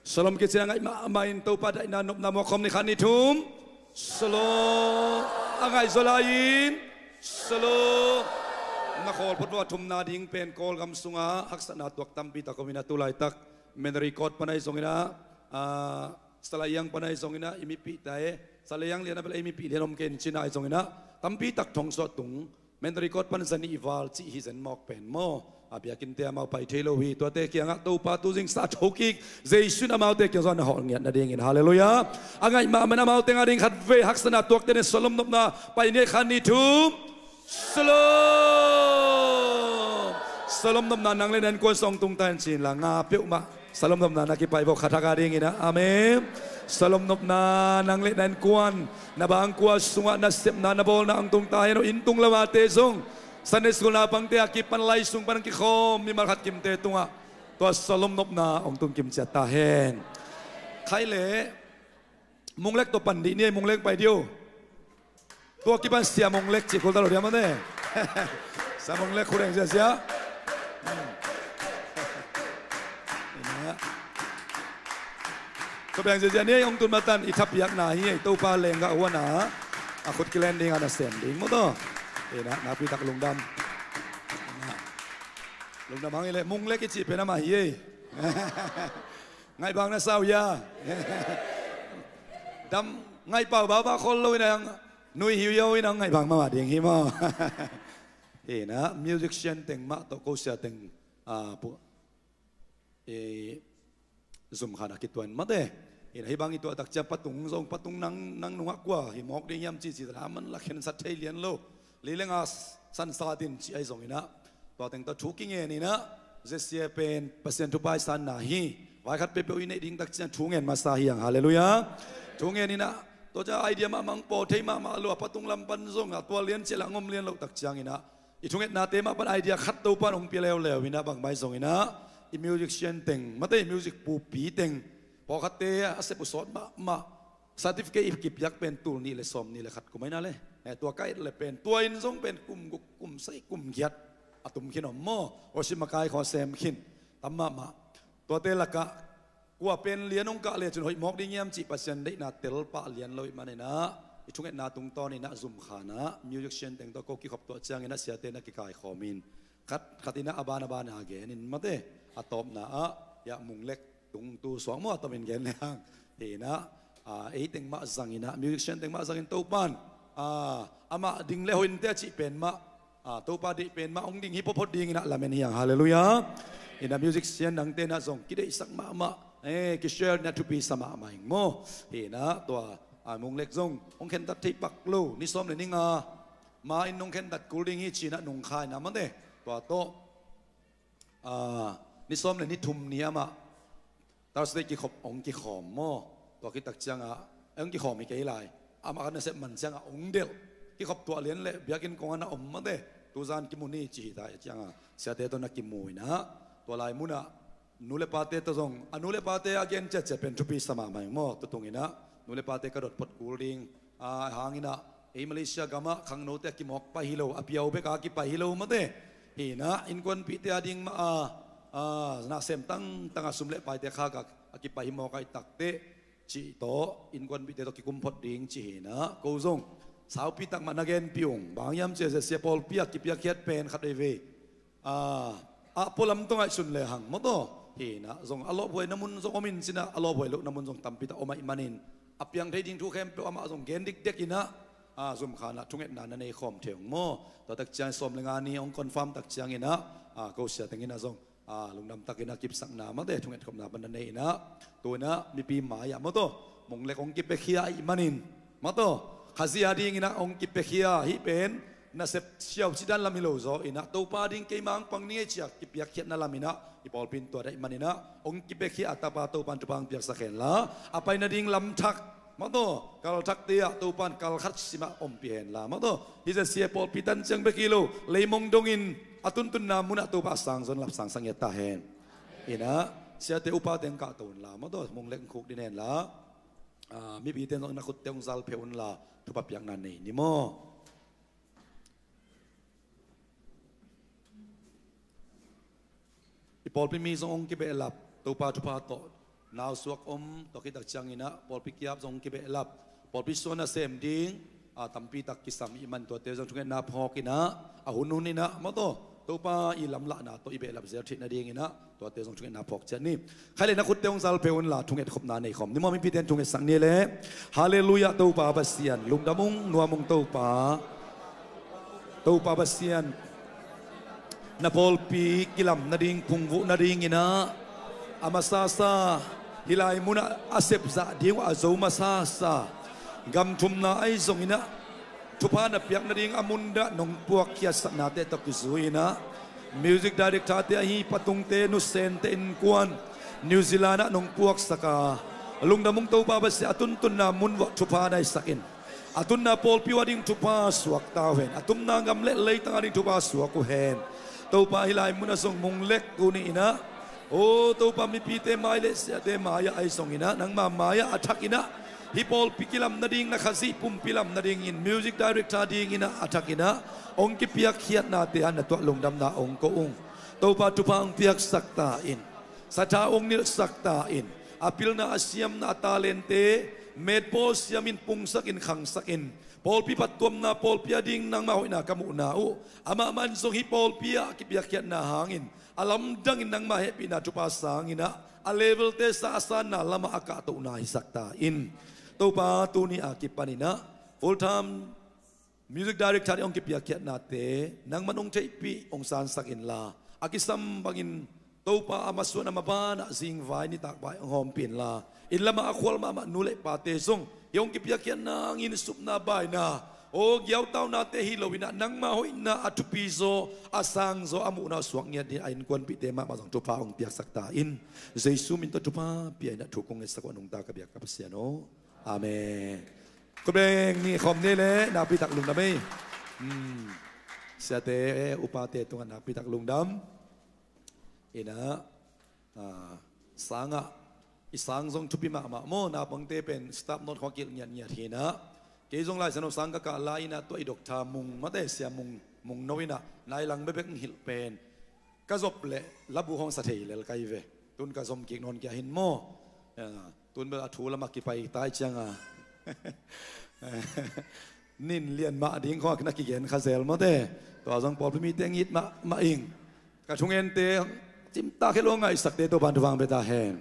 Shalom kicin a ngaih mahmah in Topa daihna nopna mawk khawm ni khat ni thum. Shalom. A ngaih zaw lai-in. Shalom. Na khawl phot vua thumna ding pen Kawlgam sunga haksatna tuak tampi tak om ina tu laitak Menri Court pan ahi zong ina, ah, Salaiang pan ahi zong ina i mipih ta e. Salaiang lian a bel ei mipih lian om kei in cina ahi zong ina tampi tak thong suah tung. Menri Court pan zanih val cih hi zen mawk pen maw? A biakinn te amau pai thei lo hi. Tuate kiangah Topa tu zing sa tho kik. Jesu in amaute kiang zong na hawh ngiat nadingin. Halleluiah. A ngaih mahmah in amaute ngah ding khat vei haksatna tuakte ni shalom nopna pai ni khat ni thum. Shalom. Shalom nopna nang le na innkuan sung tung ta in cin la nga peuhmah. Shalom nopna na kipai vok khat hak a ding ina. Amen. Shalom nopna nang le na innkuan, na bangkua sungah na sepna na bawlna hong tung ta hen aw. Inn tung lamate zong Sunday school naupangte a kipan lai sung pan kikhawm mimal khat kimte tungah tua shalom nopna hong tung kimciat ta hen. Khai le Mung Lek tua pan dih ni ei, Mung Lek pai dih o. Tua kipan Sia Mung Lek cih khul ta lo diam mate. Sia Mung Lek khul eng sia sia. Tua beng sia sia ni ei, hong tun matan i thapiakna hi ei, Topa lenggah huan a a khut kilen ding a nasem ding maw taw. Ina nakpi tak lungdam. Lungdam hang i le Mung Lek i cih pen amah hi ei. Ngaih bang na sau ia. Dam ngaih pau bau bau khol lo ina ang nui hiu yau ina ngaih bang mama ding hi maw? Ina musician teng mah tawh ko sia teng, ah, pu, eh, zum khan a kituan mate. Ina hi bang i tuah tak cia patung zong patung nang, nang nungah kua hi mawk ding hiam ci ci ta man la khensat thei lian lo. Li le nga sansatin ci ahi zong ina tua teng tawh thu kingen ina, zesia pen Pasian thupha i sanna hi. Vai khat peuhpeuh i neih ding tak ciang thu ngen masa hi ang. Halleluiah. Thu ngen ina tua cia idea mahmah hong paw thei mahmah lua, patung lam pan zong a tua lian cia la ngom lian loh tak ciang ina i thungetnate mah pan idea khat Topa in hong pia leuleu ina bangmah ahi zong ina i musician teng mate, i music pupi teng pawlkhatte a sep uh sawt mahmah. Certificate i kipiak pen tul nih le sawm nih le khat kum aina le, eh, tua ka et le pen tua in zong pen kum guk kum sagih kum giat a tum khin om maw? Worship makai khawng sem khin tam mahmah. Tuate lakah kua pen lian hong kah le cun hoih mawk ding hiam cih Pasian deihna tel pah lian lo ih man ina i thungetna tungtawn ina zum khan ah musician teng tawh ko kikhop tuah ciang ina siate na kikaikhawm in khat khat ina a ban a ban a gen in mate, a tawpna ah ia Mung Lek tung tu suak maw a tom in gen le hang. Hi ina, ah, ei teng mah zang ina musician teng mah zang in Topan, ah, amah ding le hoih in te a cih pen mah, ah, Topa deih pen mah hong ding hi photphot ding ina lamen hi ang. Halleluiah. Ina musician nangte na zong kideihsak mahmah, eh, kishare na thupi sa mahmah ing maw? Hi ina tua, ah, Mung Lek zong hong khentat thei pak lo, ni sawm le ni nga ma in hong khentat kul ding hi ci ina nungkhai na mate. Tua tawh, ah, ni sawm le ni thum ni amah Thursday kikhop hong kikhawm maw? Tua khit tak ciangah hong kikhawm hi kei lai. Amah khat nasep man ciangah hong delh. Kikhop tuah lian le biakinn kong a na om mate, tuzan kimu ni ci hi ta ciangah siate tawh na kimu ina tua lai munah nu le pate tawh zong a nu le pate a gen ciatciat pen thupi sa mahmah ing maw? Tutung ina nu le pate ka dot phot kul ding, ah, hang ina ei Malaysia gamah khangnote a kimawk pai hi lo, a piau bek a kipai hi lo mate. Hi ina innkuanpihte a ding mah a, ah, nasem tangtang a sum le paite khak a kipai hi mawk aih takteh cih tawh innkuanpihte tawh kikum phot ding ci hi ina ko zong saupi tak mah na genpih ung. Bang hiam cia sia pawlpi a kipiakkhiat pen khat veivei, ah, ah, pualam tawh ngaihsun le hang maw taw. Hi ina zong a lawphuai na mun zong om in cina a lawphuai loh na mun zong tampi tak om aih manin a piang thei ding thu khempeuh amah zong gen dikdek ina, ah, zum khan ah thungetna na nei khawm thei ung maw? Tua tak ciang sawm le nga ni hong confirm tak ciang ina, ah, ko sia teng ina zong, ah, lungdam tak ina kipsakna mate thunget khopna pan na nei ina tu ina mipi mai ah maw taw Mung Lek hong kipiakhia aih manin maw taw Khazih a ding ina hong kipiakhia hi pen nasep siau cidan lam hi lo zaw ina Topa ding keimah hong pang ning ei cia kipiakkhiatna lam ina i pawlpi in tua daih man ina hong kipiakhia a tapa Topan thupha hong piaksak hen la a pai nading lam thak maw taw kal thakte ah Topan kal khat simah ompih hen la maw taw hi zia sia pawlpi tan ciang bek hi lo leimong dongin a tuntunna munah Topa a sang zon lap sang sang ngiat ta hen. Inah, siate upate hong kahto unla maw, tua mung lek khuk din henla, ah, mipite zong na khutte hong zal pheh unla, thupha piakna nei ni maw? I pawlpi mi zong hong kibehlap, Topa thupha tawh nausuak om, tua khit tak cianginah pawlpi kiap zong hong kibehlap, pawlpi suan a sem ding, a tampi tak kisam i man tuate zong thungetna phawk inah, a hunhun inah maw, tua Topa i lamlahna tawh i behlap zel theih nadinginah tuate zong thungetna phawk ciat ni. Khai le na khutte hong zal pheh unla thunget khopna nei khawm ni maw, mipite in thungetsak ni le. Halleluiah, Topa Pasian lungdam ung, nuam ung Topa. Topa Pasian, na pawlpi kilam nading, phungvuh nadinginah a masasa, hih lai munah a sepzah ding uh a zo masasa, gam thumna ahi zonginah thupha na piak nading a mun dah nong puakkhiatsaknate tawh kizui inah, music director-te ahi Pa Tungte, Nu Sente innkuan New Zealand ah nong puaksak a, lungdam ung Topa Pasian, a tuntunna mun vuah thupha na hisak in, a tunna pawlpi uh a ding thupha suakta uh hen, a tunna gam le leitang a ding thupha suak uh hen. Topa, hih lai munah zong mung lek tuni inah, o Topa, mipite mai le siate mai-ah ahi zonginah, nangma mai-ah a thak inah, hih pawlpi kilam nading, na Khazih pumpi lam nadingin music director dinginah a thak inah hong kipiakkhiatnate ah na tuah lungdamna hong ko ung. Topa, thupha hong piaksak ta in, satha hong nilhsak ta in, a pilna, a siamna, a talente metpawl siamin, pungsakin, khangsakin, pawlpi phattuamna, pawlpi a ding nangma hoihna ka muhna uh, amah man zong hih pawlpi ah kipiakkhiatna hangin a lamdangin nangma hehpihna thupha sanginah a level-te sa a sanna lamah a kahtohna hisak ta in. Topa, tuni a kipaninah full time music director nih hong kipiakkhiatnate nangman hong theihpih, hong sansak inla, a kisam bangin Topa, a masuan a mabanah zingvai nitak vai hong hawmpih inla, inn lamah a khual mahmah nu le pate zong hih hong kipiakkhiatna hangin supna baina, aw giautaunate hi loinah nangma hoihna a thupi zaw, a sang zaw a muhna uh suak ngiat dingin a innkuanpihte mahmah zong thupha hong piaksak ta in. Jesu min tawh thupha pia inah thu kong ngetsak uh a nungta ka biak ka Pasian aw. Amen. Khut beng ni khawm ni le, nakpi tak lungdam ei. Hmm. Siate, upate tungah nakpi tak lungdam. Inah, ah, sangah, i sang zong thupi mahmah maw, naupangte pen staff note khawng a kilh ngiatngiat hinah. Kei zong Lai Siangtho sang ka kah lai inah tua i doctor Mung, mate Sia Mung, Mung No inah nai lang bekbek hong hilh pen ka zop leh labu khawng sa thei lel ka hi ve. Tun ka zom kik nawn kia hin maw. Ya, tun bel a thu lamah kipai tai cianga nin lian mah ding khawng na kigen kha zel mawte. Tua zong pawlpi mite ngit mahmah ing. Ka thungente cimtak hi lo, ngaihsakte Topa'n thupha hong pia ta hen.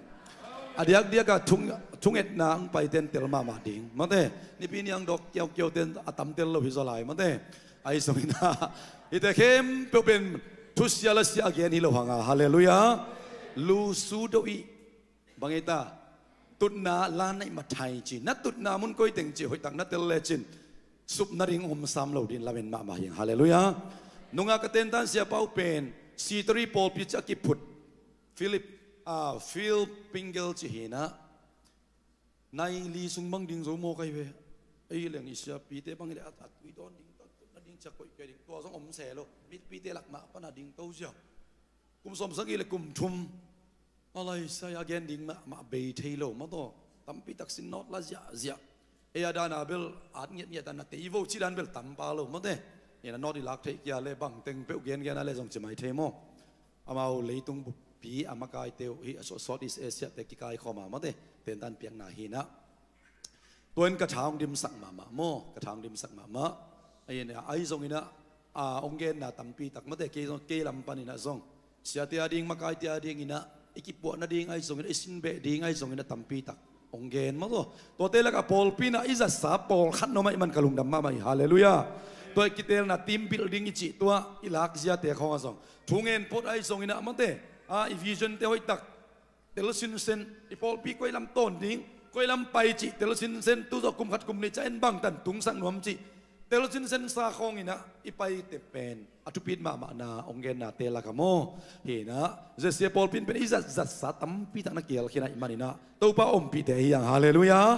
A diakdiak a thung, thungetna hong paite in tel mahmah ding mawte. Nipi ni hong dawk kiaukiaute in a tam tel lo hi zaw lai mawte. Ahi zongin ah, hihte khempeuh pen thusia lasia a gen hi lo hang a, halleluiah. Lu su do ih, bang ei ta, tutna la naih mathai ci, na tutna mun koi teng ci hoihtak na tel lecin, sup nading um sam lo ding lamen mahmah hi hang, halleluiah. Nunga ka tentan siapa uh pen, Sitari pawlpi ci a kiphut, Philip, ah, Phil Pringle ci hinah, nai li sung bang ding zo maw ka hi ve. Ei leng i siapite bang hi leh a, a tui dawn ding, a tutna ding ciak koih kei ding, tua zong om se lo. Mipite lak mah pan a ding to ziau. Kum sawm sagih le kum thum a laisai a gen ding mahmah bei thei lo mawtaw. Tampi tak sin nawt la ziahziah. Ei a dana bel at ngiatngiat a na tei vo cih dan bel tampa lo mawte. Ina nawt i lak theih kia le bang teng peuh gengen a le zong ci mai thei maw. Amau leitung buppi a makaite uh hi a South East Asia te kikai khawm a mawte, tentan piakna hinah. Tua in ka tha hong dimsak mahmah maw, ka tha hong dimsak mahmah. Ahi zonginah, a, hong genna tampi tak mawte, kei zong, kei lam paninah zong siate a ding, makaite a dinginah i kipuah nading ahi zonginah, i sinbeh ding ahi zonginah tampi tak hong gen maw. Tuate lakah pawlpi inah i zatsa pawlkhat na om ahih man ka lungdam mahmah hi, halleluiah. Tua i kitelna team building i cih tua i lakziate khawngah zong thu ngen phot ahi zonginah mawte, a, i visionte hoihtak tel sinsen, i pawlpi koi lam tawn ding, koi lam pai cih tel sinsen, tu zawh kum khat kum nih ciang en bangtan tungsak nuam cih tel sinsen sa khawnginah i paite pen a thupit mahmahna hong gennate lakah maw. Hinah, zesia pawlpi in pen i zatzatsa tampi tak na kial khin ahih maninah Topa ompihte hi hang, halleluiah.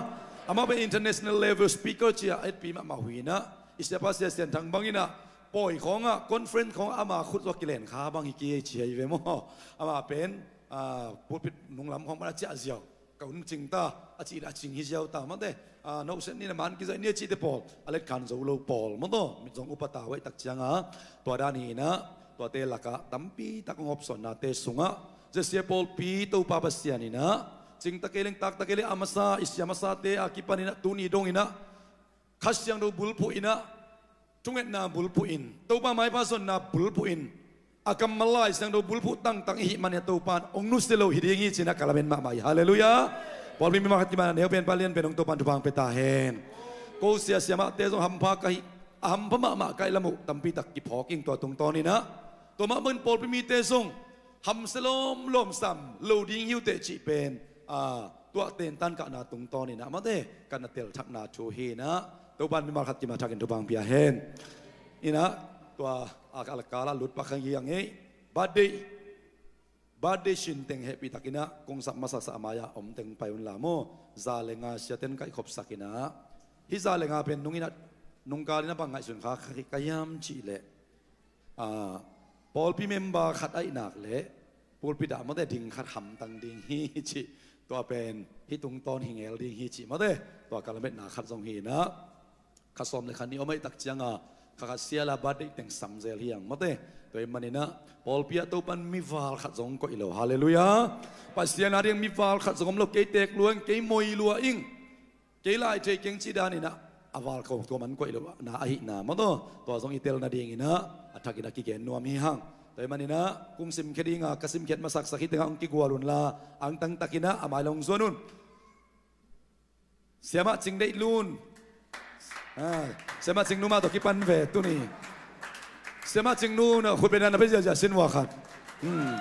Amah pen international level speaker ci-a etpi mahmah uh hinah, i siapa Sia Sian Thang banginah pawi khawngah, conference khawngah ama khut zawh kilen kha bang hi kei ci hi ve maw. Amah pen ah, pulpit nunglam khawng pan a ciah ziau. Ka hun cing ta, a cih le a cing hi ziau ta, mate. Ah, no sen ni na man kizaih ni a cihte pawl, a let khan zo lo pawl, mawtaw, mit zong upa ta vaih tak cianga, tua dan hi inah, tuate lakah tampi tak hong hopsawnnate sungah, zesia pawlpi Topa Pasian inah, cing ta kei leng, tak ta kei leng, a masa, i sia masate a kipan inah, tuni dong inah, Kha Siangtho bulphuh inah, thungetna bulphuh in, Topa maipha zonna bulphuh in, a kammal Lai Siangtho bulphuh tangtang i hih manin Topa in hong nusia lo hi ding hi ci-in ah ka lamen mahmah hi. Halleluiah. Pawlpi mimal khat kiman a neu pen, palian pen hong Topa in thupha hong pia ta hen. Ko sia siamahte zong hampha ka hih, a hampha mahmah ka hih lam uh tampi tak kiphawk ing tua tungtawn inah. Tua mah bangin pawlpi mite zong hamsia lawmlawm sam lo ding hi uh teh cih pen, a, tua tentan kahna tungtawn inah, mate, ka na telthakna thu hi inah. Topa in mimal khat kiman a thakin thupha hong pia hen. Inah, tua a, a kal a lut pak hang hi hang ei. Birthday, birthday sin teng hehpih tak inah kong sap masaksak a mai-ah om teng pai un la maw. Za le nga siaten kaihkhopsak inah, hih za le nga pen nung inah, nungkal inah bang ngaihsun kha ka hiam cih leh, a, pawlpi member khat ahih nak leh pulpit ah, mate, ding khat hamtang ding hi cih, tua pen hih tungtawn hi ngel ding hi cih, mate, tua ka lametna khat zong hi inah. Kha sawm le kha nih om ahih tak cianga kha khat sia la birthday teng sam zel hi hang, mate. Tua ahih manin ah pawlpi ah Topa in mival khat zong koih lo. Halleluiah. Pasian a ding mival khat zong om lo, kei teek lua ing, kei moi lua ing, kei lai thei keng cih dan inah a val ko tua man koih lo na ahihna, mawtaw, tua zong i tel nading inah a thakin a kigen nuam hi hang. Tua ahih manin ah kong simkhia dinga, ka simkhiat masaksak hi tengah hong kigual un la, angtang tak inah a mai lo hong zuan un. Siamah Cing Deih Lun. Ah, Siamah Cing Nu mah tawh kipan ve tuni. Siamah Cing Nu na khut bengna na pia ziahziah sin ua khat. Hmm.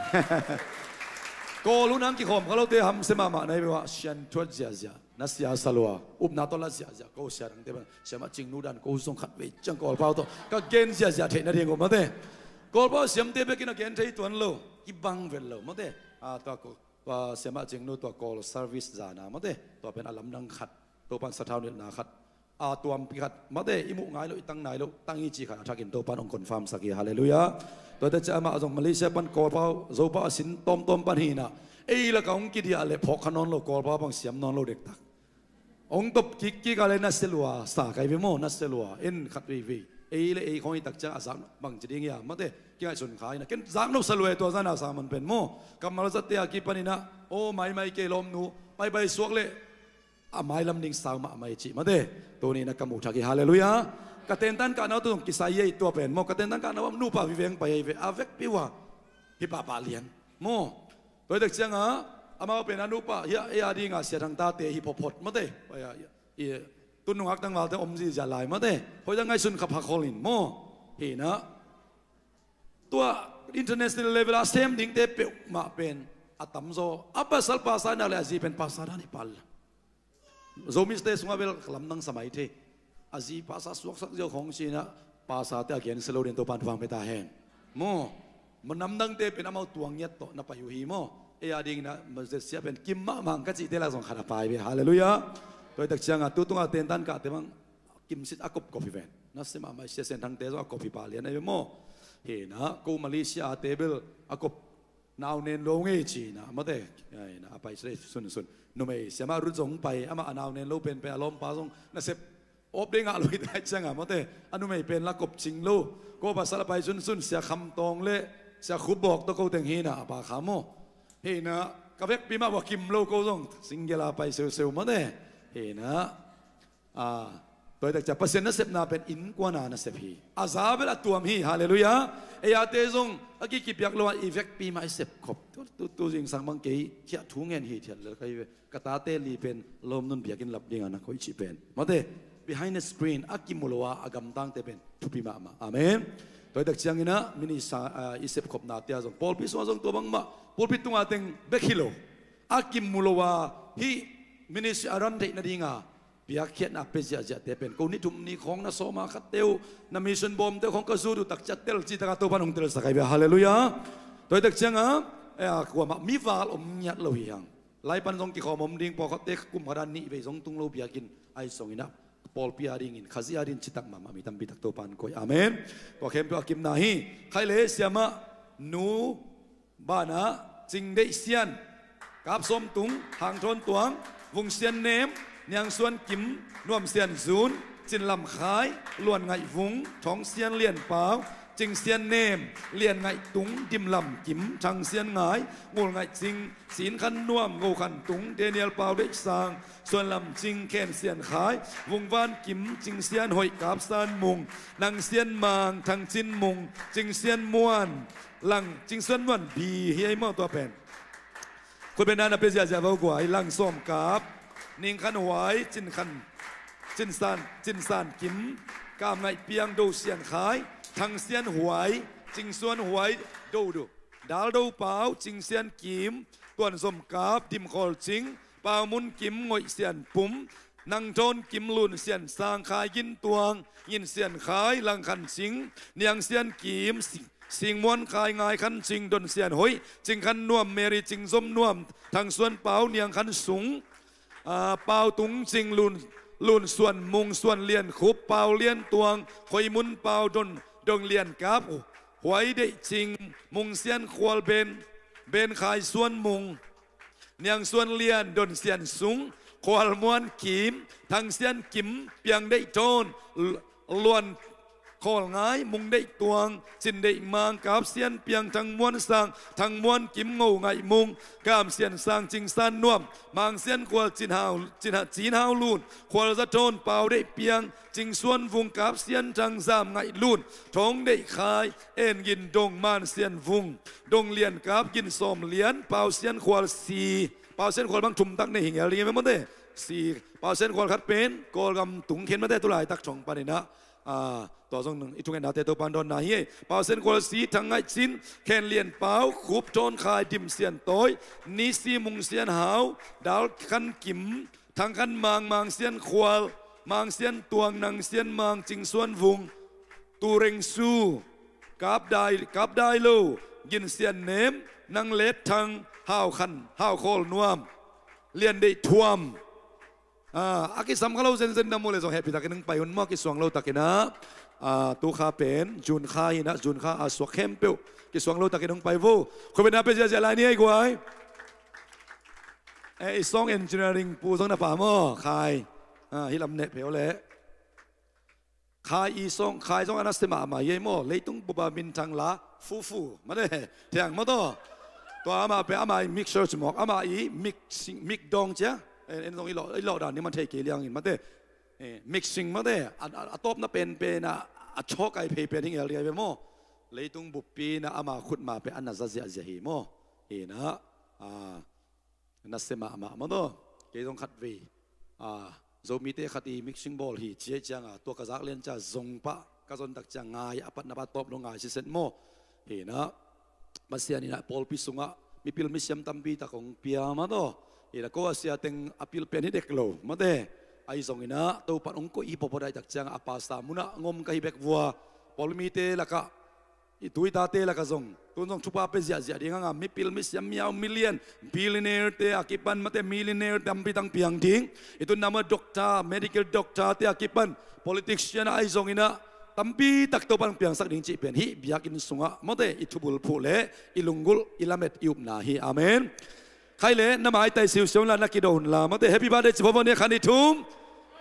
Kawl hun hang kikhawm kha lote hamsia mahmah na hi ve ua, sian thuat ziahziah, na sia sa lua, upna tawh la ziahziah, ko sia dangte bang, Siamah Cing Nu dan ko zong khat vei ciang Kawlpau tawh ka gen ziahziah theih nading uh, mate. Kawlpau siamte bekin a gen thei tuan lo, kibang vet lo, mate. Ah, tua ko Tua Siamah Cing Nu tua Kawl service zana, mate, tua pen a lamdang khat, Topa in sathau nilhna khat, a tuampi khat, mate, i muh ngai loh, i tang nai loh, tang hi cih khat a thakin Topa in hong confirm sak hi. Halleluiah. Tuate ciah amah zong Malaysia pan Kawlpau, Zopau a sin tawmtawm pan hi inah, ei lakah hong kidiah leh phawk kha nawn lo, Kawlpau bang siam nawn lo dektak. Hong top kikkik a le nasia lua sa kai ve maw, nasia lua en khat veivei. Ei le ei khawng hi tak ciang a zak bangci ding hiam, mate, kingaihsun kha inah, ken zak nop sa lua e tua zana sa man pen maw. Kammal zatte a kipan inah, aw maimai kei lawmnu, paipai suak le a mailam ding sau mahmah hi cih, mate, tuni inah ka muh thak hi. Halleluiah. Ka tentan kahna uh tawh zong kisai hi ei tua pen maw. Ka tentan kahna uh nupa viveng pai hi ve, a vekpi uh a hi pahpah lian maw. Tua hi tak cianga amau pen a nupa hi a, ei a dinga sia thangtate hi phawtphawt, mate. Tua hi a, i, tun nungak tangvalte om zihziah lai, mate. Hoih tak ngaihsun kha pha khol in maw. Hi inah, tua international level a sem dingte peuhmah pen a tamzaw a pasal pastor hi nak leh a zi pen pastor dan hi pal. Zomite sungah bel ka lamdang sa mai thei. A zi pastor suaksak ziau khawng ci inah, pastorte a gensia lo ding Topa in thupha hong pia ta hen. Maw, ma namdangte pen amau tuang ngiat tawh na pai uh hi maw. Ei a ding inah ma zesia pen kim mahmah ka cihte lak zong khat a pai ve. Halleluiah. Tua hi tak cianga tu tunga tentan kahte bang kimsit a kopkop hi ven. Nasia mahmah, Sia Sian Thangte zong a kop hi pah lian ahi ve maw. Hi inah ko Malaysia a te bel a kop nau nen lo ngei ci inah, mate, ai inah a pai sia sunsun. Numei Siamah Ruth zong pai, amah a nau nen lo penpen a lawmpa zong nasep awp ding ngah lo hi tak cianga, mate, a numei pen la kop cing lo. Ko pasal a pai sunsun, Sia Kham Tawng le Sia Khup Bawk tawh ko teng hi inah a pa kha maw. Hi inah ka vekpi mah ua kim lo, ko zong single a pai seuseu, mate. Hi inah, a, tua hi tak ciang Pasian nasepna pen innkuan a nasep hi. A za bel a tuam hi. Halleluiah. Ei ate zong a kikipiak lo a i vekpi mah i sepkhop. Tu, tu, tu zingsang bang kei khiah thu ngen hi thiat lel ka hi ve. Ka tate li pen lawmnun biakinn lap dinga na koih cih pen, mate, behind the screen a kimu lo a a gamtangte pen thupi mahmah. Amen. Tua hi tak ciang inah mini sa, a, i sepkhopnate ah zong, pawlpi sungah zong tua bangmah, pulpit tunga teng bek hi lo, a kimu lo a hih ministry a ran theih nadinga piakkhiatna pia ziahziahte pen, ko ni thum ni khawng na sawm a khatte uh, na mission bawmte uh khawng ka zut uh tak ciang tel cih takah Topa in hong telsak ahi ve. Halleluiah. Tua hi tak cianga, eh, kuamah mival om ngiat lo hi hang. Lai pan zong kikhawm om ding, pawlkhatte kum khat a nih vei zong tung lo biakinn ahi zong inah, pawlpi a dingin, Khazih a dingin citak mahmah mi tampi tak Topa in koih. Amen. Tua khempeuh a kimna hi. Khai le Siamah Nu banah Cing Deih Sian, Kap Sawm Tung, Hang Thawn Tuang, Vung Sian Nem, Niang Suan Kim, Nuam Sian Zun, Cin Lam Khai, Luan Ngaih Vung, Thawng Sian Lian Pau, Cing Sian Nem, Lian Ngaih Tung, Dim Lam Kim, Thang Sian Ngai, Ngul Ngaih Cing, Sin Khan Nuam, Ngo Khan Tung, Daniel Pau Deih Sang, Suan Lam Cing, Khen Sian Khai, Vung Van Kim, Cing Sian Hoih, Kap San Mung, Nang Sian Mang, Thang Cin Mung, Cing Sian Muan, Lang, Cing Suan Muan Bi, hi ei maw tua pen. Khut bengna na pia ziahziah vo guai, Lang Sawm Kap, Ning Khan Huai, Cin Khan, Cin San, Cin San Kim, Kam Ngaih Piang, Do Sian Khai, Thang Sian Huai, Cing Suan Huai, Do Do, Dal Do Pau, Cing Sian Kim, Tuan Zom Kap, Dim Khawl Cing, Pau Mun Kim, Ngoih Sian Pum, Nang Thawn Kim, Lun Sian Sang, Khai Gin Tuang, Ngin Sian Khai, Lang Khan Cing, Niang Sian Kim, Sing, Sing Muan Khai, Ngai Khan Cing, Don Sian Hoih, Cing Khan Nuam, Mary Cing Zom Nuam, Thang Suan Pau, Niang Khan Sung, ah, Pau Tung Cing, Lun, Lun Suan Mung, Suan Lian Khup, Pau Lian Tuang, Khoi Mun Pau, Don, Dong Lian Kap, Huai Deih Cing, Mung Sian Khual, Ben, Ben Khai Suan Mung, Niang Suan Lian, Don Sian Sung, Khual Muan Kim, Thang Sian Kim, Piang Deih Thawn, L-, Luan Khawl Ngai, Mung Deih Tuang, Cin Deih Mang, Kap Sian Piang, Thang Muan Sang, Thang Muan Kim, Ngo Ngaih Mung, Kam Sian Sang, Cing San Nuam, Mang Sian Khual, Cin Hau, Cin Ha, Cin Hau Lun, Khual Za Thawn, Pau Deih Piang, Cing Suan Vung, Kap Sian Thang, Zam Ngaih Lun, Thawng Deih Khai, En Gin Dong, Man Sian Vung, Dong Lian Kap, Gin Sawm Lian, Pau Sian Khual Si, Pau Sian Khual bang thum tak nei hi ngel ding e mawte. Si, Pau Sian Khual khat pen Kawlgam tung khin mawte, tu laitak thong panin ah, ah, tua zong i thungetnate Topa'n dawnna hi. Pau Sian Khual Si, Thang Ngaih Cin, Khen Lian Pau, Khup Thawn Khai, Dim Sian Tawi, Ni Si, Mung Sian Hau, Dal Khan Kim, Thang Khan Mang, Mang Sian Khual, Mang Sian Tuang, Nang Sian Mang, Cing Suan Vung, Tu Reng Su, Kap Dai, Kap Dai Lo, Gin Sian Nem, Nang Let Thang, Hau Khan, Hau Khawl Nuam, Lian Deih Thuam. Ah, a kisam kha lo zenzen na mu le zong hehpih takin hong pai un maw, kisuang lo takin ah. Ah, tu kha pen June kha hi-in ah, June kha a suak khempeuh kisuang lo takin hong pai vo. Khut bengna pia ziahziah lai ni ei guai. Eh, i song engineering pu zong na pha maw, Khai. Ah, hih lam neh pheu leh. Khai i song, Khai zong a nasia mahmah hi ei maw. Leitung bup a minthang la, fufu, mate, thiang maw taw. Tua amah pen, amah i mixture ci mawk, amah i mixing, mix dawng cia. En, en zong i lawh, i lawh dan ni man thei kei liangin mate. Eh, mixing mate, a, a, a tawpna penpen a, a chawk ai phei pen hi ngel ding ai ve maw. Leitung buppi na ama khut ma pen a na za ziahziah hi maw. Hi na, ah, nasia mahmah maw taw. Kei zong khat vei, ah, Zomite khat i mixing bawl hi ci ei cianga, tua ka zak lian cia zong pah, ka zon tak cia ngai, a patna pa tawp lo ngai siset maw. Hi na, Pasian in ah pawlpi sungah mipil misiam tampi tak hong pia maw taw. Hi na, ko a sia teng a pil pen hi dek lo mate. Ahi zongin ah Topa'n hong koih hi pawpaw dai tak cianga, a pasta munah ngom ka hi bek vua. Pawlpi mite lakah, i tu i tate lakah zong, tun zong thupha pia ziahziah ding hanga, mipil misiam, miau milian, billionaire te a kipan mate, millionaire tampi tang piang ding. I tun nama doctor, medical doctor te a kipan, politician ahi zongin ah tampi tak Topa'n piangsak ding cih pen hih biakinn sungah mate, i thubul phuh le i lunggulh, i lamet, i upna hi. Amen. Khai le na maitai siusiau unla, na kido unla mate. Happy birthday ci pawpaw ni a, khan i thum.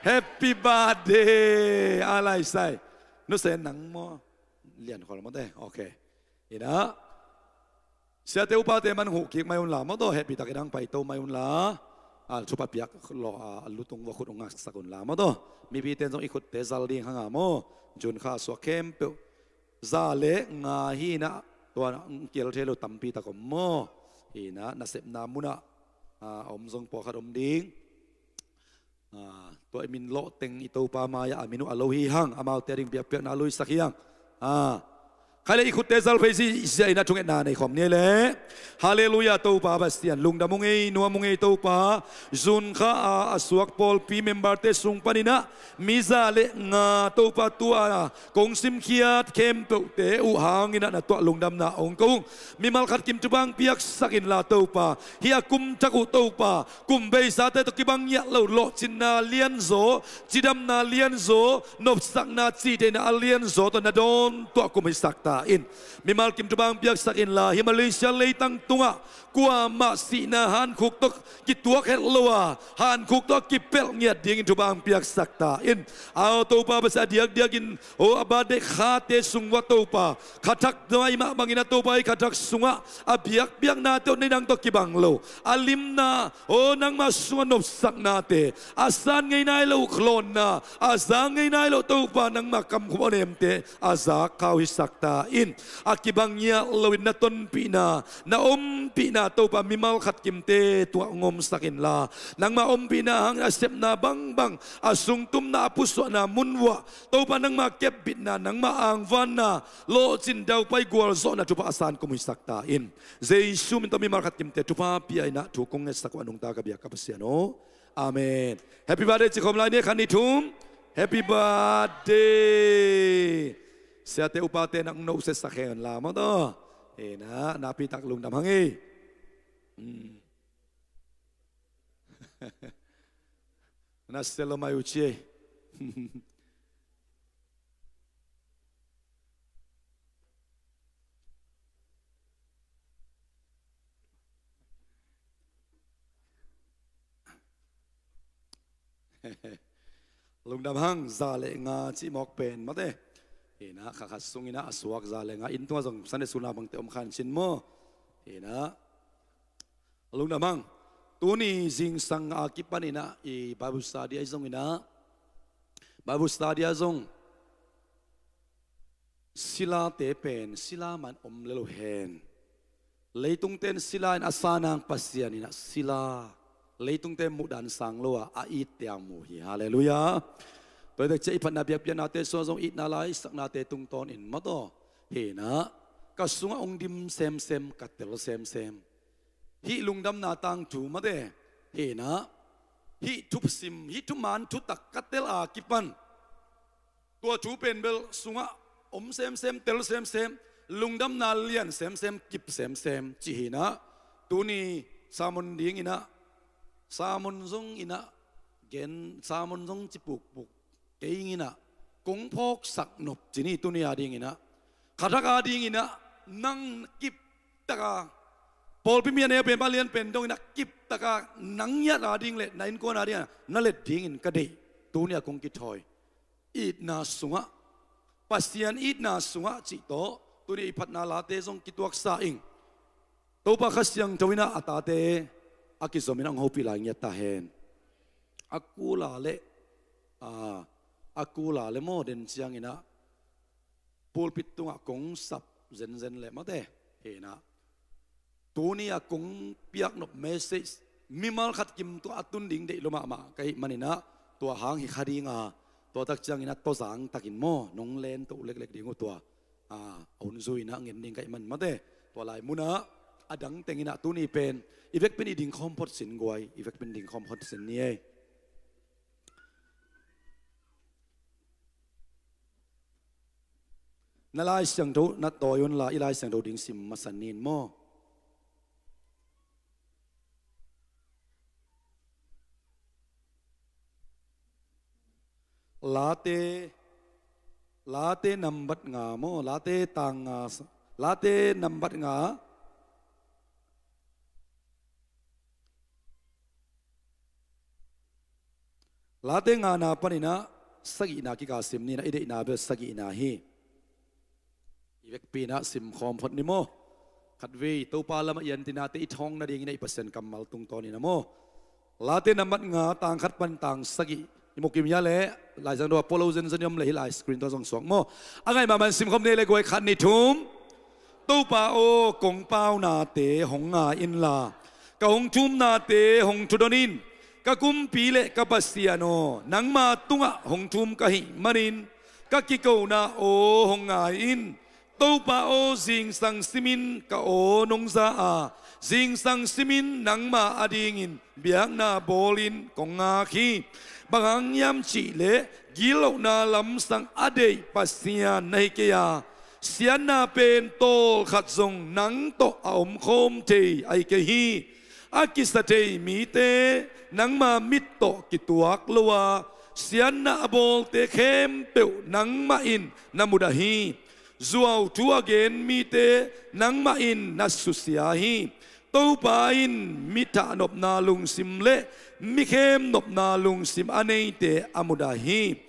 Happy birthday a laisai. Nusen nang maw. Lian khol mawte. Ok. Hi na, siate upate man huh kik mai unla maw taw. Hehpih takin hong paito mai unla. A, thupha piak lo, a, a lutung vua khut hong ngaksak unla maw taw. Mipite in zong i khutte zal ding hanga maw. June kha suak khempeuh za le nga hi na, tua hong kil thei lo tampi tak om maw. Hi na, nasepna munah, a, a om zong pawlkhat om ding. A, tua i min lawh teng i Topa mai-ah a min uh a lo hi hang, amaute a ding biakpiakna luisak hi hang. A, khai le i khutte zal phei ziahziah in a thungetna nei khawm ni le. Halleluiah, Topa Pasian lungdam ung ei, nuam ung ei Topa. June kha a, a suak pawlpi memberte sung panin ah mi za le nga Topa tua kong simkhiat khempeuhte uh hangin ah na tuah lungdamna hong ko ung. Mimal khat kim thupha hong piaksak inla Topa, hih a kum thak uh Topa, kum beisate tawh kibang ngiat lo lawhcinna lianzaw, cidamna lianzaw, nopsakna, cihtheihna a lianzaw tawh na dawn tuah kum hisak ta. ta in. Mimal kim thupha hong piaksak inla, hih Malaysia leitang tungah kuamah sihna hankhuk tawh kituak het lo a, hankhuk tawh kipelh ngiat dingin thupha hong piaksak ta in. Aw Topa Pasian, a diakdiakin, aw, a birthday khate sung uah Topa, khathak mai mah bangin a Topa, hih khathak sungah a biakpiaknate uh nidang tawh kibang lo, a limna, aw, nangmah sungah nopsaknate, a san ngei nai lo khlawnna, a za ngei nai lo Topa nangmah kamkhum awnemte a zak kha uh hisak ta in. A kibang ngiat loin na tonpihna, na ompihna Topa mimal khat kimte tungah hong omsak inla, nangmah ompihna hangin a sepna bangbang, a sungtumna, a pusuahna mun uah Topa nangmah kepbitna, nangmah angvanna, lawhcin daupai gualzawhna thupha a san kum uh hisak ta in. Jesu min tawh mimal khat kimte thupha pia in ah thu kong ngetsak uh a nungta ka biak ka Pasian aw. Amen. Happy birthday ci khawm lai ni, khat, nih, thum. Happy birthday. Siate upate nang no se sa khen la maw taw. Ena napi tak lungdam hang ei. Hmm. Na selo mai uci ei. Lungdam hang, za le nga cih mawk pen mate. Ina kha khat sung ina a suak za le nga in tua zong Sunday school na bangte om khan cin maw. Ina lungdam hang. Tuni zingsang a kipan ina i Bible study a i zong ina Bible study a zong silate pen sila man om lel uh hen. Leitung ten sila in a sanang Pasian in a sila. Leitung ten muhdan sang lo a a itte a mu hi. Halleluiah. Tua i tek ciah i phatna biakpiaknate sua zong itna lai saknate tungtawn in mataw. Hina ka sungah ong dim semsem, ka tel semsem. Hih lungdamna tangthu mate. Hina hih thusim, hih thuman thutak ka tel a kipan tua thu pen bel sungah om semsem, tel semsem, lungdamna lian semsem, kip semsem cih hina. Tuni sermon ding ina, sermon zong ina, gen sermon zong ci pukpuk kei ing ina, kong phawksak nop ci ni tuni a ding ina. Khathak a ding ina, nang kip taka, pawlpi mi a neu pen, a lian pen dong ina kip taka nang ngiat a ding le na innkuan a ding ina na let dingin ka deih. Tuni a kong kithawi itna sungah, Pasian itna sungah cih tawh tuni i phatna late zong kituaksa ing. Topa Kha Siangtho ina a tate a kizom ina hong hopih lai ngiat ta hen. A kula le, a, a kula le maw den ciang ina pulpit tungah kong sap zenzen le mate. Hina tuni a kong piaknop message mimal khat kim tua a tun ding deih lo mahmah ka hih man ina, tua hang hi kha ding a, tua tak ciang ina tawzang takin maw nong len to leklek ding uh tua a hun zui ina ngen ding ka hih man mate. Tua lai muna a dang teng ina tuni pen i vekpin i ding khawm phot sin guai, i vekpin ding khawm phot sin ni ei. Na Lai Siangtho na tawi unla i Lai Siangtho ding sim masa nin maw. Late, Late nambat nga maw, Late tang nga, Late nambat nga. Late ngana panin ah sagihna kikal sim ni in ah, i deihna bel sagihna hi. I vekpi in ah simkhawm phot ni maw. Khatvei Topa lamah i antinnate i thawng nadingin ah i Pasian kammal tungtawn in ah maw. Late nambat nga tang khat pan tang sagih i mukim ia leh Lai Siangtho a pua lo zenzen i om leh hih lai screen tawh zong suak maw. A ngaih mahmah in simkhawm ni ei le guai, khat, nih, thum. Topa aw, kong paunate hong ngai inla, ka hong thumnate hong thudon in. Ka Kumpi le ka Pasian aw, nangma tungah hong thum ka hih manin ka kikona aw hong ngai in. Topa aw, zingsang simin ka aw nong za a, zingsang simin nangma adingin biakna bawlin kong ngak hi. Bang hang hiam cih leh gitlohna lamsang a deih Pasian na hi kei a, siatna pen tawlkhat zong nang tawh a omkhawm thei ahi kei hi. A kisa thei mite nangma mit tawh kituak lo a, siatna a bawlte khempeuh nangmah in na mudah hi. Zuau thu a gen mite nangmah in na susia hi. Topa in mi thahnopna lungsim le mi khemnopna lungsim a neite a mudah hi.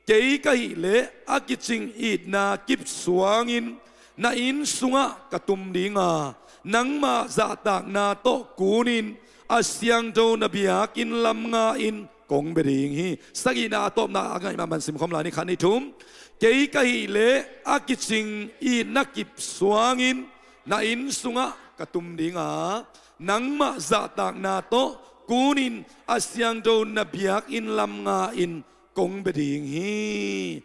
Kei ka hih leh a kicing itna kip suangin na inn sungah ka tum dinga, nangmah zahtakna tawh kunin a siangtho na biakinn lam nga-in kong bia ding hi. Sagihna a tawpna a ngaih mahmah simkhawm lai ni, khat, nih, thum. Kei ka hih leh a kicing itna kip suangin na inn sungah ka tum dinga, nangmah zahtakna tawh kunin a siangtho na biakinn lam nga-in kong bia ding hi.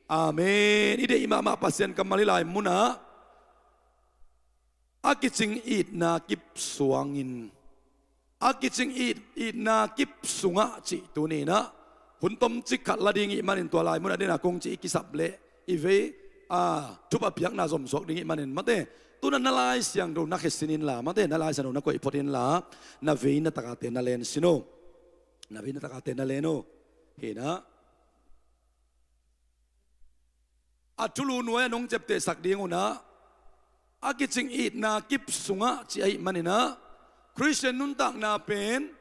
Amen. I deih mahmah Pasian kammal hi lai munah a kicing itna kip suangin, a kicing it, itna kip sungah cih tuni-in ah hun tomcik khat la ding ih manin tua lai munah dena kong cih i kisap leh i vei a thupha piakna zomsuak ding ih manin mate, tu-in ah na Lai Siangtho na khesin inla, mate, na Lai Siangtho na koih phot inla, na vei na takate na len sin o. Na vei na takate na len o. Hi-in ah a thulu nuai-ah nong ciaptehsak ding un ah, a kicing itna kip sungah cih ahih manin ah, Khristian nuntakna pen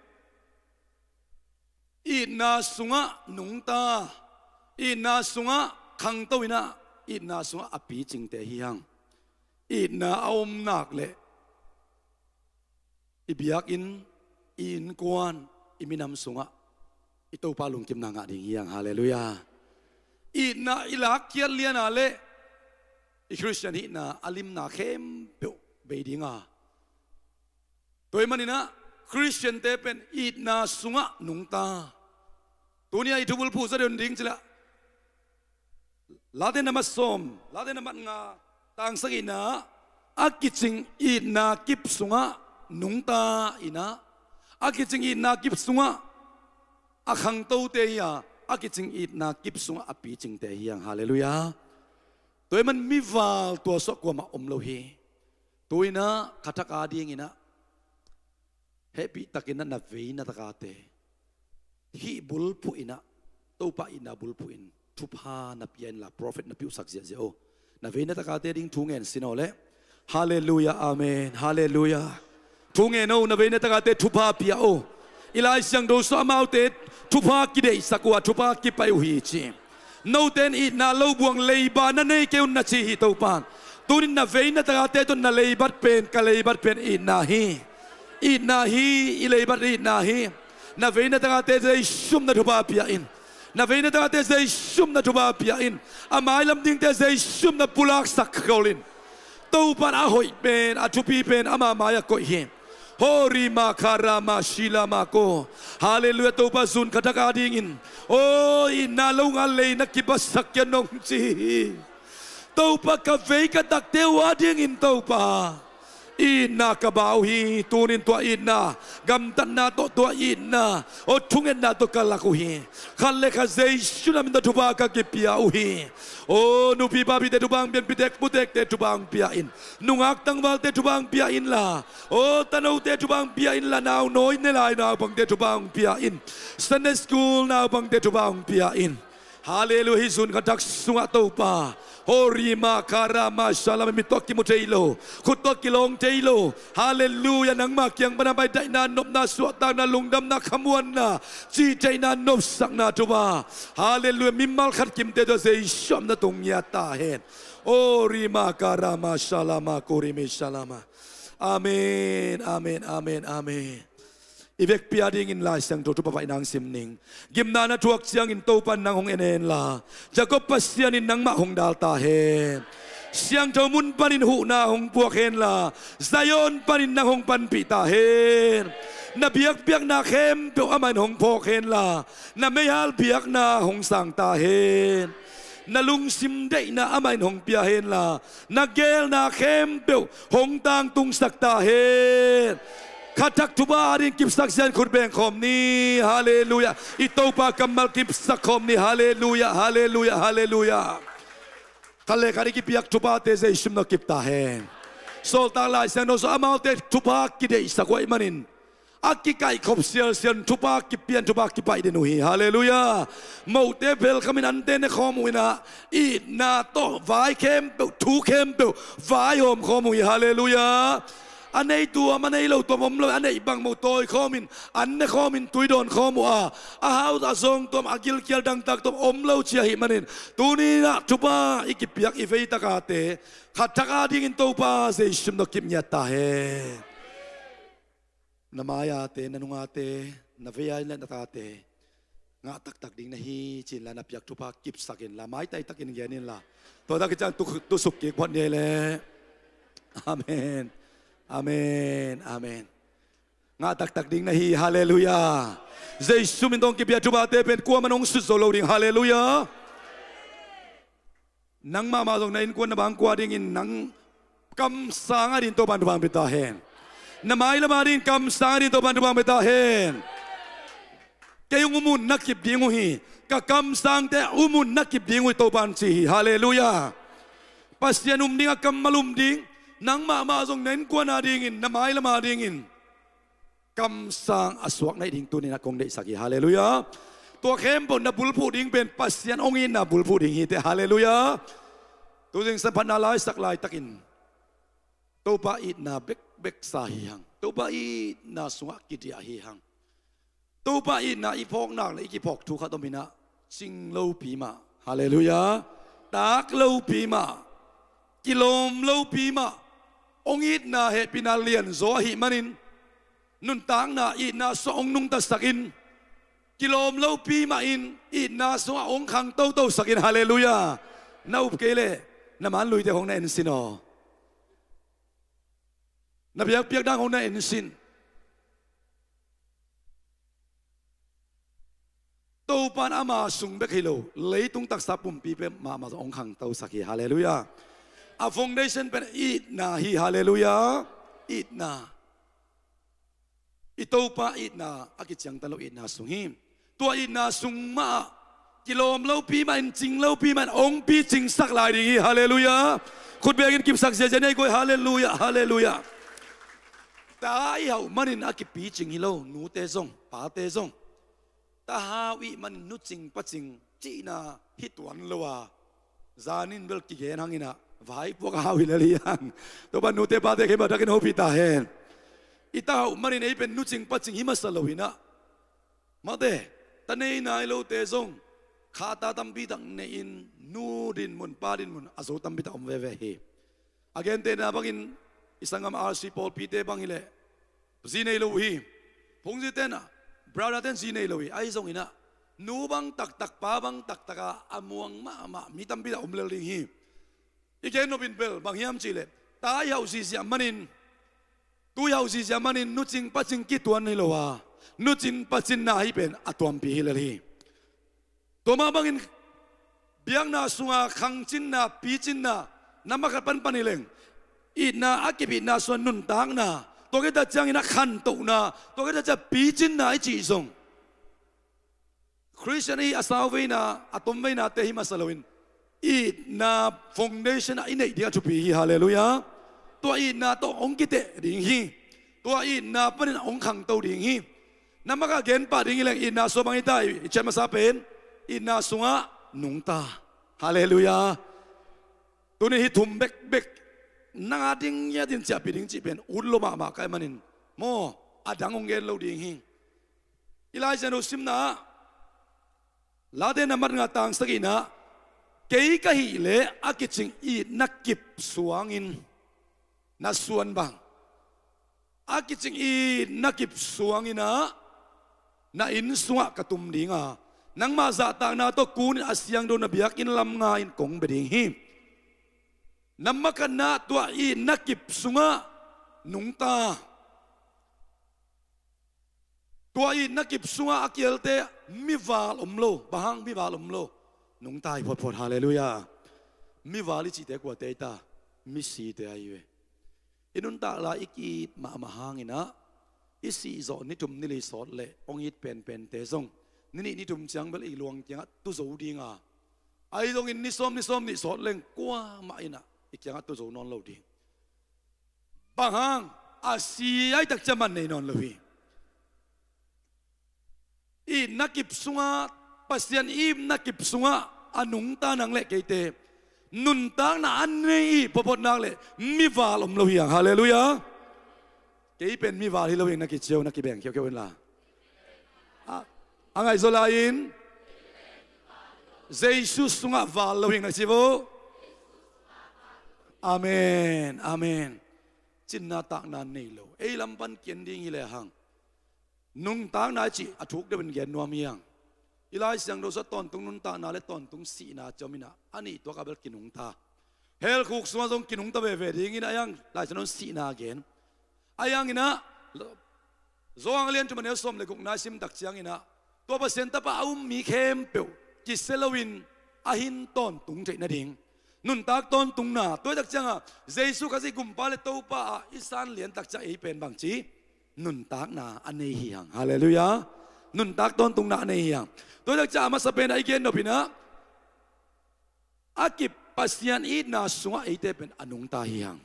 itna sungah nungta, itna sungah khangto-in ah, itna sungah a picingte hi hang. Itna a om nak leh i biakinn, i innkuan, i minam sungah i Topa lungkimna ngah ding hi hang. Halleluiah. Itna i lakkhiat lian a leh i Khristian hihna a limna khempeuh bei ding a, tua ahih manin ah Khristiante pen itna sungah nungta. Tuni-a i thubulphuh zaw den ding cih leh Late na mat sawm, Late na mat nga, tang sagihna, a kicing itna kip sungah nungta-in ah, a kicing itna kip sungah a khangtote hi a, a kicing itna kip sungah a picingte hi hang. Halleluiah. Tua ahih man mival tua suak kuamah om lo hi. Tu-in ah kha thak adingin ah hehpihtakin ah na vei na takate hih bulphuh in ah, Topa itna bulphuh in thupha na pia inla, profit na piuhsak ziahziah o. Na vei na takate ding thu ngen sin o leh. Halleluiah, amen, halleluiah. Thu ngen o, na vei na takate thupha pia o. I Lai Siangtho sung amaute thupha kideihsak uh a, thupha kipaih uh hi ci. Note in itna lo buang, leiba na nei kei un na ci hi Topa'n. Tuni-in na vei na takate tawh na leibat pen, ka leibat pen itna hi. Itna hi, i leibat itna hi. Na vei na takate Zeisu min ah thupha pia in. Na vei na takate Zeisu min ah thupha pia in. A mailam dingte Zeisu min ah pulaksak khol in. Topa'n a hoih pen, a thupi pen ama mai-ah koih hi. Ho ri ma ka ra ma shi la ma ko. Halleluiah, Topa zun kha thak adingin. O, itna lo ngal lei na kibatsak kei un nong ci hi. Topa ka vei ka takte uh adingin Topa itna ka ba uh hi, tuni-in tua itna, gamtatna tawh tua itna, o thungetna tawh ka lak uh hi. Khat le khat Zeisu min ah thupha ka kipia uh hi. O nupi papite thupha hong pia in, pitek putekte thupha hong pia in. Nungak tangvalte thupha hong pia inla. O tanote thupha hong pia inla, naunawi ne lai naupangte thupha hong pia in. Sunday school naupangte thupha hong pia in. Halleluiah, hih zun kha thak sungah Topa. Ho ri ma ka ra ma sha la ma, mit tawh kimu thei lo, khut tawh kilawng thei lo. Halleluiah, nangma kiang pan a pai daihna, nopna, suahtakna, lungdamna, khamuanna, cihtheihna, nopsakna thupha. Halleluiah, mimal khat kimte tawh Zeisu min ah tung ngiat ta hen. O ri ma ka ra ma sha la ma ko ri mi sha la ma. Amen, amen, amen, amen. I vekpi adingin Lai Siangtho thupha vaihna hong sim ning. Gimna na thuak ciangin Topa'n nang hong en henla, Jakob Pasian in nangmah hong dal ta hen. Siangtho mun panin huhna hong puak henla, Zion panin nang hong panpih ta hen. Na biakpiakna khempeuh amah in hong phawk henla, na meihal biakna hong sang ta hen. Na lungsim deihna amah in hong pia henla, na geelna khempeuh hong tangtungsak ta hen. Kha thak thupha ading kipsak zian khut beng khawm ni. Halleluiah. I Topa kammal kipsak khawm ni. Halleluiah, halleluiah, halleluiah. Khat le khat i kipiak thuphate Zeisu min ah kip ta hen. Sawltak Lai Siangtho sung amaute thupha kideihsak uh ahih manin a kikaihkhop sialsial in thupha kipia in, thupha kipaih den uh hi. Halleluiah. Mote phelkham in ante ne khawm uh in ah, itna tawh vai khempeuh thu khempeuh vaihawm khawm uh hi. Halleluiah. A nei tuam, a nei lo tuam om lo, a neih bang mawh tawi khawmin, an ne khawmin, tui dawn khawm uh a, a hau a zawng tuam, a gilkial dangtak tuam om lo ci ahih manin, tuni-in ah thupha i kipiak i veitakate khat thak adingin Topa Jesu min tawh kip ngiat ta hen. Na mai-ate, na nungate, na vei-a na tate ngah taktak ding na hi ci inla, na piak thupha kipsak inla, maitai takin gen inla, tua tak ciang tu, tusuk kik phot ni ei leh. Amen. Amen. Amen. Ngah taktak ding na hi. Halleluiah. Jesu min tawh hong kipia thuphate pen kuamah in hong sut zo lo ding. Halleluiah. Nangmah mah zong na innkuan na bangkua dingin nang kamsang adingin Topa'n thupha hong pia ta hen. Na mailam adingin kamsang adingin Topa'n thupha hong pia ta hen. Kei hong um un na kip ding uh hi. Ka kamsangte um un na kip ding uh hi, Topa'n ci hi. Halleluiah. Pasian um ding, a kammal um ding. Nangmah mah zong na innkuan adingin, na mailam adingin kamsang a suak na hih ding tuni-in ah kong deihsak hi. Halleluiah. Tua khempeuh na bulphuh ding pen Pasian hong itna bulphuh ding hi teh. Halleluiah. Tu zingsang phatna la i sak laitakin Topa itna bekbek sa hi hang. Topa itna sungah kidiah hi hang. Topa itna i phawk nak leh i kiphawk thu khat om in ah, cing lopi mah. Halleluiah. Tak lopi mah. Kilawm lopi mah. Hong itna hehpihna lianzaw ahih manin, nuntakna itna sungah hong nungtasak in, kilawm lopi mah in itna sungah hong khang totosak in. Halleluiah. Na up kei leh na manluite khawng na ensin aw. Na biakpiak dan khawng na ensin. Topa'n ama sung bek hi lo, leitung taksa pumpi peuhmah mah zong hong khangtosak hi. Halleluiah. A foundation pen itna hi. Halleluiah. Itna. I Topa itna a kiciangtan lo itna sung hi. Tua itna sung mah ah kilawm lopi mah in, cing lopi mah in hong picingsak lai ding hi. Halleluiah. Khut bengin kipsak ziahziah ni ei, koi. Halleluiah. Halleluiah. Ta i hauh manin a kipicing hi lo, nute zong, pate zong. Ta hau i hih manin nu cing pa cing cihna hi tuan lo a, zanin bel kigen hang in ah vaipuak a hau hi lel hi hang. Tua pan nute pate khempeuh takin hopih ta hen. I ta hauh manin ei pen nu cing pa cing hi masa lo in ah, mate, ta nei nai lote zong kha ta tampi tak nei-in, nu dinmun, pa dinmun a zo tampi tak om veve hi. A gentehna bangin i sanggam R C pawlpite bang hi leh zi nei lo uh hi. Phungzite in ah, brother-te in zi nei lo hi. Ahi zongin ah nu bang taktak, pa bang taktak a a muang mahmah mi tampi tak om lel ding hi. I gen nop in bel bang hiam cih leh, ta i hauh ziahziah manin, tu i hauh ziahziah manin nu cing pa cing kituan hi lo a, nu cing pa cing na hi pen a tuampi hi lel hi. Tua mah bangin biakna sunga khangcinna, picinna, na mah khat panpan hi leng, itna a kip itna sungah nuntakna, tua khit tak ciangin a khantohna, tua khit tak ciang picinna i cih zong, Khristian i a sau veina, a tom veinate hi masa loin, itna foundation ah i neih ding a thupi hi. Halleluiah. Tua itna tawh hong kiteh ding hi. Tua itna panin hong khangto ding hi. Na mah khat gen pah ding hi leng, itna sungah bang hi ta, i ciat masa pen, itna sungah nungta. Halleluiah. Tuni hih thum bekbek nang a ding ngiatin ciahpih ding cih pen ut lo mahmah ka hih manin, maw, a dang hong gen lo ding hi. I Lai Siangtho simna ah, Late na mat nga tang sagihna ah, kei ka hih leh a kicing itna kip suangin na suan bang, a kicing itna kip suangin ah na inn sungah ka tum ding a, nangmah zahtakna tawh kunin a siangtho na biakinn lam nga-in kong bia ding hi. Na mah khatna, tua itna kip sungah nungta. Tua itna kip sungah a kialte mival om lo. Bang hang mival om lo? Nungta hi photphot. Halleluiah. Mival i cihte kuate hi ta? Misite ahi ve. I nuntak lai i ki-it mahmah hangin ah, i sih zawh ni thum ni li sawt leh hong it penpente zong, ni nih ni thum ciang bel i luang kiangah tu zo ding a, ahi zongin ni sawm, ni sawm nih sawt leng kuamah in ah i kiangah tu zo nawn lo ding. Bang hang? A si ai tak ciang man nei nawn lo hi. Itna kip sungah, Pasian itna kip sungah a nungta nang leh keite, Nuntakna a nei i photphot nak le mival om lo hi hang. Halleluiah. Kei pen mival hi lo hi na kici uh, na kibeng khiaukhiau inla. A, a ngaihzaw lai-in Jesu sungah val lo hi hang na ci uh. Amen, amen. Cinna takna nei lo, ei lam pan kian ding hi le hang. Nuntakna i cih a thuk deuhin gen nuam hi hang. I Lai Siangtho sungah tawntung nuntakna le tawntung sihna ci om inah, a nih tuak a bel kinungta. Hell khuk sungah zong kinungta veve ding inah, a hi hang Lai Siangtho in sihna gen. A hi hang inah, Johan a lian thum a neu sawm le gukna i sim tak ciang inah, tua Pasian Tapa a um mi khempeuh kisia loin a hin tawntung theih nading nuntak tawntungna, tua hi tak ciangah Jesu Khazih Gumpa le Topa ah i san lian tak ciang ei pen bangci nuntakna a nei hi hang. Halleluiah. Nuntak tawntungna a nei hi hang. Tua hi tak ciang a masa pen a i gen nop inah, a kip Pasian itna sungah eite pen a nungta hi hang.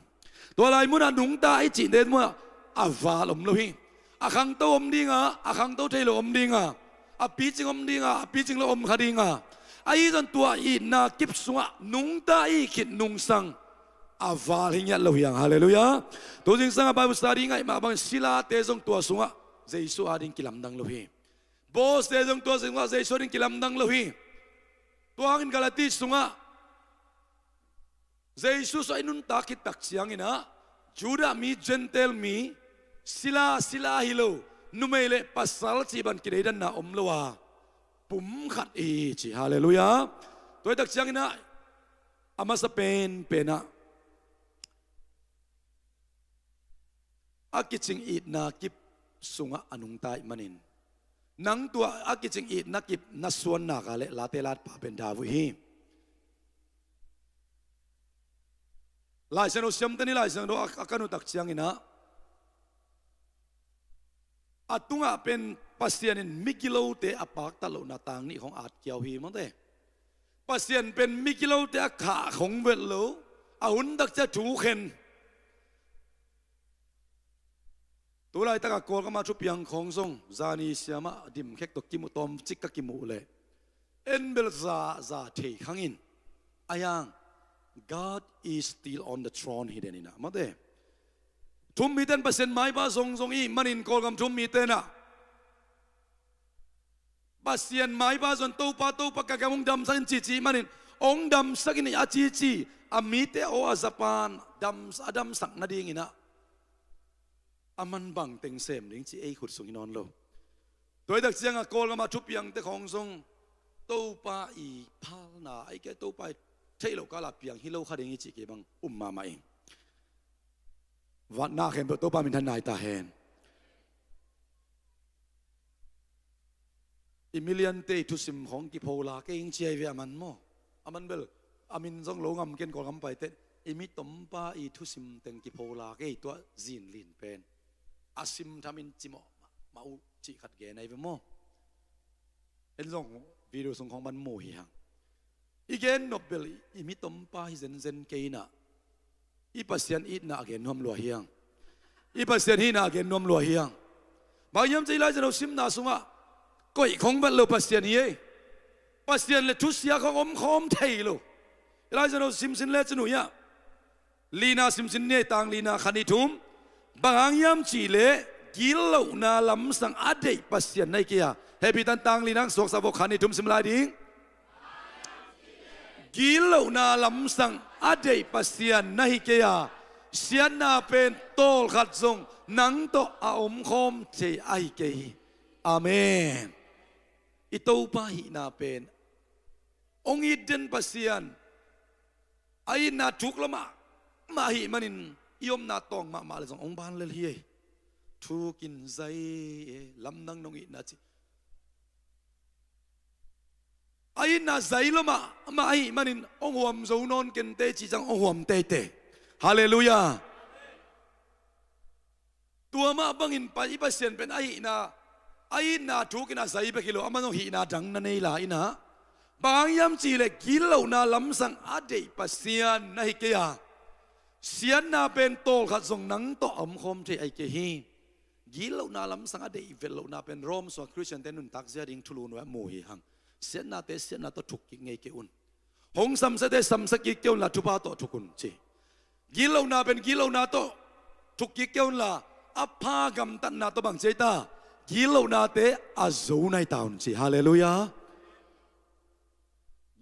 Tua lai munah nungta i cihte munah a val om lo hi. A khangto om dinga, a khangto thei lo om dinga, a picing om dinga, a picing lo om kha dinga. Ahi zong tua itna kip sungah nungta i khit nungsang a val hi ngiat lo hi hang. Halleluiah. Tu zingsangah Bible study ngaih mah bangin silate zong tua sungah Jesu ading kilamdang lo hi. Bawste zong tua sungah Jesu ading kilamdang lo hi. Tua hangin Galati sungah Jesu sungah i nuntak khit tak ciang inah, Judah mi, Gentile mi, sila, sila hi lo, numei le pasal cih bang kideidanna om lo a, pum khat i hi ci. Halleluiah. Tua hi tak ciang inah, a masa penpen ah a kicing itna kip sungah a nungta ih manin, nang tua a kicing itna kip na suan nak leh Late latpa pen David hi. Lai Siangtho siamte ni, Lai Siangtho a, a kan uh tak ciang inah, a tungah pen Pasian in migilote a paktat lohna tang nih khong at kiau hi mawte. Pasian pen migilote a khah khong velh lo, a hun tak ciang thu khen. Tu laitakah Kawlgam ah thupiang khawng zong zani siamah dimkhek tawh kimuh, tawmcik ka kimuh leh en bel za, za thei khang in, a hi hang, "God is still on the throne," hi den inah mawte. Thu-um mite in Pasian maipha zongzong ih manin Kawlgam thu-um mite inah Pasian maipha zong Topa, Topa, ka gam hong damsak in cici ih manin, hong damsak in a cici a mite aw a zapan dam, a damsak nading inah a man bangteng sem ding ci ei khut sung hi nawn lo. Tua hi tak ciangah Kawlgam ah thupiangte khawng zong Topa ii phalna, ahih kei leh Topa ii theih loh kal ah piang hi lo kha ding hi cih kei bang um mahmah ing. Vatna khempeuh Topa minthanna hi ta hen. I miliante ii thusim khawng kipho la kei ing ci hi ve a man maw. A man bel a min zong lo ngam ken Kawlgam paite. I mitompa ii thusim teng kipho la kei, tua zinlin pen a sim tham in ci mawh mahmah uh cih khat gen ahi ve maw. En zong video sung khawng bang mu hi hang. I gen nop bel i mitompa hi zenzen kei inah, i Pasian itna a gen nuam lua hi hang. I Pasian hihna a gen nuam lua hi hang. Bang hiam cih leh Lai Siangtho simna sungah koih khong vet lo Pasian hi ei. Pasian le thusia khong om khawm thei lo. Lai Siangtho simsin lecin uh hiah lina simsin ni ei, tang lina khat nih thum. Bang hang hiam cih leh gitlohna lamsang a deih Pasian na hi kei a. Hehpihna tang lina hong suaksak vua, khat nih thum sim lai ding. Gitlohna lamsang a deih Pasian na hi kei a, siatna pen tawlkhat zong nang tawh a omkhawm thei ahi kei hi. Amen. I Topa hihna pen hong it den Pasian, a itna thuk lua mahmah ahih manin i omna tawng mahmah leh zong hong ban lel hi ei. Thukin zai e, lamdang nong itna ci. A itna zai lua mahmah ahih manin hong huam zo nawn kei inteh cih ciang hong huam teitei. Halleluiah. Tua mah bangin Pa, i Pasian pen a itna, a itna thukin a zai bek hi lo, amah zong hihna dang na nei lai inah. Bang hang hiam cih leh gitlohna lamsang a deih Pasian na hi kei a, siatna pen tawlkhat zong nang tawh a omkhawm thei ahi kei hi. Gitlohna lamsang a deih vetlohna pen Rom sungah Khristiante nuntak zia ding thulu nuai ah mu hi hang. Siatnate siatna tawh thuk kik ngei kei un. Hong samsiate samsia kik kei unla thupha tawh thuk un ci. Gitlohna pen gitlohna tawh thuk kik kei unla a pha gamtatna tawh bang ci ei ta, gitlohnate a zo nai ta un ci. Halleluiah.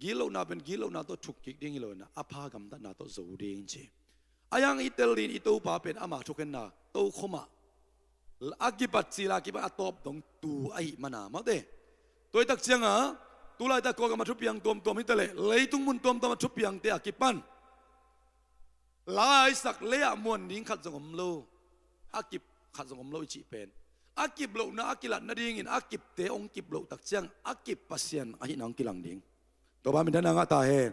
Gitlohna pen gitlohna tawh thuk kik ding hi lo inah a pha gamtatna tawh zo ding ci. A yang i tel ding i Topa pen ama thukhenna tokhom ah a kipat cila a kipat a tawp dong tu ahih mana mate. Tua i tak cianga tulaitak Kawlgam a thupiang tuamtuam hi ta leh leitung mun tuamtuam a thupiangte a kipan laisak lei-ah muan ding khat zong om lo, a kip khat zong om lo i cih pen a kip lohna a kilat nadingin a kipte hong kip loh tak ciang a kip Pasian ahihna hong kilang ding. Topa minthanna ngah ta hen.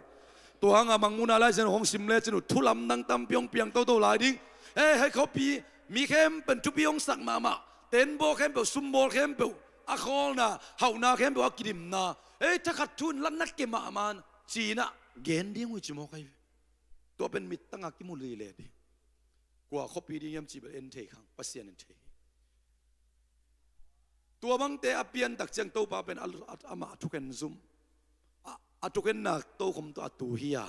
Tua hanga Mangmuhna Lai Siangtho hong sim lecin uh thu lamdang tampi hong piang toto lai ding. Hei, hei khuapi mi khempeuh in thupi hong sak mahmah, tenbawl khempeuh, sumbawl khempeuh, a khawlna hauhna khempeuh a kidimna, hei, thakhat thu in latna ke mahmah ci-inah gen ding uh hi ci mawk ahi ve. Tua pen mittanga kimu lile ding. Kua khuapi ding hiam cih bel en thei khang, Pasian in thei hi. Tua bangte a piantak ciang Topa pen a, a, amah a thukhen zum, a, a thukhenna tokhom tawh a tu hi a,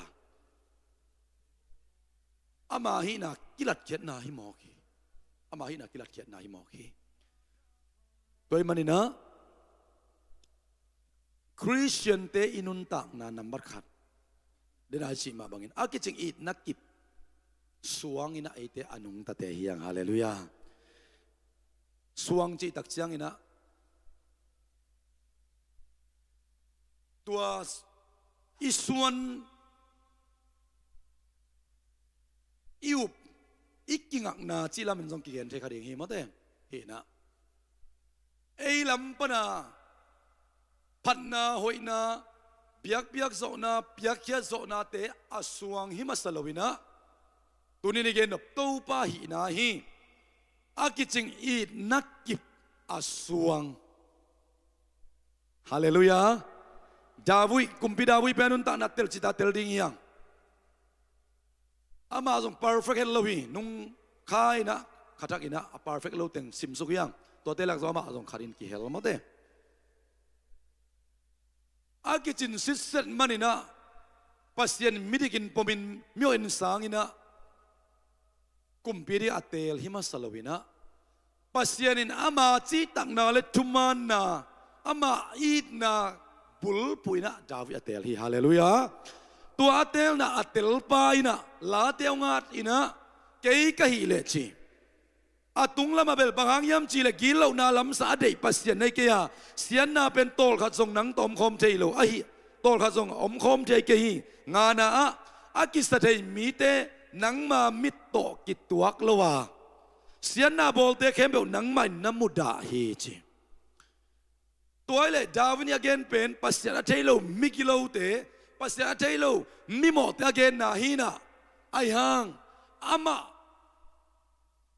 ama hihna kilatkhiatna hi mawk hi. Ama hihna kilatkhiatna hi mawk hi. Tua ahih maninah Khristiante i nuntakna nambat khat dena i cih mah bangin a kicing itna kip suanginah eite a nungtate hi hang. Halleluiah. Suang cihtak cianginah tua i suan, i up, i kingakna cih lamin zong kigen thei kha ding hi mawte. Hinah ei lam pana phatna, hoihna, biakpiak zawhna, piakkhiat zawhnate a suang hi masa loinah tuni ni gen nop Topa hihna hi. A kicing itna kip a suang. Halleluiah. David, kumpi David pen a nuntakna tel cita tel ding hi hang. Amah zong perfect het lo hi, nung kha inah, khathak inah a perfect lo teng simsuk hi hang. Tuate lak zong amah zong khatin kihel mawte. A kicin sitset maninah Pasian midikin pomin mihawhin sanginah kumpi ding a teel hi masa loinah Pasian in ama cihtakna le thumaanna, ama itna bulphuh inah David a teel hi. Halleluiah. Tua a teelna a telpa inah late hong at inah kei ka hih leh ci. A tung lamah bel bang hang hiam cihleh gitlohna lamsa a deih Pasian nei kei a, siatna pen tawlkhat zong nang tawh omkhawm thei lo ahi, tawlkhat zong omkhawm thei kei hi. Ngana ah a kisa thei mite nangma mit tawh kituak lo a, siatna bawlte khempeuh nangmah in na mudah hi ci. Tua hileh David nih a gen pen Pasian a thei lo migilote, Pasian a thei lo mimawhte a genna hinah, ahi hang amah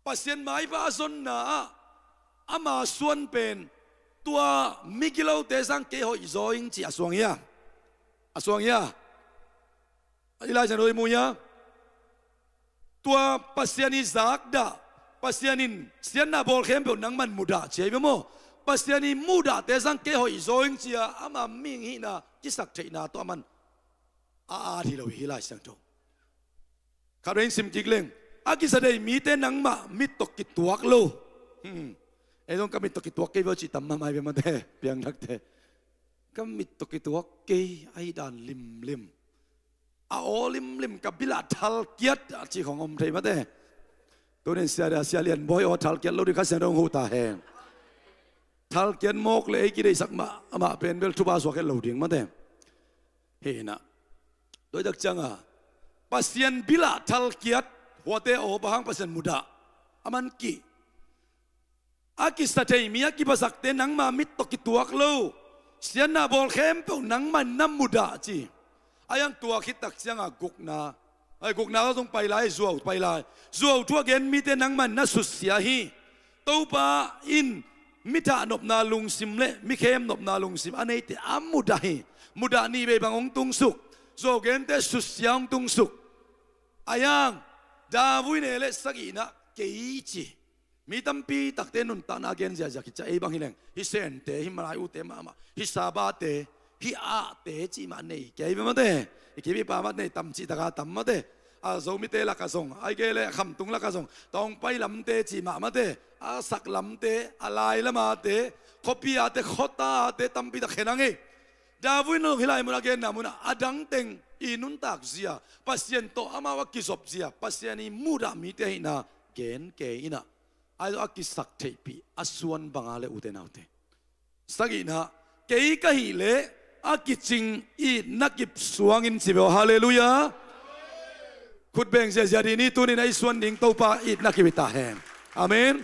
Pasian maipha a zonna ah ama suan pen tua migilote sang kei hoih zaw ing ci a suang hia? A suang hia? I Lai Siangtho i mu hia? Tua Pasian i zakdah, Pasian in siatna bawl khempeuh nangman mudah ci ahi ve maw? Pasian i muhdahte sang kei hoih zaw ing ci-a ama mihing hihna kisaktheihna tawh aman a at hi lo hi Lai Siangtho. Khatvei in sim kik leng, a kisa thei mite nangmah mit tawh kituak lo. Hmm. Ei zong ka mit tawh kituak kei ve aw cih tam mahmah hi ve mate, piangthakte. Ka mit tawh kituak kei ahi dan limlim. A aw limlim, ka bilah thalkiat a cih khong om thei mate. Tunin sia, sia lian bawi aw thalkiat lo ding Kha Siangtho hong huh ta hen. Thalkiat mawk le ei kideihsak mah amah pen bel thupha suak het lo ding mate. Hinah. Tua i tak cianga Pasian bilah thalkiat huate aw bang hang Pasian mudah. Aman kih. A kisa thei mi a kipasakte nangma mit tawh kituak lo. Siatna bawl khempeuh nangman na mudah ci. A yang tua khit tak cianga gukna, ai gukna zong pai lai, zuau pai lai. Zuau thu a gen mite nangman na sutsia hi. Topa in mi thah nopna lungsim le mi khem nopna lungsim a neite a mudah hi. Mudah nih vei bang hong tungsuk. Zuau gente sutsia hong tungsuk. A yang David ne le sagihna kei ci. Mi tampi takte nuntakna a gen ziahziah khit ciah ei bang hi leng, hi Sente, hi Malai ute mahmah, hi Sabate, ki-ahte cih mah nei kei ve mate. I kipipa mah nei tam cih taka tam mate. A Zomite lakah zong, ai kei le khamtung lakah zong, tawngpai lamte cih mah mate, a sak lamte, a lai lamate, khuapi ate, khuata ate tampi tak khen a ngei. David in hong hih lai mun a genna munah a dang teng i nuntak zia, Pasian tawh amau a kizop zia, Pasian i mudah mite ahihna gen kei inah, ai a kisak theihpih a suan banga le ute naute. Sagihna, kei ka hih leh a kicing itna kip suangin ci ve aw, halleluiah. Khut beng ziazia dih ni, tuni-in a i suan ding Topa itna kip hi ta hen. Amen.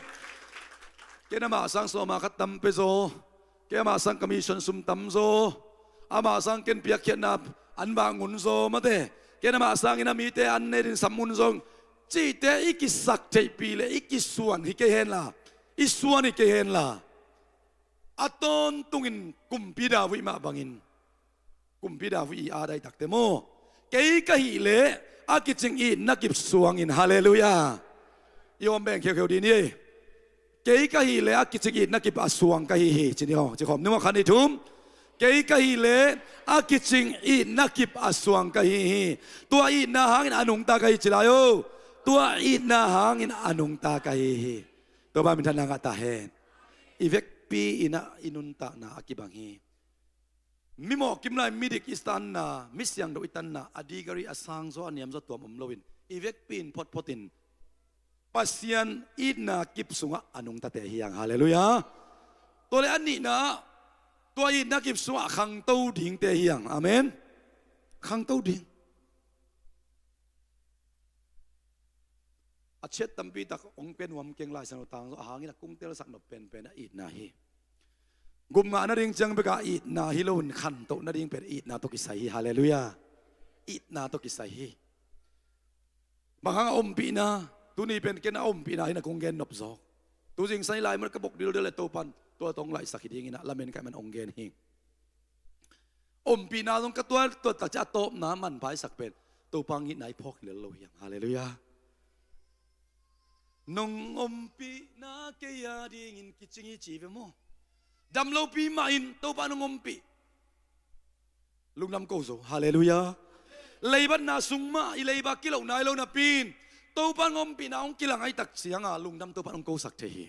Ken amah sang sawma khat tam pia zaw. Ken amah sang commission sum tam zaw. Amah sang ken piakkhiatna an vak ngun zaw mate. Ken amah sangin a mite an netin sam ngun zaw. Cihte i kisak theihpih le i kisuan hi kei henla, i suan hi kei henla, a tawntungin kumpi David mah bangin, kumpi David i a daitakte maw, kei ka hih leh a kicing itna kip suangin, halleluiah. I om beng kheukheu dih ni ei. Kei ka hih leh a kicing itna kip a suang ka hi hi, ci ni aw, ci khawm ni maw, khat nih thum. Kei ka hih leh a kicing itna kip a suang ka hi hi. Tua itna hangin a nungta ka hi ci lai o. Tua itna hangin a nungta ka hi hi. Topa minthanna ngah ta hen. I vekpi inah i nuntakna a kibang hi. Mi mawhkim lai, midik i tanna, mi siangtho i tanna, a degree a sang zaw, a niam zaw tuam om loin, i vekpi in photphot in Pasian itna kip sungah a nungtate hi hang, halleluiah. Tua le a nihna, tua itna kip sungah khangto dingte hi hang. Amen. Khangto ding. A chiat tampi tak hong pia nuam keng, Lai Siangtho tang zaw, a hangin a kungtelsak nop penpen a itna hi. Gupngah nading ciang bek a itna hi loin khantoh nading pen itna tawh kisai hi, halleluiah. Itna tawh kisai hi. Bang hang a ompihna, tuni pen ken a ompihna hi na kong gen nop zawk. Tu zingsang i lai mun ka bok dildel le Topan tua tawh hong laihsak hi dingin ah lamen kaih man hong gen hi. Ompihna zong ka tuat tuat tak ciang a tawpna manpha i sak pen Topa hong itna i phawk hi lel lo hi hang. Halleluiah. Nong ompihna kei a dingin kicing hi ci ve maw. Dam lopi mah in Topa nong ompih. Lungdam ko zo. Halleluiah. Leibatna sung mah i leiba kiloh nai lo napi in Topa hong ompihna hong kilang ahih tak cianga lungdam Topa hong kosak thei hi.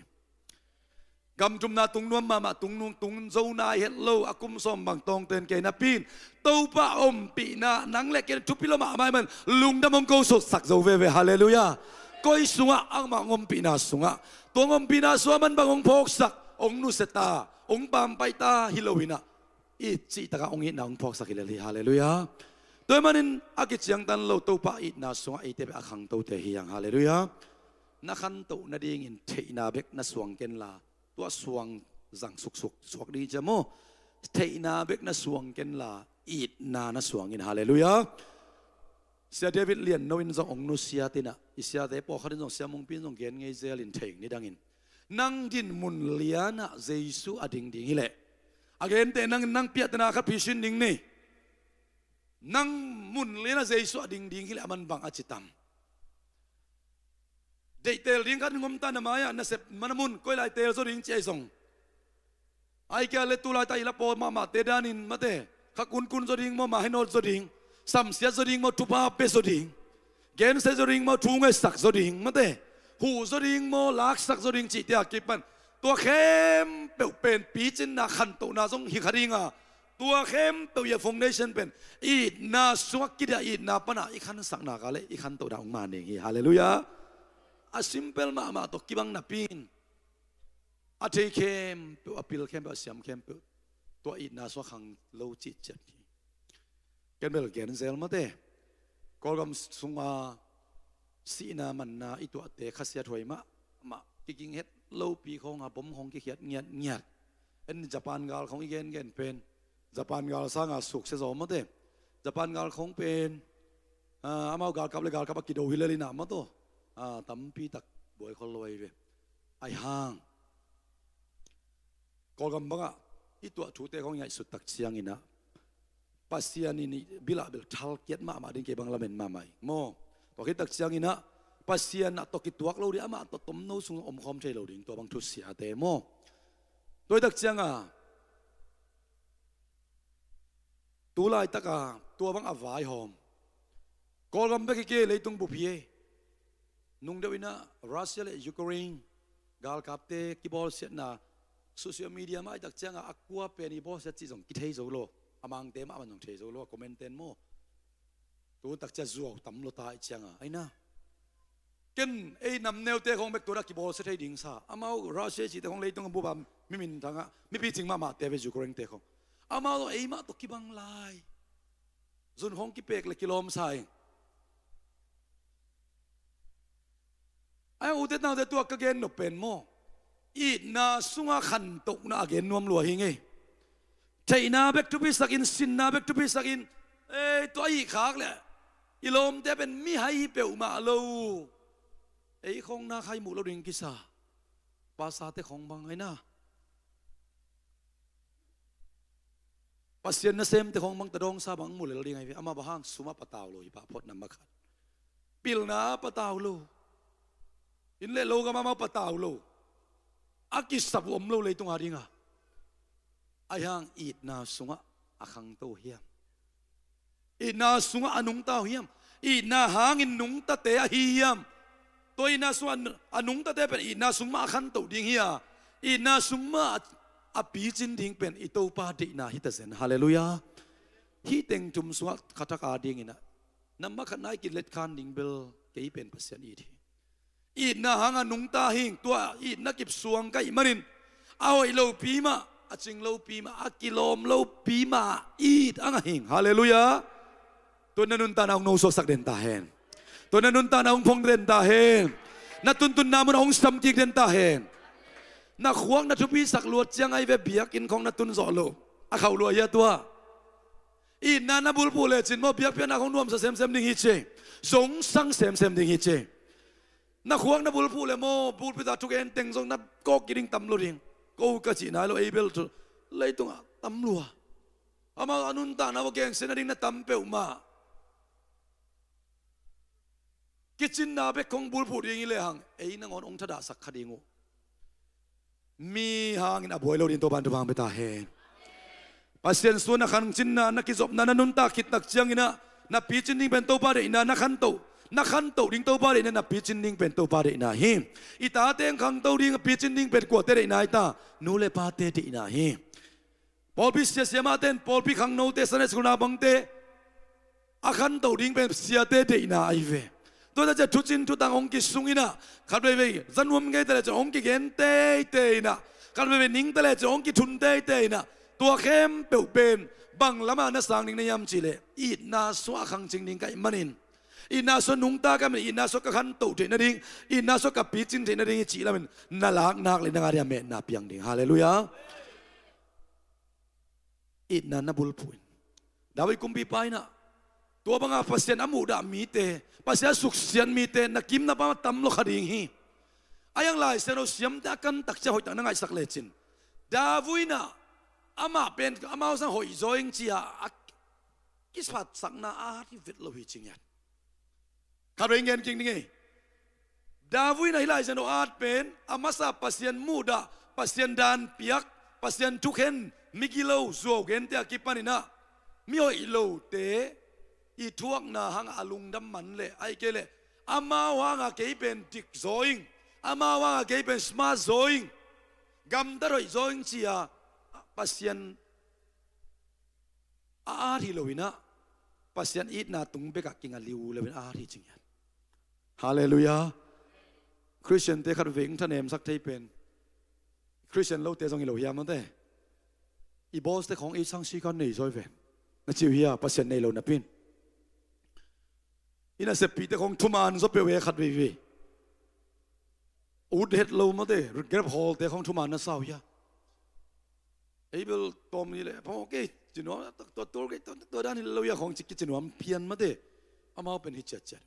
Gam thumna tung nuam mahmah, tung nung tung zo nai het lo, a kum sawm bang tawngten kei napi in Topa ompihna nang le ken thupi lo mahmah ahih man lungdam hong kosak zo veve. Halleluiah. Koi sungah? Amah hong ompihna sungah. Tua hong ompihna sungah man bang hong phawksak, hong nusia ta, hong pampai ta hi lo in ah, i cihtakah hong itna hong phawksak hi lel hi. Halleluiah. Tua ahih manin a kiciangtan lo Topa itna sungah eite bek a khantote hi hang. Halleluiah. Na khantoh nadingin theihna bek na suang kenla, tua suang zang suksuk suak ding hi cia maw. Theihna bek na suang kenla itna na suang in. Halleluiah. Sia David Lianno in zong hong nusiat in ah, i siate pawlkhat in zong, Sia Mungpi in zong gen ngei zel in, thei ni dangin, nang dinmun lianah Jesu a ding ding hileh, a gente nang, nang piahtana khat phisin ding ni. Nang mun lianah Jesu a ding ding hileh a man bang a ci tam? Deihtel ding khat hong om ta na mai-ah, nasep mana mun koi lai teel zaw ding ci ahi zong, ai kia le tu laita i la pawl mahmahte danin mate, kha kunkun zaw ding maw, mahinawt zaw ding, samsiat zaw ding maw, thupha pia zaw ding, gensia zaw ding maw, thu ngaihsak zaw ding mate, huh zaw ding maw, laksak zaw ding cihte a kipan, tua khempeuh pen picinna khantohna zong hi kha dinga, tua khempeuh i a foundation pen itna sungah kidiah, itna panah i khansakna ka le i khantohna hong man ding hi. Halleluiah. A simple mahmah tawh kibang napi in a thei khempeuh, a pil khempeuh, a siam khempeuh tua itna sungah khang lo cihciat hi. Ken bel gen zel mate. Kawlgam sunga sihna manna i tuahte khasiathuai mahmah, kiging het lopi khawnga bom khawng kikhiat ngiatngiat. En Japan gal khawng i gengen pen, Japan gal sanga suksia zaw mate. Japan gal khawng pen, ah, amau galkap le galkap a kido hi lel in ah maw, tua, ah, tampi tak buai khol lo ahi ve. Ahi hang Kawlgam bangah i tuah thute khawng i ngaihsut tak ciangin ah, Pasian in i bilah bel thalkiat mahmah ding, kei bang lamen mahmah ing maw. Tua khit tak ciangin ah Pasian ah tawh kituak lo ding, amah tawh tomno sung omkhawm thei lo ding, tua bang thusiate maw. Tua hi tak cianga Tu laitaka tua bang a vaihawm Kawlgam bek hi kei, leitung bup hi ei. Nung deuh inah Russia le Ukraine galkapte kibawlsiatna social media mah i tak cianga a kua pen i bawlsiat cih zong kithei zo lo. A Mangte mah man zong thei zo lo, a comment ten maw. Tun tak cia zuau tam lo ta i cianga aina. Ken ei nam neute khong bek tua dah kibawlsia thei ding sa. Amau Russia cihte khong leitung a bup a mi minthang a mipi cing mahmahte ve, Ukraine te khong. Amau zong ei mah tawh kibang lai. Zun khong kipek le kilawm sa ing. Ai ute naute tua ka gen nop pen maw, itna sunga khantohna a gen nuam lua hi ngei. Theihna bek thupisakin, sinna bek thupisakin, ei tua a hih khak le i lawmte pen mihai hi peuhmah lo. Ei khong na khai muh lo ding kisa. Pasate khong bang aina. Pasian nasemte khong bang tadawngsa bang mu lel ding ahi ve. Amah bang hang sumah patau lo hi pah phot, nambat khat. Pilna patau lo. Inn le lo gam amau patau lo. A kisap uh om lo leitung a dinga. Ahi hang itna sungah a khangto hiam? Itna sungah a nungta uh hiam? Itna hangin nungtate ahi hiam? Tua itna sungah a nungtate pen itna sung mah a khantoh ding hi a, itna sung mah a picin ding pen i Topa deihna hi ta zen. Halleluiah. Hih teng thum sungah khathak a dinginah nambat khatna i kilet khan ding bel kei pen Pasian it hi. Itna hanga nungta hing, tua itna kipsuang ka hih manin a hoih lopi mah, a cing lopi mah, a kilawm lopi mah it a ngah hing. Halleluiah. Tua na nuntakna hong nosuaksak den ta hen. Tua na nuntakna hong phong den ta hen. Na tuntunna mun hong samkik den ta hen. Na khuak na thupisak luat ciang ahi ve, biakinn khong na tun zawh lo. A khauh lua hi a tua. Itna na bulphuh lecin maw, biakpiakna khong nuamsa semsem ding hi ci. Zongsang semsem ding hi ci. Na khuak na bulphuh le maw, bulphuh ta thugen teng zong na kawk kik ding tam lo ding. Ko ka cih nai lo, ei bel thu leitungah tam lua. Amau a nuntakna uh a gensiatna ding na tam peuhmah. Kicinna bek khong bulphuh ding hi lehang ei nangawn hong thadahsak kha ding uh. Mi hangin a buai lo ding Topa in thupha hong pia ta hen. Pasian suan a khangcinna na kizopna na nuntak khit tak cianginah na picin ding pen Topa deihna na khantoh, na khantoh ding Topa deihna, na picin ding pen Topa deihna hi. I tate hong khangto ding a picin ding pen kuate deihna hi ta? Nu le pate deihna hi. Pawlpi siasia mahte in pawlpi khangnote, Sunday school naupangte a khantoh ding pen siate deihna ahi ve. Tua ta ciah thucin thutang hong kisung inah, khat veivei za nuam ngei ta lecin hong kigen teitei inah, khat veivei ning ta lecin hong kithun teitei inah, tua khempeuh pen bang lama na sang ding na hiam cihleh, itna suah a khangcing ding ka hih manin, itna suah nungta ka hih manin, itna suah ka khantoh theih nading, itna suah ka picin theih nading i cih lamin na lak nak le na ngah ding a metna piang ding. Halleluiah. Itna na bulphuh in. David kumpipa inah tua banga Pasian a muhdah mite, Pasian a suksiat mite na kim na pam a tam lua kha ding hi. A iang Lai Siangtho siamte a kantak ciang hoihtak na ngaihsak lecin, David inah amah pen amau sang hoih zaw ing ci-a a kiphatsakna a hat hi vet lo hi ci ngiat. Khat vei ngen kik ning ei. David inah hih Lai Siangtho a at pen a masa Pasian muhdah, Pasian daan piak, Pasian thukhen, migilo zuau gente a kipan inah mihoih lote i thuakna hangah a lungdam man leh, ahih kei leh amau hangah kei pen dik zaw ing, amau hangah kei pen smart zaw ing, gamtat hoih zaw ing ci-a Pasian a at hi lo inah Pasian itna tung bekah kinga liu lo in a at hi ci ngiat. Halleluiah. Khristiante khat vei hong thanemsak thei pen, Khristian lote zong hi lo hiam mate. I bawlte khong ei sang sika nei zaw hi ve. Na ci uh hia, Pasian nei lo napi in. I naseppihte khong thuman zaw peuh e khat veivei. Ut het lo mate, grep hawlte khong thuman na sa uh hia. Ei bel tawm ni le phamawh kei ci nuam, tua tol kei, tua dan hi lo hia khong ci kici nuam phian mate. Amau pen hi ciatciat.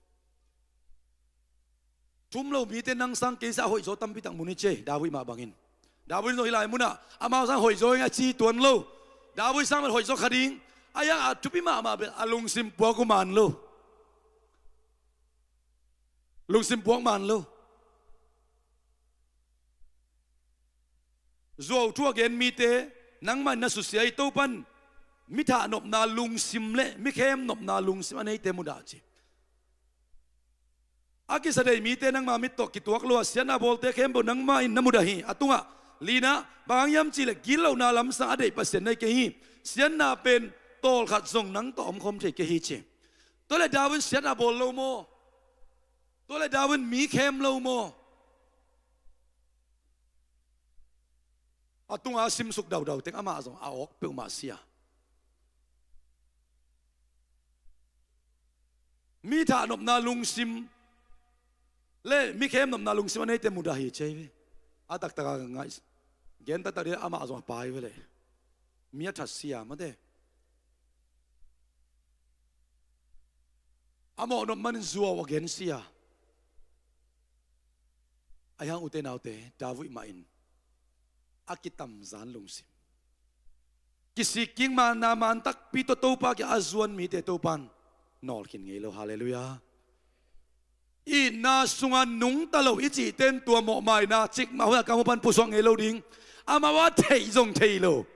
Thum lo mite nang sang kei sa a hoih zaw tampi tak mun hi ci ei, David mah bangin. David zong hih lai munah amau sang hoih zaw ing a ci tuan lo. David sang pen hoih zaw kha ding. A iang a thupi mahmah pen a lungsim puak uh man lo. Lungsim puak man lo. Zuau thu a gen mite, nangmah in na susia hi, Topan Mi thah nopna lungsim le mi khem nopna lungsim a neite mudah ci. A kisa dei mite nangma mit tawh kituak lo a, siatna bawlte khempeuh nangmah in na mudah hi. A tungah lina, bang hang hiam cihleh gitlohna lamsang a deih Pasian na hi kei hi. Siatna pen tawlkhat zong nang tawh omkhawm thei kei hi ci. Tua leh David in siatna bawl lo maw? Tua leh David in mi khem lo maw? A tunga simsuk daudau teng amah zong a awk peuhmah sia. Mi thah nopna lungsim le mi khem nopna lungsim a neite mudah hi ci hi ve. A taktak a ngaih gen taktak dih amah zong a pai ve leh. Mi a that sia mate. A mawh nop manin zuau a gen sia. Ahi hang ute naute, David mah in a kitamzan lungsim, kisik kik mahna man takpi tawh Topa kiang a zuan mite Topa in nawlkhin ngei lo. Halleluiah. Itna sunga nungta lo i cihte in tua mawhmaina cikmah huai a kam uh pan pusuak ngei lo ding. Amau a theih zong thei lo,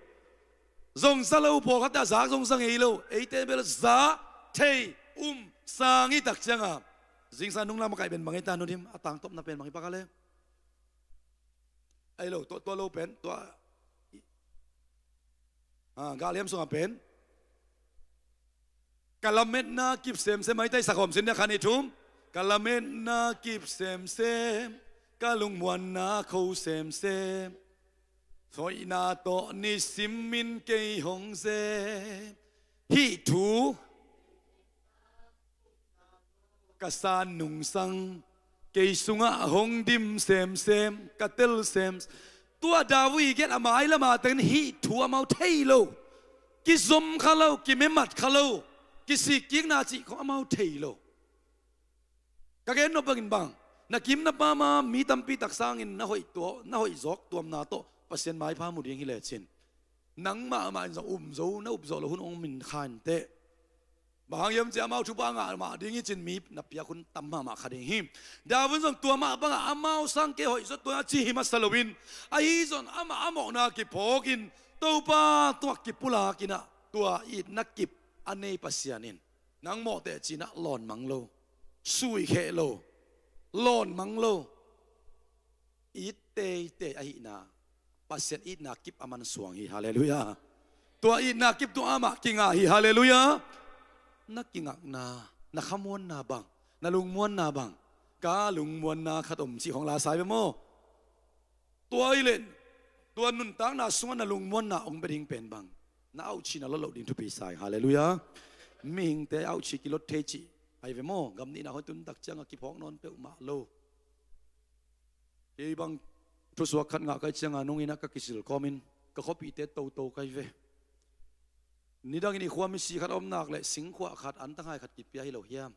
zong za lo, pawlkhatte a zak zong za ngei lo. Eite bel za, thei, um, sang i tak cianga zingsang nunglam a kaih pen bang ei ta, Nu Dim, a tangtopna pen bang i pak a le? Ei lo, tua, tua lo pen tua, ah, Galhiam sungah pen, ka lametna kip semsem, maita i sak hawm sin dia, khat nih thum. Ka lametna kip semsem, ka lungmuanna kho semsem, hoihna tawh nisim in kei hong zem. Hih thu ka san nungsang, kei sungah hong dim semsem, ka tel sem. Tua David i gen a mailama teng hih thu amau thei lo. Kizom kha lo, kimemat kha lo, kisik kikna cih khong amau thei lo. Ka gen nop bangin bang, na kim na pam a mi tampi tak sangin na hoih tua, na hoih zawk tuamna tawh Pasian maipha mu ding hi lecin, nangmah mah in zong um zo, na up zawh loh hun hong min kha inteh. Bang hang hiam cih leh amau thupha ngah mah ding hi cin, mi na piak hun tam mahmah kha ding hi. David zong tua mah bangah amau sang kei hoih zaw tuan a ci hi masa loin, ahi zong amah a mawhna kiphawkin Topa tungah kipulak inah tua itna kip a nei Pasian in nang mawh teh ci-inah lawnmang lo, suikheh lo, lawnmang lo. It teitei ahihna, Pasian itna kip a mansuang hi. Halleluiah. Tua itna kip tung amah kingah hi. Halleluiah. Na kingakna, na khamuanna bang, na lungmuanna bang, ka lungmuanna khat om cih hong la sai ve maw? Tua i len, tua nuntakna sungah na lungmuanna hong bia ding pen bang, na auhcihna lot loh ding thupi sai. Halleluiah. Mihingte auhcih kilot thei cih ahi ve maw? Gam nihna hong tun tak ciangah kiphawk nawn peuhmah lo. Kei bang thusuak khat ngah ka hih ciangah nungin ah ka kisil kawmin ka khuapihte toto ka hi ve. Nidangin i khua misi khat a om nak leh singkhuah khat, antanghai khat kipia hi lo hiam?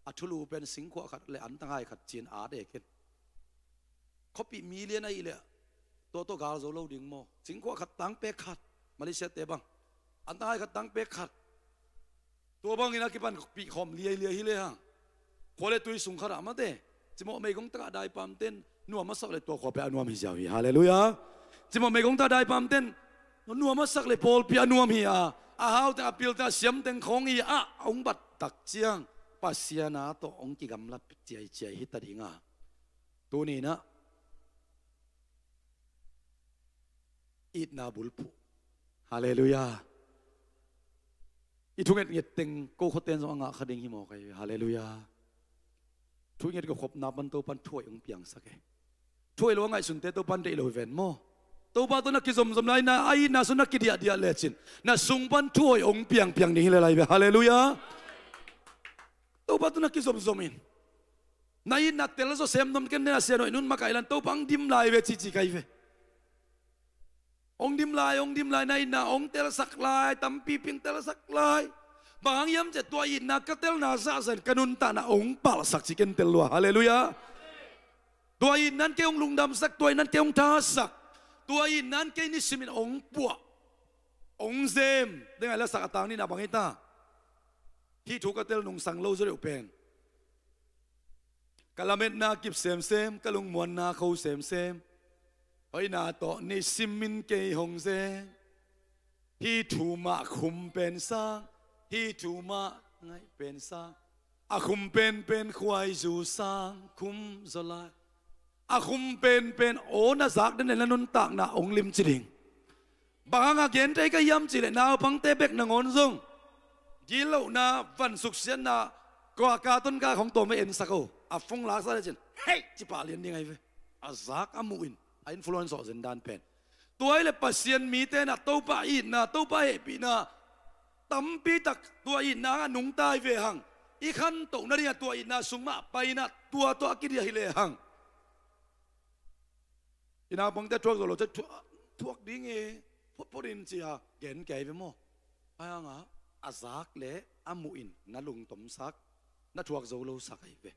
A thulu pen singkhuah khat le antanghai khat ci-in at e ken. Khuapih million ahih leh tua tawh gal zo lo ding maw? Singkhuah khat, tangpek khat, Malaysia-te bang, antanghai khat, tangpek khat. Tua bangin a kipan pih khawm liailiai hi le hang, khua le tui sung khatah mate, cimawh meigong takah daipamten nuam a sak le tua khua pia a nuam hi ziau hi. Halleluiah. Cimawh meigong takah daipamten nuam a sak le pawlpi a nuam hi a, a hauteng, a pilteng, a siamteng khawng hi a, a hong bat tak ciang Pasian a tawh hong kigamla ciaiciai hi ta ding a. Tuni-in ah itna bulphuh. Halleluiah. I thungetnget teng ko khuaten zong a ngah kha ding hi mawk ahi. Halleluiah. Thunget ka khopna pan Topan thuhoih hong piangsak e. Thuhoih lo a ngaihsunte Topan deih lo hi ven maw? Topa tawh na kizomzom lai, na a itna sung na kidiahdiah lecin na sung pan thuhoih hong piangpiang ding hi le lai ve. Halleluiah. Topa tawh na kizomzom in. Na itna tel zaw sem nuam ken, na sianhoih nun makaih lan Topa hong dim lai ve cici ka hi ve. Hong dim lai, hong dim lai, na itna hong telsak lai, tampi ping telsak lai. Bang hang hiam cih leh tua itna ka telna zahzah in ka nuntakna hong palhsak ci ken tel lua. Halleluiah. Tua itna in kei hong lungdamsak, tua itna in kei hong thasak, tua itna in kei nisimin hong puah, hong zem. Deng ai la sak a tang nihna bang hi ta. Hih thu ka tel nungsang lo zaw deuh pen, ka lametna kip semsem, ka lungmuanna kho semsem, hoihna tawh nisimin kei hong zem. Hih thu mah khum pen sang, hih thu mah ngaih pen sang, a khum penpen khuaizu sang khum zaw lai. A khum penpen aw na zak den le na nuntakna hong limci ding. Bang hanga gen thei ka hiam cihleh naupangte bek nangawn zong gitlohna, van suksiatna, kua ka ton ka khong tawm a ensak o. A phone laksa le cin hei ci pah lian ding ahi ve. A zak a muh in a influence awh zen dan pen. Tua hi le Pasian mite na Topa itna, Topa hehpihna tampi tak tua itna a nungta hi ve hang. I khantoh nading a tua itna sung mah paina tua tua a kidiah hi le hang. I naupangte thuak zo lo cia thuak ding e, photphot in cia gen kei ve maw? Ahi hanga a zak le a muh in na lungtomsak, na thuak zo lo sak ahi ve.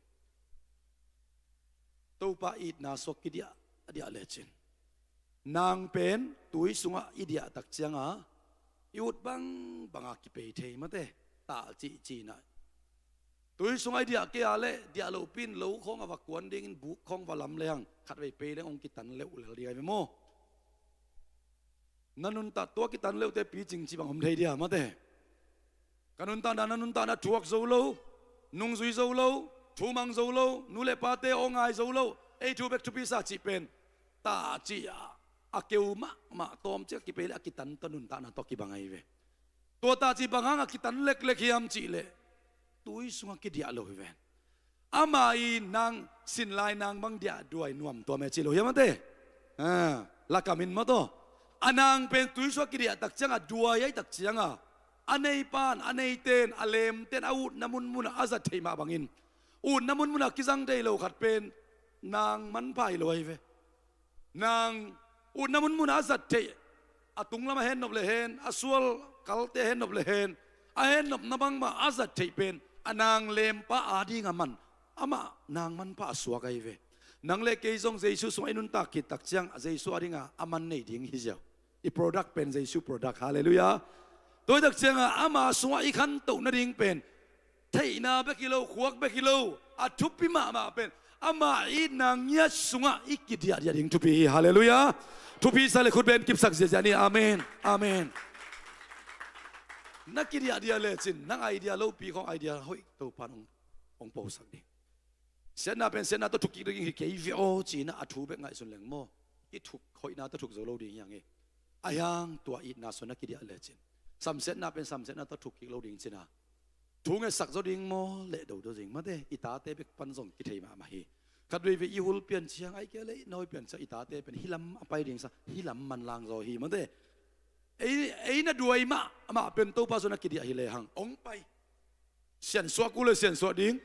Topa itna suak kidiah a diah lecin nang pen tui sungah i diah tak cianga i ut bangbanga kipei thei mate. Tah cihcihna tui sungah i diah kei a le diah lopi in lo khawng a va kuan dingin buk khawng va lam le hang khatvei pei leng hong kitan leuh lel ding ahi ve maw? Na nuntak tua kitan leute picing cih bang om thei dia mate. Ka nuntakna na nuntakna thuak zo lo, nungzui zo lo, thumang zo lo, nu le pate aw ngai zo lo, ei thu bek thupi sa cih pen tah cih a keu mahmah tawm cih a kipei le a kitan tawh nuntakna tawh kibang ahi ve. Tua tah cih bang hang a kitan leklek hiam cihleh tui sungah kidiah lo hi ven. Ama i nang sin lai nang bang diah duai nuam tuam e ci lo hiam ate? Lakam in maw taw. A nang pen tui sungah kidiah tak cianga duai ahi tak cianga a neipan a neiten a lemten a utna munmunah a zat theih mah bangin utna munmunah kizang thei lo khat pen nang manpha hi lo ahi ve. Nang utna munmunah a zat theih, a tunglam a hennop le hen, a sual kalte a hennop le hen, a hennopna bangmah a zat theih pen a nang lempa adinga man amah nang manpha a suak ahi ve. Nang le kei zong Jesu sungah i nuntak khit tak ciang Jesu adinga a man nei ding hi ziau. I product pen Jesu product. Halleluiah. Tua hi tak cianga ama sungah i khantoh nading pen theihna bek hi lo, khuak bek hi lo, a thupi mahmah pen ama itna ngiat sungah i kidiahdiah ding thupi hi. Halleluiah. Thupi sa le khut beng kipsak ziahziah ni. Amen. Amen. Na kidiahdiah lecin nang idea lopi khawng idea hoih Topan hong, hong posak ding. Siatna pen siatna tawh thuk kik ding hi kei ve aw ci-in a thu bek ngaihsun leng maw? I thuk hoihna tawh thuk zo lo ding hi hang e. Ahi hang tua itna sungah na kidiah lecin samsiatna pen samsiatna tawh thuk kik lo ding cina thu ngetsak zo ding maw le do do ding mate. I tate bek pan zong kithei mahmah hi. Khat veivei i hul pian ciang ai kia le na hoi pian ciang i tate pen hih lam a pai ding sa, hih lam manlang zaw hi mate. Ei, ei na duai mahmah pen Topa sungah na kidiah hi le hang hong pai. Siansuah kul le siansuah ding,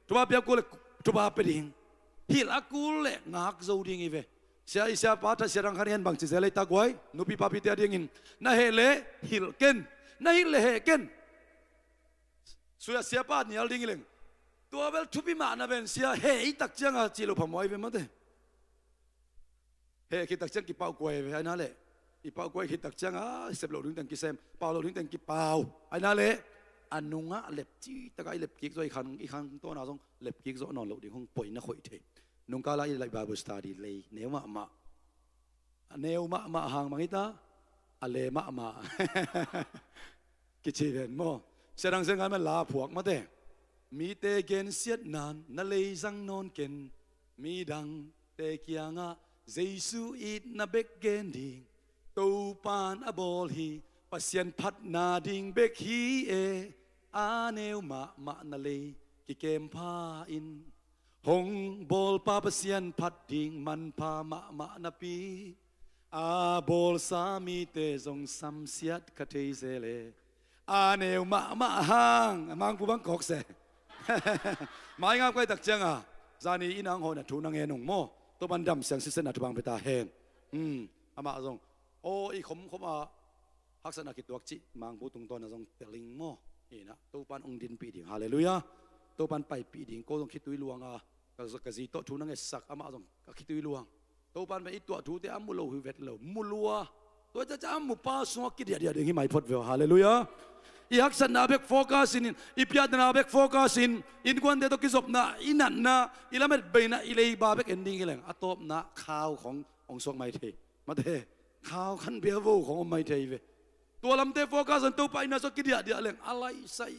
thupha pia kul le thupha pia ding. Hilh a kul le ngak zo ding hi ve. Sia i siapa tha sia dang khan hian bangci zel ei ta guai, nupi papite a dingin na heh le hilh ken, na hilh le heh ken. Suya siapa nial ding hi leng tua bel thupi mahna ven sia heh i tak cianga cih lo phamawh hi ve mate. Heh khit tak ciang kipauhkuai ve aina leh i pauhkuai khit tak cianga sep loh ding teng kisem, pau loh ding teng kipau aina leh a nungah lep cih takah i lep kik zawh i khang, i khang tawna zong lep kik zawh nawn loh ding hong poi na khoih thei. Nungkala i laih Bible study lei neu mahmah. A neu mahmah hang mang hita a le mahmah kici ven maw? Sia dang sia ngai man la phuak mate. Mite gensiatnan na lei zang nawn ken. Midangte kiangah Jesu itna bek gen ding. Topan a bawl hi, Pasian phatna ding bek hi e. A neu mahmah na lei kikem pha in. Hong bawlpa Pasian phat ding manpha mahmah napi a bawlsa mite zong samsiat kha thei zel e. A neu mahmah hang a mangpu bang kawk se. Mai ngap kai tak cianga zani i nang hawhna thu na ngen ung maw? Topan dam siang sisetna thupha pia ta hen. Amah zong aw i khomkhom a haksatna kituak cih mangpu tungtawna zong teling maw? Inah Topan hong dinpih ding. Halleluiah. Topan paipih ding. Ko zong khitui luanga ka zi tawh thu na ngetsak amah zong ka khitui luang. Topan pen i tuah thute a mu lo hi vet lo, mu lua. Tua caca a mupa sungah kidiahdiah ding hi mai phot veu. Halleluiah. I haksatna bek focus in, i piatna bek focus in, innkuante tawh kizopna, i natna, i lametbeina, i leiba bek en ding hi leng a tawpna khau khong hong suak mai thei. Mate, khau khan bia vo khong om mai thei ve. Tua lamte focus in Topa itna sung kidiahdiah leng a laisai.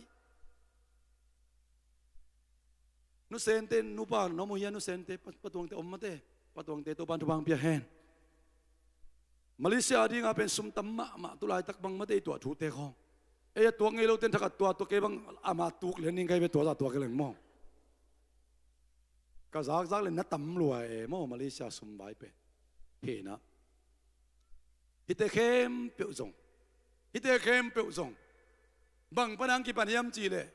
Nusente nupa na om uh hia? Nusente pa-, patuangte om mate. Patuangte Topa in thupha hong pia hen. Malaysia a dinga pen sum tam mahmah, tu laitak bang mate i tuah thute khawng. Ei a tuak ngei lote in thak a tuah, tuak kei bang ama tuk lian ding kai ve, tua zah tuak kei leng maw. Ka zakzak le na tam lua e maw, Malaysia sum vai pen. Hena. Hihte khempeuh zong, hihte khempeuh zong bang pan hong kipan hiam cih leh,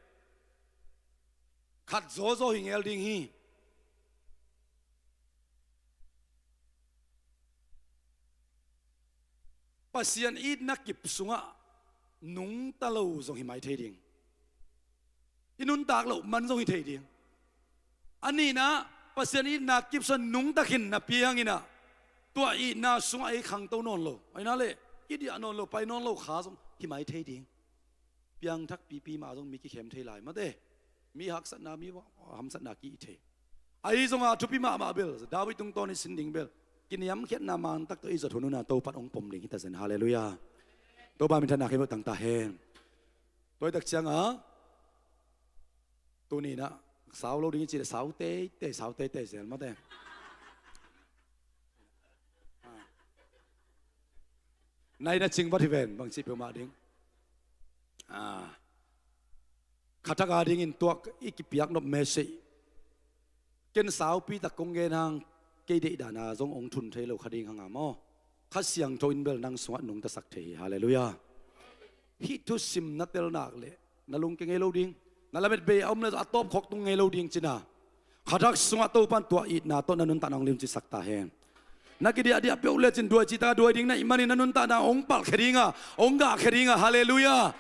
khat zawzaw hi ngel ding hi. Pasian itna kip sungah nungta lo zong hi mai thei ding. I nuntak loh man zong hi thei ding. A nihna, Pasian itna kip sungah nungta khin napi hangin ah, tua itna sungah ei khangto nawn lo, aina le kidiah nawn lo, pai nawn lo kha zong hi mai thei ding. Piangthak pipi mah zong mi kikhem thei lai mate. Mi haksatna, mi hamsatna ki-it thei. Ahi zongah thupi mahmah bel, David tungtawn i sin ding bel, kiniamkhiatna mantak tawh i zot hun un ah Topa in hong pom ding hi ta zen. Halleluiah. Topa minthanna khempeuh tang ta hen. Tua hi tak ciangah tuni in ah sau lo ding i cih leh sau teitei, sau teitei zel mate. Nai na cing vat hi ven, bangci peuhmah ding. Ah. Khathak a dingin tuak i kipiak nop message, ken saupi tak kong gen hang, kei deihdan a zong hong thun thei lo kha ding hang a maw. Kha Siangtho in bel nang sungah nungtasak thei hi. Halleluiah. Hih thusim na tel nak leh na lungkia ngei lo ding. Na lamet bei a om le a tawpkhawk tung ngei lo ding cin a, khathak sungah Topa in tua itna tawh na nuntakna hong limcisak ta hen. Na kidiahdiah peuh lecin duai cih taka duai ding na hih manin na nuntakna hong palhkhia ding a, hong gahkhia ding a. Halleluiah.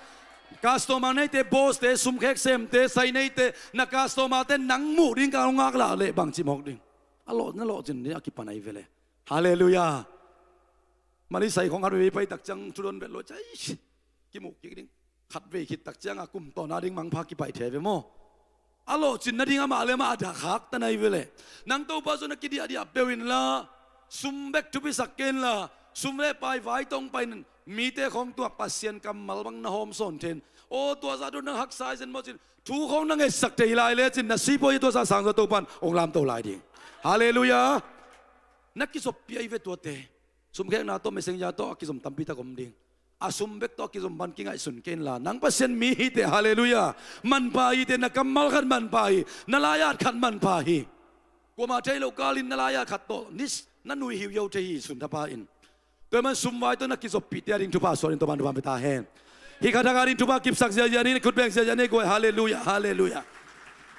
Customer neite, boss te, sumkhek semte, sai neite, na customer te nang muh ding ka hong ngak lah leh bangci mawk ding. A lawh, na lawhcin ding a kipan ahi ve le. Halleluiah. Mani sai khong khat vei pai tak ciang thudon vet lo cai. Kimuh kik ding. Khat vei khit tak cianga kum tawna ding mangpha kipaih thei ve maw. A lawhcin nading amah le amah a dah khak ta nai ve le. Nang Topa sungah na kidiahdiah peuh inla, sum bek thupisak kei inla, sum le pai vai tawh hong pai in, mite khawng tua Pasian kammal bang na hawm sawn thei in. Aw, tua zah tawh na haksa hi zen maw cin, thu khawng na ngetsak thei hi lai lecin na sipuai hi, tua zah sangzaw Topa in hong lamto lai ding. Halleluiah. Na kizoppih ahi ve tuate. Sumkhekna tawh, messenger tawh a kizom tampi tak om ding. A sum bek tawh a kizom bang kingaihsun kei inla, nang Pasian mi hi teh, halleluiah. Manpha hi teh, na kammal khat manpha hi, na lai-at khat manpha hi. Kuamah thei loh kalin na lai-at khat tawh nis na nui hiuhiau thei hi, sun thapa in. Tua ahih man sum vai tawh na kizoppihte a ding thupha suak in Topa'n thupha pia ta hen. Hih khathak a ding thupha kipsak ziahziah ni, khutbeng ziahziah ni guai, halleluiah, halleluiah.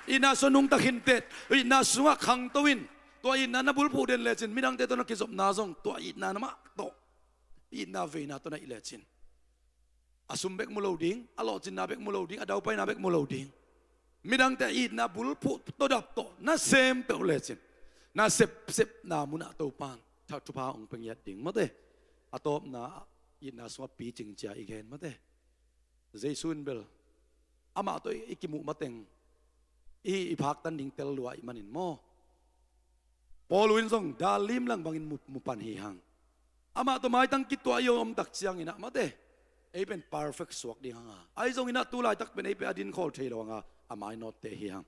Itna sungah nungta khin teh, itna sungah khangto in. Tua itna na bulphuh den lecin midangte tawh na kizopna zong tua itna na mah tawh, itna veina tawh na hih lecin, a sum bek mu lo ding, a lawhcinna bek mu lo ding, a daupaina bek mu lo ding. Midangte a itna bulphuh tawh dap tawh na sem peuh lecin, na sepsepna munah Topa'n thupha hong pia ngiat ding mate. A tawpna, itna sungah picing ci-a i gen mate. Jesu in bel amah tawh i kimuh mateng i, i phaktan ding tel lua ahih manin maw. Paul in zong dal limlang bangin mu, mu pan hi hang. Amah tawh maitang kituah i om tak ciangin ah mate, ei pen perfect suak ding hang a, ahi zongin ah tu laitak pen ei pen a dinkhawl thei lo hang a, a mainawtte hi hang.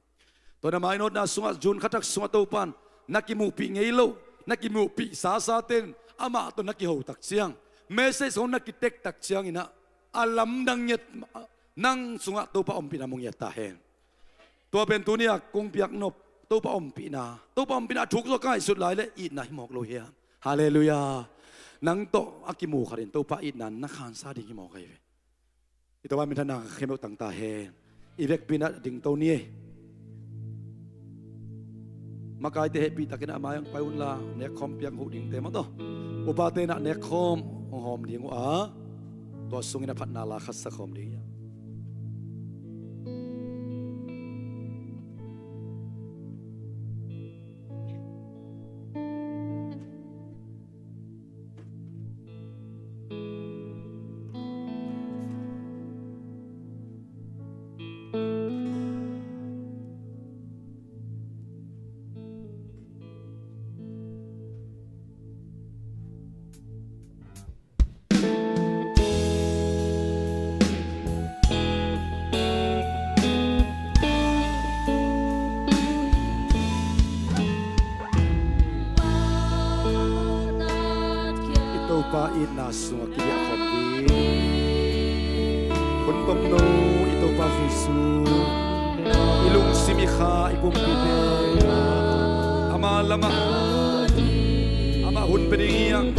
Tua na mainawtna sungah June khathak sungah Topa'n na kimuhpih ngei lo, na kimuhpih sasate in amah tawh na kiho tak ciang, message khawng na kitek tak ciangin ah a lamdang ngiat, nang sungah Topa ompihna mu ngiat ta hen. Tua pen tuni-a kong piak nop, Topa ompihna, Topa ompihna a thuk zaw ka ngaihsut lai leh itna hi mawk lo hi a. Halleluiah. Nang tawh a kimu khatin Topa itna na khansa ding hi mawk ahi ve. I Topa minthanna khempeuh tang ta hen. I vekpi-in ah dingto ni ei. Makaite hehpihtakin a mai-ah hong pai unla, nekkhawm piang huh dingte maw tawh, upate in ah nekkhawm hong hawm ding uh a, tua sungin a phatna la khatsak khawm ding hi a. itna sungah kidiah khawm ding. Hun tomno i Topa Jesu, i lungsim i kha i pumpite ama lamah, amah hun pia ding hi hang.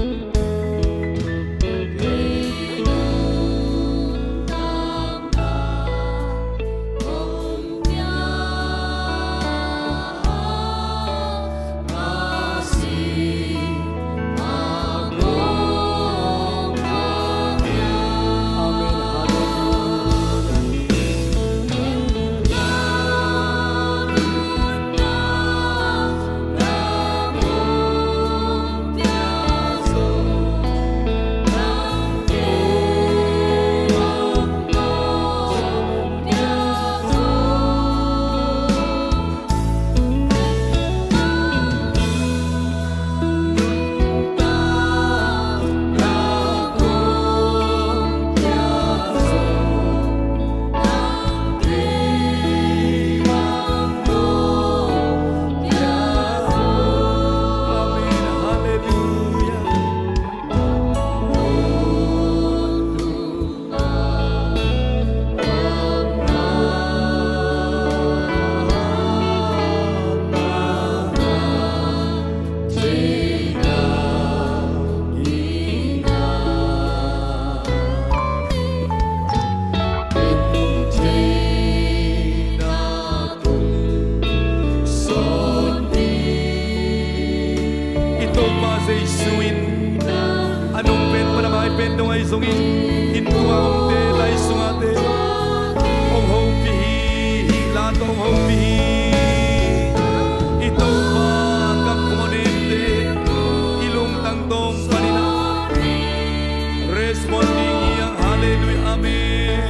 I Topa Jesu in a nung pen pan a mai pen dong ahi zongin, innkuan a omte, lai sungate hong hopih hi, hih la tawh hong hopih hi. I Topa gam khua nemte i lungtang tawng panin a respond ding hi hang. Halleluiah, amen.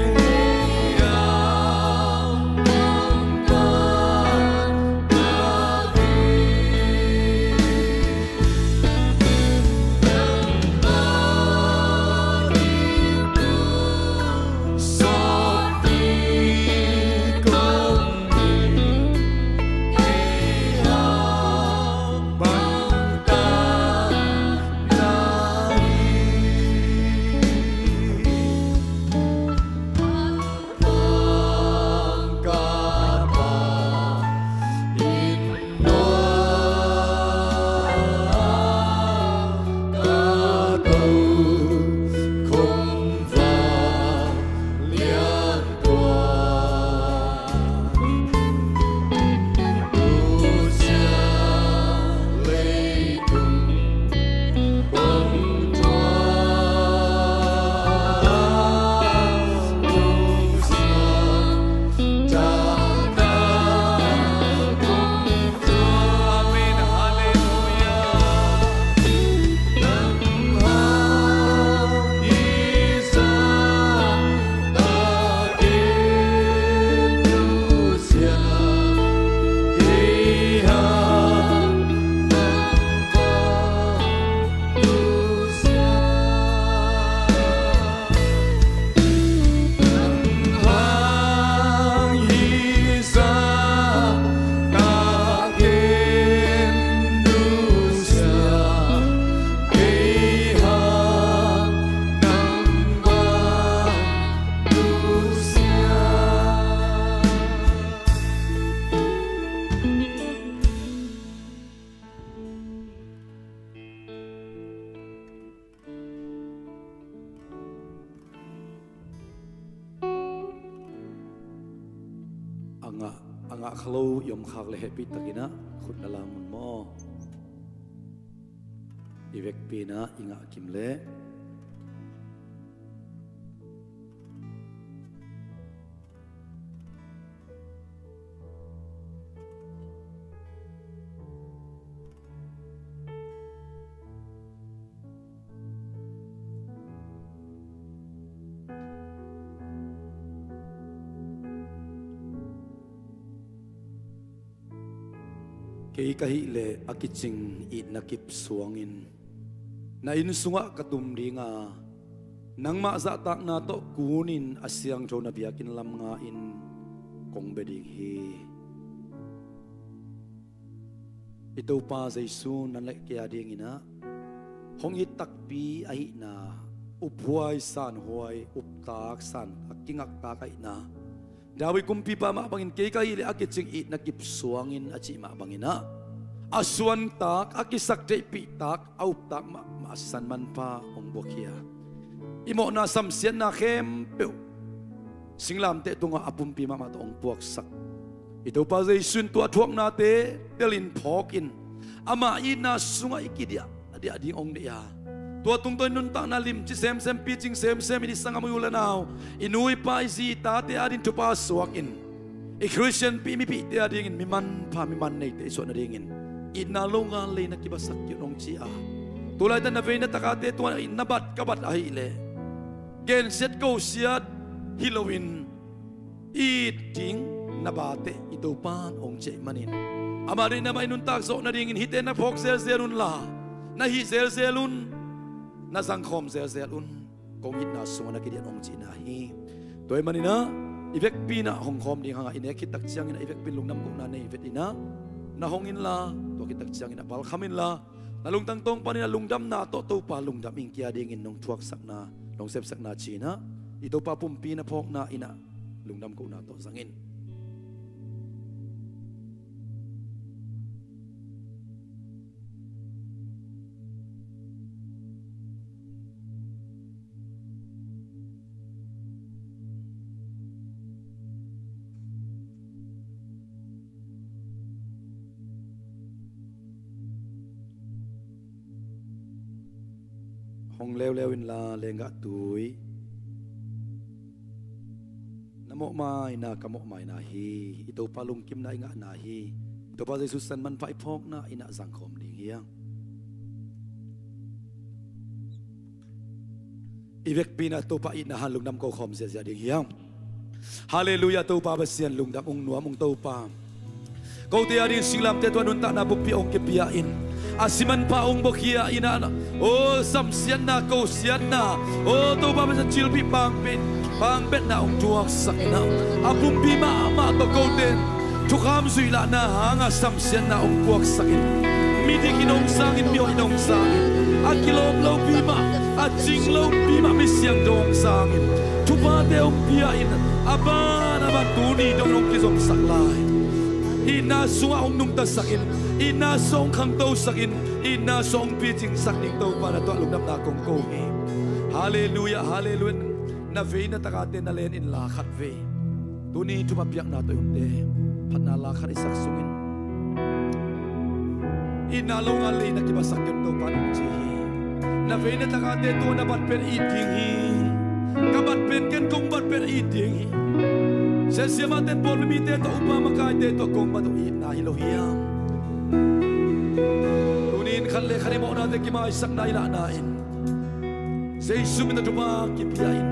A ngah, a ngah kha lo i om khak leh hehpih takin ah khut na lam un maw. I vekpi in ah i ngah kim leh. Kei ka hih leh a kicing itna kip suangin na inn sungah ka tum ding a, nangmah zahtakna tawh kunin a siangtho na biakinn lam nga-in kong bia ding hi. I Topa Jesu nang le kei a dingin ah Hong it takpi ahihna, uphuai sanhuai, uptak santak, kingaktak ahihna, David kumpipa mah bangin kei ka hih leh a kicing itna kipsuangin a cih mah bangin ah, a suantak, a kisaktheihpihtak, a uptak mahmah a San Manpha hong buakhia. I mawhna samsiatna khempeuh singlamteh tungah a pumpi mahmah tawh hong puaksak i Topa Jesu in tua thuaknate telin phawkin ama itna sungah i kidiah a diah ding hong deih a, tua tungtawn i nuntakna limci semsem, picing semsem in i sanggam, i u le nau, i nu i pa, i zi i tate adingin thupha suakin, i Khristianpi mipihte adingin mi manpha, mi man neite i suah nadingin itna lo ngal lei na kibasak kei un hong ci a, tu laitak na vei na takate tungah itna bat ka bat ahih leh, gensiat kosiat hi loin it ding na bate i Topa in hong ciah manin, ama deihna mah i nuntak zawh nadingin hihte na phawk zelzel unla, na hih zelzel un, na zangkhawm zelzel un, kong itna sungah na kidiah un hong cihna hi. Tua ahih manin ah, i vekpi in ah hong khawm ding hang a, i nek khit tak ciangin ah i vekpi in lungdam kohna nei vet in ah, na hong inla, tua khit tak ciangin ah palkham inla, na lungtang tawng panin ah lungdamna tawh Topa lungdam ing, kei adingin nong thuaksakna, nong sepsakna ci-in ah, i Topa pumpi na phawkna in ah lungdam kohna tawh zang in. Hong leuleu inla, lenggah tui. Na mawhmaina, ka mawhmaina hi. I Topa lungkimna i ngahna hi. I Topa Jesu San Manpha i phawkna in ah zangkhawm ding hi hang. I vekpi in ah Topa itna hang lungdam ko khawm ziahziah ding hi hang. Halleluiah, Topa Pasian lungdam ung, nuam ung Topa. Kote ading singlamteh tungah nuntakna buppi hong kipia in, a si manpha hong buakhia in ah, aw samsiatna, kosiatna, aw Topa Pasian cilpih pangpih, pangbetna hong thuaksak in ah, a pumpi mahmah tawh kote in thukham zuih lahna hangah samsiatna hong puaksak in, midik in hong sang in, mihoih in hong sang in, a kilawm lopi mah, a cing lopi mah mi siangtho hong sang in, thuphate hong pia in, a ban a ban tuni dong hong kizomsak lai. Itna sungah hong nungtasak in, itna sungah hong khangtosak in, itna sungah hong picingsak ding Topa na tungah lungdamna kong ko hi. Halleluiah, halleluiah. Na vei na takate na len inla khatvei, tuni thupha piakna tawh i umte, phatna la khat i sak sungin, itna lo ngal lei na kibasak kei un Topa in hong ci hi. Na vei na takate tungah na bat pen it ding hi. Ka bat pen ken kong bat pen it ding hi. Sia siamahte in pawlpi mite tawh, upa makaite tawh kong bat uh itna hi lo hiam? Tuni in khat le khat i mawhnate kimaisakna i lahna in, Jesu min tawh thupha kipia in,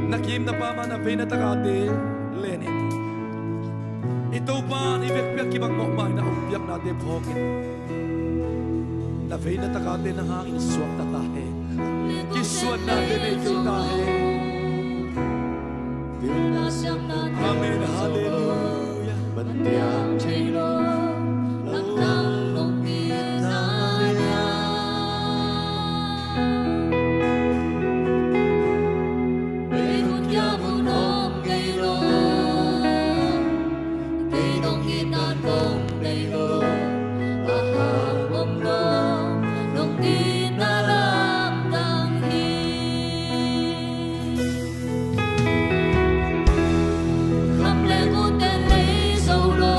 na kim na pam ah na vei na takate len in. I Topa in i vekpi ah kibang mawhmaina hong piaknate phawk in, na vei na takate na hangin suakta ta hen. Kisuannate nei kei ta hen. Amen. Halleluiah. Kham le ngun ten lei zo lo.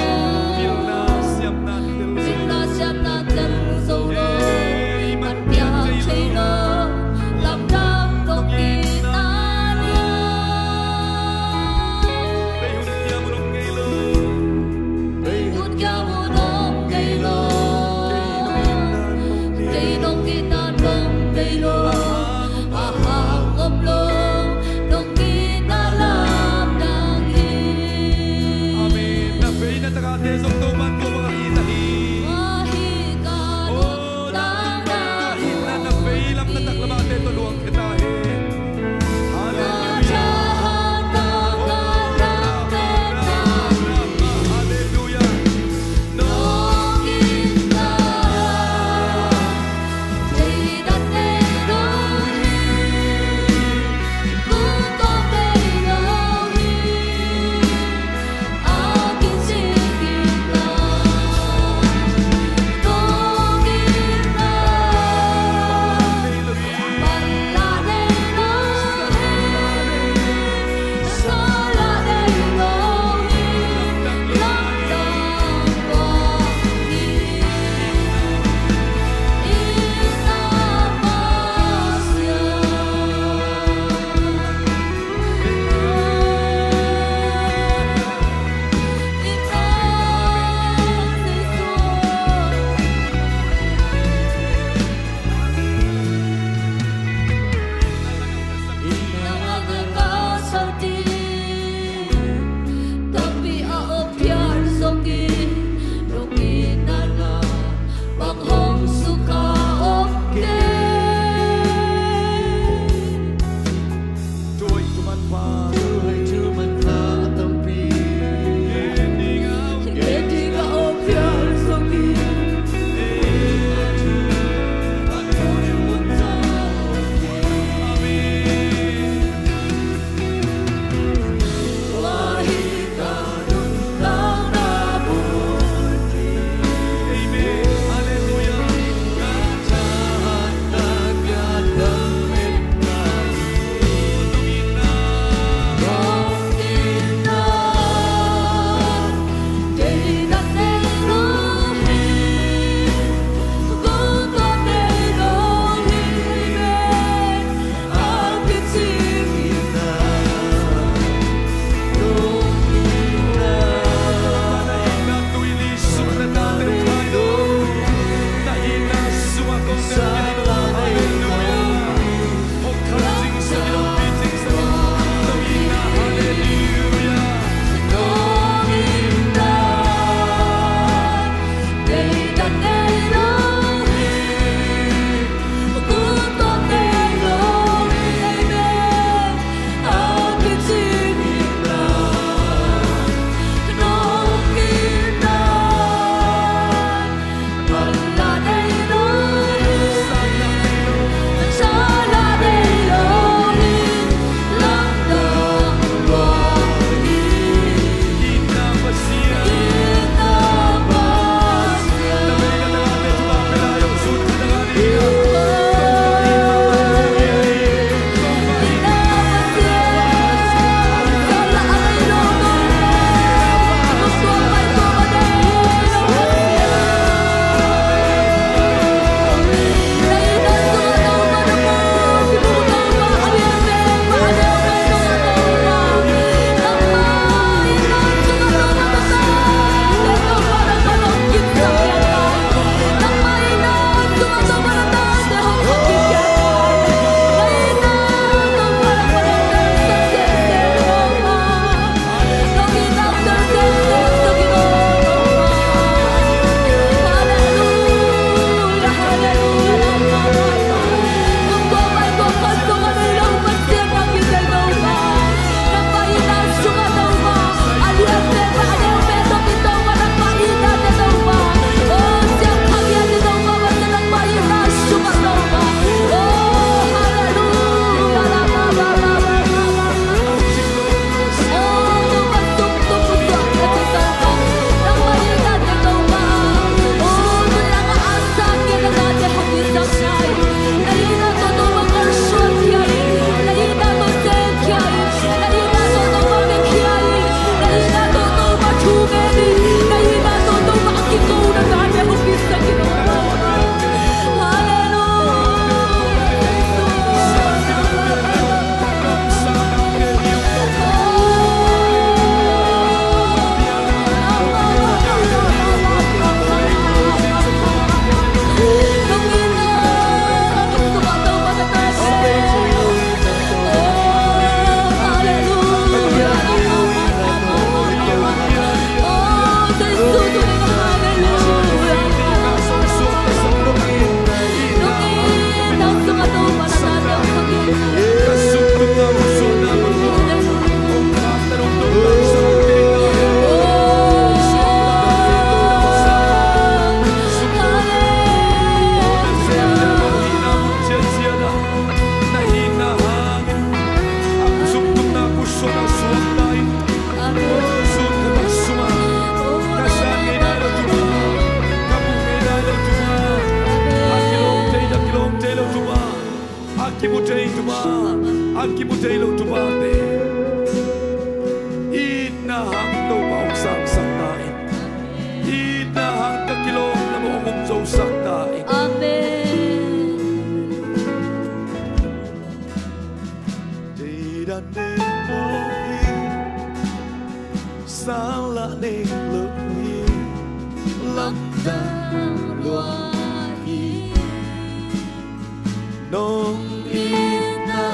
Pilna siamna tel zo. Pilna siamna tel zo lo. Ei, ei, man piak thei lo. Lamdang dong itna nia. Bei hun kia mun om ngei lo. Bei hun kia mun om ngei lo. Kei nong itna nong bei lo. A hang om lo. Nong itna lamdang hi. Amen. Na vei na takate zong Topa'n ko bang a it ahi. Ahi ka. Oh, lamdang, lamdang, tua itna na vei lam na tak lamate tawh luang khia ta hen. Halleluiah. Oh, Rama, Rama, Rama. Halleluiah. Nong itna. a kimu thei lo thupate itna hang Topa hong sangsak ta in. Itna hang ka kilawm lam hong umzosak ta in. Amen. Theidan nei lo hi, sanglah nei lo hi, lamdang lua hi. Nong itna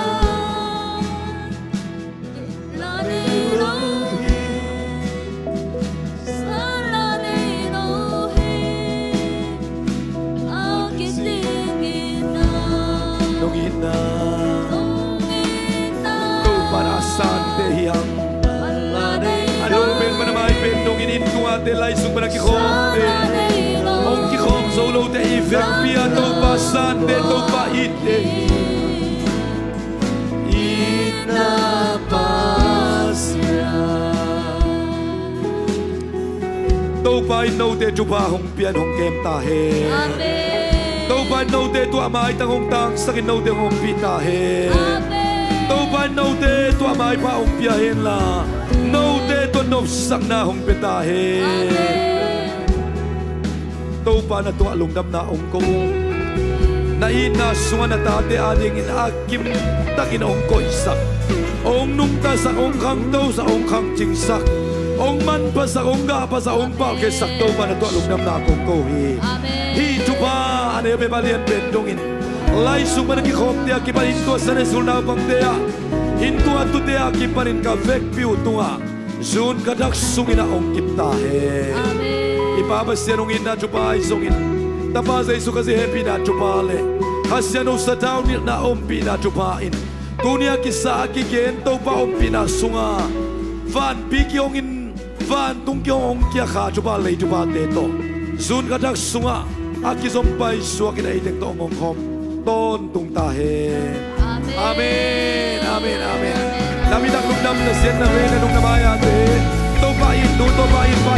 la nei lo hi, sanglah nei lo hi. Nong itna, Topa na sante hi hang. A nong pen pan a mai pen dongin inn tungahte, lai sung pan a kikhawmte, hong kikhawm zo lote i vekpi a Topa sante, Topa itte hi. Itna Pasian. Topa in note thupha hong pia in hong kem ta hen. Amen. Topa in note tua maitang hong tangsak in note hong ompih ta hen. Amen. Topa in note tua maipha hong pia hen la, note tua nopsakna hong pia ta hen. Amen. Topa na tungah lungdamna hong ko ung. Na itna sungah na tate adingin a kimtakin hong koihsak, hong nungtasak, hong khangtosak, hong khangcingsak, hong manphasak, hong gahphasak, hong palkhiatsak Topa na tungah lungdamna kong ko hi. Amen. Hih thupha a nei a bep a lian pen dongin lai sung pan a kikhawmte a kipanin tua Sunday school naupangte ah, inn tua tute a kipanin ka vekpi uh tungah June kha dak sungin a hong kip ta hen. Amen. I Pa Pasian hong itna thupha ahi zongin, Tapa Jesu Khazih hehpihna thupha le Kha Siangtho sathau nilhna ompihna thupha in tuni a kisa a kigen Topa ompihna sungah vanpi kihongin vantung kihong hong kia kha thupha lei thuphate tawh June kha dak sungah a kizom paisuakin a iteng tawh hong hong khawm tawntung ta hen. Amen. Amen. Amen. Amen. Amen. Lam i dak lungdam na sian na vei na nung na mai-ate Topa in nu Topa in pa